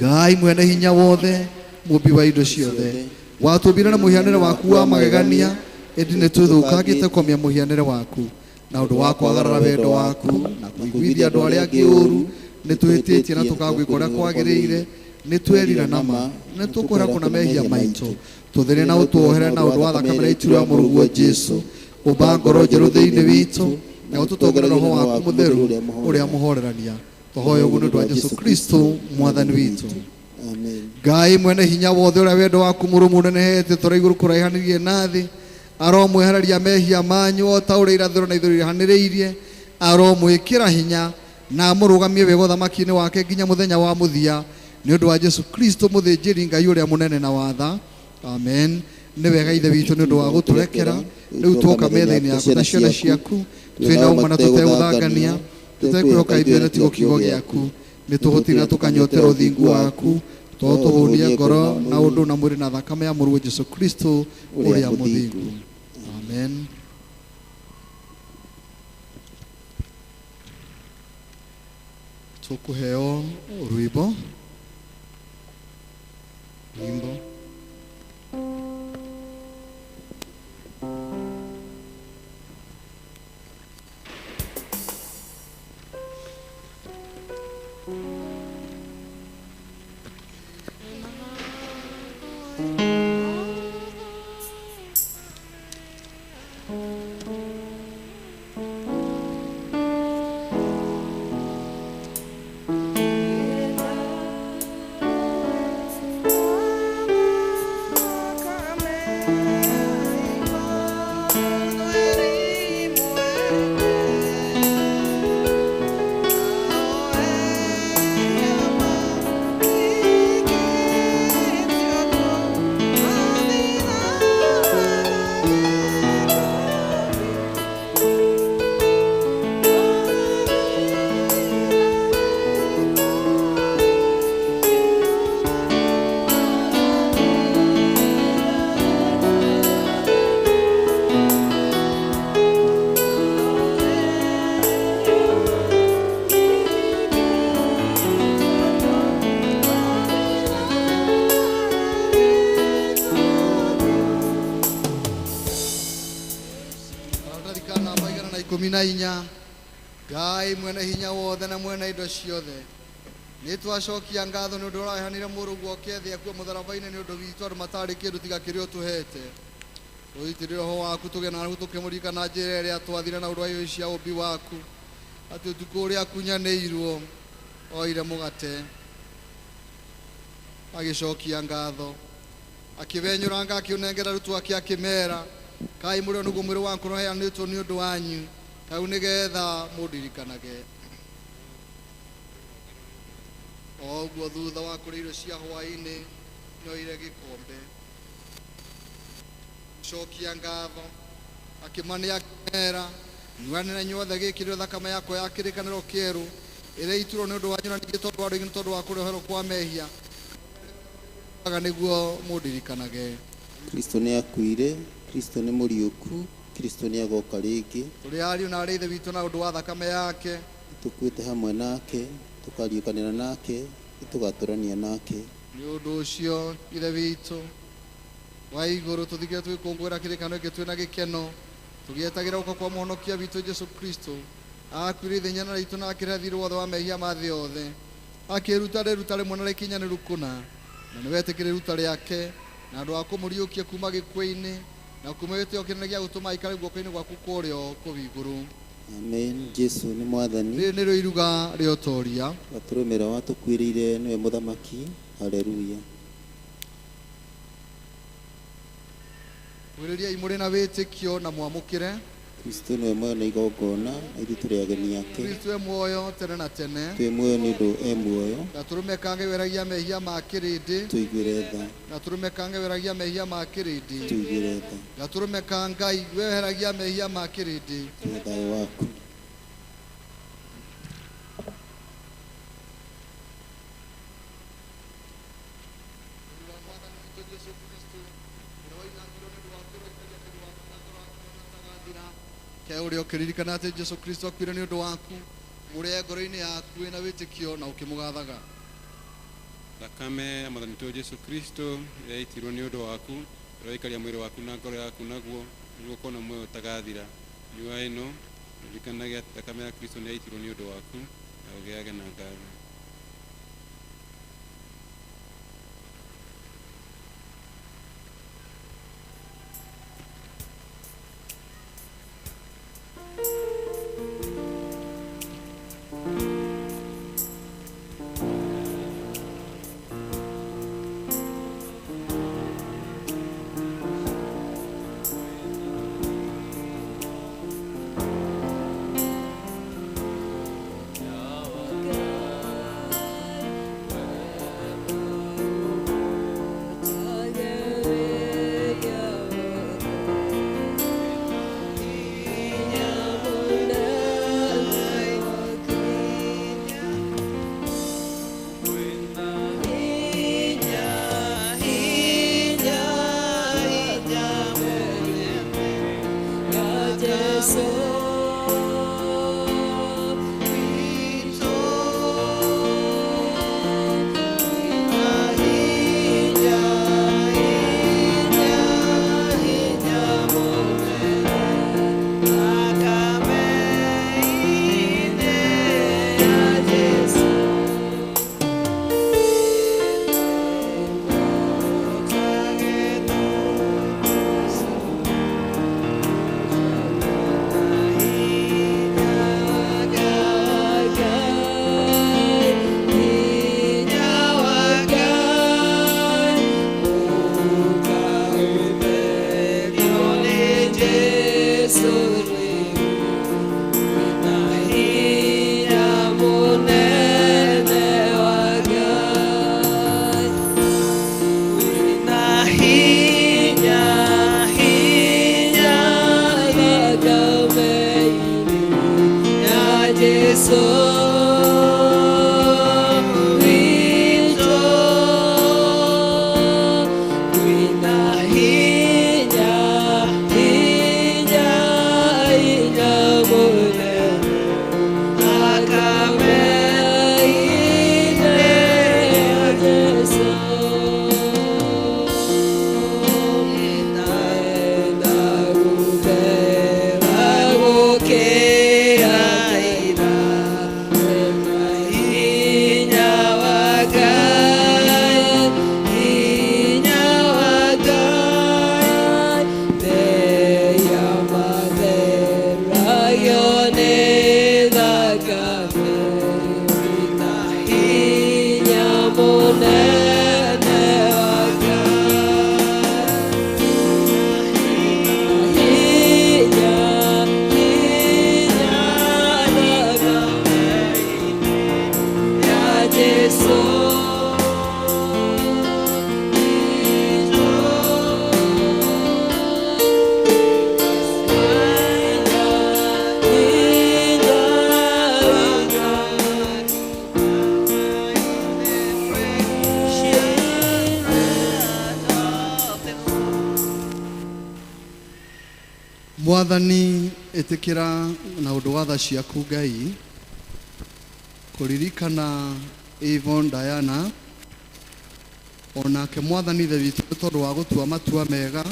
Ngai mwene hinya wothe mũmbi wa indo ciothe, watũmbire na mũhianĩre waku wa magegania, ĩndĩ nĩ tũthũkangĩte kwamia mũhianĩre waku na ũndũ wa kwagarara wendo waku na kũiguithia andũ arĩa angĩ ũũru. Nĩ twĩhĩtĩtie na tũkagwĩka ũrĩa kwagĩrĩire, nĩ twerira na ma, nĩ tũkwĩra kũna mehia maitũ. Tũtherie na ũtuohere na ũndũ wa thakame na itu rĩa mũrũguo Jesu. Ũmba ngoro njerũ thĩinĩ witũ na ũtũtongorie roho waku mũtheru ũrĩa mũhorerania. Tũhoya ũguo nĩ ũndũ wa Jesu Kristo mwathani witũ. Amen. Ngai mwene hinya wothe ũrĩa wendo waku mũrũmu ũnenehete tũrĩa igũrũ kũraihanĩrie na thĩ, aromwehereria mehia manyu o ta ũrĩa irathĩro na ithũĩro irahanĩrĩirie. Aromwĩkĩra hinya na amũrũgamie wega ũthamaki-inĩ wake nginya mũthenya wa mũthia, nĩ ũndũ wa Jesu Kristo mũthĩnjĩri Ngai ũrĩa mũnene na watha. Amen. Nĩ wega Ithe witũ nĩ ũndũ wa gũtũrekera. Rĩu twoka metha-inĩ yaku na ciana ciaku, twĩna ũma na tũtegũthangania, tũtekwĩhoka ithuĩ na tigo kiugo gĩaku. Nĩ tũhũtire na tũkanyotera ũthingu waku, tondũ tũhũnie ngoro na ũndũ na mwĩrĩ na thakame ya mũrũguo Jesu Kristo ũrĩa mũthingu. Amen. Tũkũheo rwĩmbo. Rwĩmbo. 14. Ngai mwene hinya wothe na mwene indo ciothe, nĩ twacokia ngatho nĩ ũndũ ũraheanire mũrũguo oke thĩ akue mũtharaba-inĩ nĩ ũndũ witũ andũ matarĩ kĩndũ tiga kĩrĩa ũtũhete. Tũitĩrĩre roho waku tũgĩe na arahu tũkĩmũririkana njĩra ĩrĩa twathire na ũndũ wa irio cia ũmbi waku, atĩ ũtukũ ũrĩa akunyanĩirwo oire mũgate agĩcokia ngatho, akĩwenyũranga akĩũnengera arutwo ake akĩmera, kai mũrĩo nĩguo mwĩrĩ wakwa ũheanĩtwo nĩ ũndũ wanyu, kau nĩgetha mũndirikanage. O ũguo thutha wa kũrĩa irio cia hwaĩ-inĩ nĩoire gĩkombe, cokia ngatho, akĩmane akĩmera, nyuanĩra inyuothe gĩkĩ nĩrĩo thakame yakwa ya kĩrĩkanĩro kĩerũ ĩrĩa ĩitirwo nĩ ũndũ wanyu na ningĩ tondũ wa andũ aingĩ nĩ tondũ wa kũreherwo kwa mehia, nĩguo mũndirikanage. Kristo nĩ akuire, Kristo nĩ mũriũku, Kristo nĩ agoka rĩngĩ. Tũrĩ ariũ na arĩ Ithe witũ na ũndũ wa thakame yake. Tũkuĩte hamwe nake, tũkariũkanĩra nake, tũgatũrania nake. Nĩ ũndũ ũcio Ithe witũ wa igũrũ, tũthikĩre tũgĩkũngũĩra kĩrĩkanĩro gĩkĩ twĩna gĩkeno, tũgĩetagĩra gũka kwa mũhonokia witũ Jesu Kristo. Akuire ithenya ritũ na akĩrĩha thiirĩ wothe wa mehia ma thĩ yothe, akĩruta rĩruta rĩmwe na rĩkinyanĩru kũna, na nĩwetĩkĩrire iruta rĩake na andũ a kũmũriũkia kuma gĩkuũ-inĩ na kuma gĩtĩo kĩnene gĩa gũtũma aikare guoko-inĩ gwaku kwa ũrĩo kũu igũrũ. Amen. Jesu nĩ mwathani. Rĩrĩ nĩrĩo iruga rĩa ũtoria. Gatũrũme ũrĩa watũkuĩrĩire nĩwe mũthamaki. Haleluya. Mwĩrĩriai mũrĩ na wĩtĩkio na mwamũkĩre. Kristo nĩwe muoyo na igongona, na ithuĩ tũrĩ ageni ake. Kristo e muoyo tene na tene. Twĩ muoyo nĩ ũndũ e muoyo. Gatũrũme kange weragia mehia ma kĩrĩndĩ. Tũiguĩre tha. Gatũrũme kange weragia mehia ma kĩrĩndĩ. Tũiguĩre tha. Gatũrũme ka Ngai weheragia mehia ma kĩrĩndĩ. Tũhe thayũ waku. Ũrĩa ũkĩririkana atĩ Jesu Kristo akuire nĩ ũndũ waku, mũrĩe ngoro-inĩ yaku wĩna wĩtĩkio na ũkĩmũgathaga. Thakame ya mwathani witũ Jesu Kristo ĩrĩa yaitirwo nĩ ũndũ waku, ĩroikaria mwĩrĩ waku na ngoro yaku naguo, nĩguo ũkorwo na muoyo ũtagathira. Nyua ĩno, ririkanage atĩ thakame ya Kristo nĩ yaitirwo nĩ ũndũ waku, na ũgĩage na ngatho. Mwathani ĩtĩkĩra na ũndũ wa tha ciaku Ngai kũririkana Yvonne Diana onake Mwathani ithe witũ nĩ tondũ wa gũtua matua mega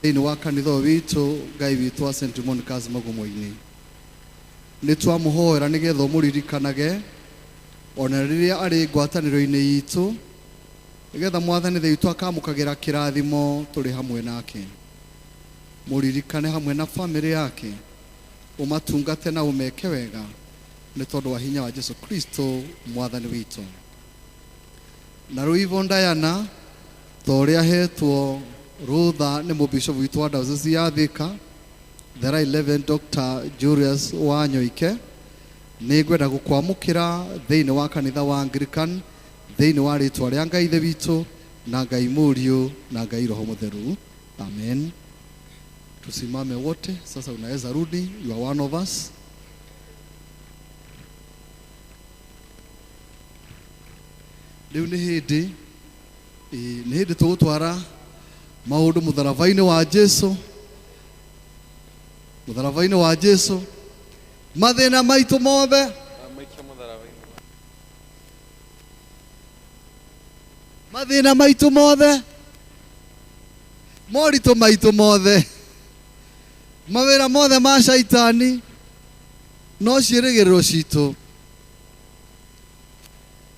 thĩinĩ wa kanitha ũyũ witũ Ngai witũ wa St. Monica's Magumo-inĩ. Nĩ twamũhoera nĩgetha ũmũririkanage ona rĩrĩa arĩ ngwatanĩro-inĩ itũ nĩgetha Mwathani ithe witũ akamũkagĩra kĩrathimo tũrĩ hamwe nake. Mũririkane hamwe na famĩlĩ yake, ũmatungate na ũmeke wega nĩ tondũ wa hinya wa Jesu Kristo Mwathani witũ. Na rĩu Yvonne Diana ta ũrĩa ahetwo rũtha nĩ mũbishopu witũ wa diocese ya Thika, the Right Reverend Dr. Julius Wanyoike, nĩ ngwenda gũkwamũkĩra thĩinĩ wa kanitha wa Anglican thĩinĩ wa rĩtwa rĩa Ngai Ithe witũ na Ngai Mũriũ na Ngai Roho Mũtheru. Amen. Tusimame wote sasa, unaweza rudi, you are one of us. Rĩu nĩ hĩndĩ nĩ hĩndĩ tũgũtwara maũndũ mũtharaba-inĩ wa Jesu. Mũtharaba-inĩ wa Jesu mathĩna maitũ mothe, mathĩna maitũ mothe, moritũ maitũ mothe, mawĩra mothe ma shaitani no ciĩrĩgĩrĩro citũ.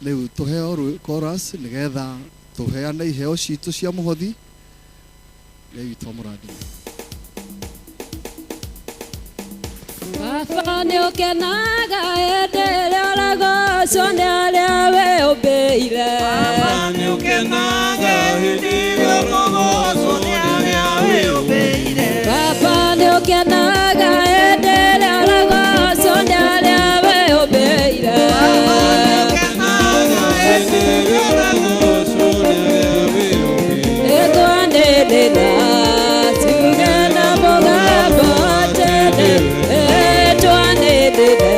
Rĩu tũheo chorus nĩgetha tũheane iheo citũ cia mũhothi. Ngai witũ amũrathime. Baba nĩũkenaga hĩndĩ ĩrĩa ũragocwo nĩ arĩa wĩũmbĩire. Baba nĩũkenaga hĩndĩ ĩrĩa ũragocwo nĩ arĩa wĩũmbĩire. Baba nĩũkenaga hĩndĩ ĩrĩa ũragocwo nĩ arĩa wĩũmbĩire. Baba nĩũkenaga hĩndĩ ĩrĩa ũragocwo nĩ arĩa wĩũmbĩire. Ĩtwanĩrĩra tuge na mũgambo atĩ ĩtwanĩrĩre.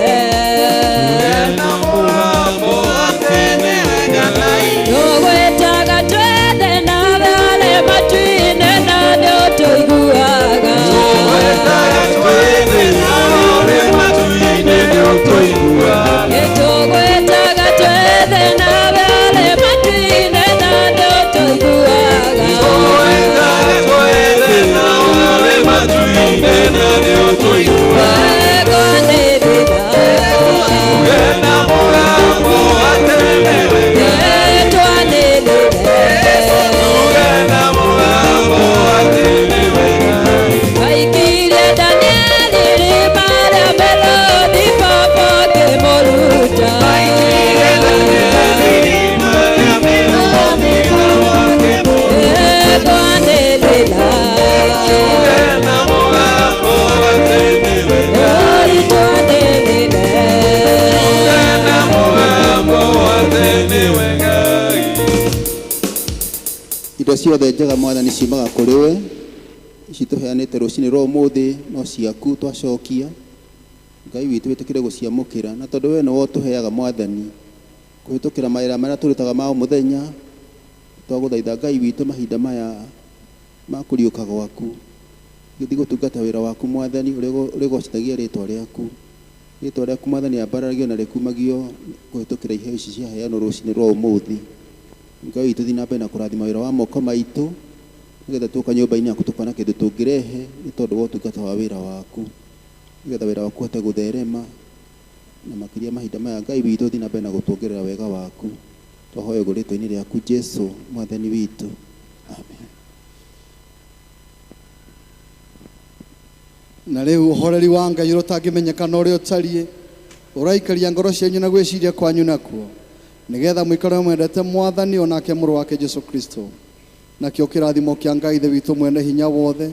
Tũgwĩtaga twethe nawe arĩ matu-inĩ na nĩũtũiguaga. Tũgwĩtaga twethe nawe arĩ matu-inĩ nĩũtũiguaga. Tũgwĩtaga twethe nawe arĩ matu-inĩ na nĩũtũiguaga. Tũgwĩtaga twethe nawe arĩ matu-inĩ na nĩũtũiguaga. Ĩkwanĩrĩra. Tuge na mũgambo atĩ nĩwe Ngai. Ĩtwanĩrĩre. Tuge na mũgambo atĩ nĩwe Ngai. Aikirie Danieli irima rĩa mĩrũthi baba akĩmũruta. Aikirie Danieli irima rĩa mĩrũthi baba akĩmũruta. Ĩkwanĩrĩra. Tuge na mũgambo atĩ nĩwe Ngai. Ĩtwanĩrĩre. Tuge na mũgambo atĩ nĩwe Ngai. Indo ciothe njega Mwathani ciumaga kũrĩ we, ici tũheanĩte rũcinĩ rwa ũmũthĩ no ciaku twacokia. Ngai witũ wĩtĩkĩre gũciamũkĩra, na tondũ we nĩwe ũtũheaga Mwathani kũhĩtũkĩra mawĩra marĩa tũrutaga ma o mũthenya, twagũthaitha Ngai witũ mahinda maya ma kũriũka gwaku, gĩthiĩ gũtungata wĩra waku Mwathani ũrĩa ũrĩgocithagia rĩtwa rĩaku. Rĩtwa rĩaku Mwathani ambararagio na rĩkumagio kũhĩtũkĩra iheo ici ciaheanwo rũcinĩ rwa ũmũthĩ. Ngai witũ thiĩ na mbere na kũrathima wĩra wa moko maitũ nĩgetha tuoka nyũmba-inĩ yaku tũkona kĩndũ tũngĩrehe nĩ tondũ wa ũtungata wa wĩra waku, nĩgetha wĩra waku ũhote gũtherema na makĩria mahinda maya Ngai witũ thiĩ na mbere na gũtuongerera wega waku. Twahoya ũguo rĩtwa-inĩ rĩaku Jesu Mwathani witũ, amen. Na rĩu ũhoreri wa Ngai ũrĩa ũtangĩmenyeka na ũrĩa ũtariĩ ũraikaria ngoro cianyu na gwĩciria kwanyu nakuo, nĩgetha mũikare mwendete Mwathani o nake mũrũ wake Jesu Kristo. Nakĩo kĩrathimo kĩa Ngai Ithe witũ mwene hinya wothe,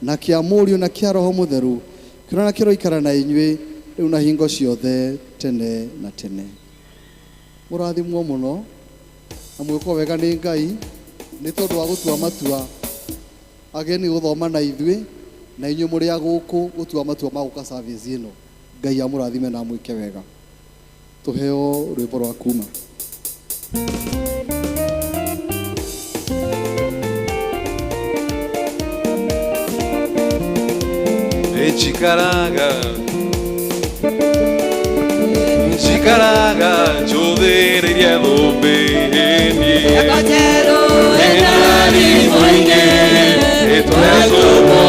na kĩa Mũriũ na kĩa Roho Mũtheru, kĩrĩa na kĩroikara na inyuĩ rĩu na hingo ciothe tene na tene. Mũrathimwo mũno na mwĩkwo wega nĩ Ngai nĩ tondũ wa gũtua matua ageni gũthoma na ithuĩ na inyuĩ mũrĩ a gũkũ gũtua matua ma gũka service ĩno. Ngai amũrathime na amwĩke wega. Tũheo rwĩmbo rwa kuma. Njikaraga njikaraga njũthĩrĩirie thũmbĩ-inĩ Njerũ ĩna riri mũingĩ ĩtũretwo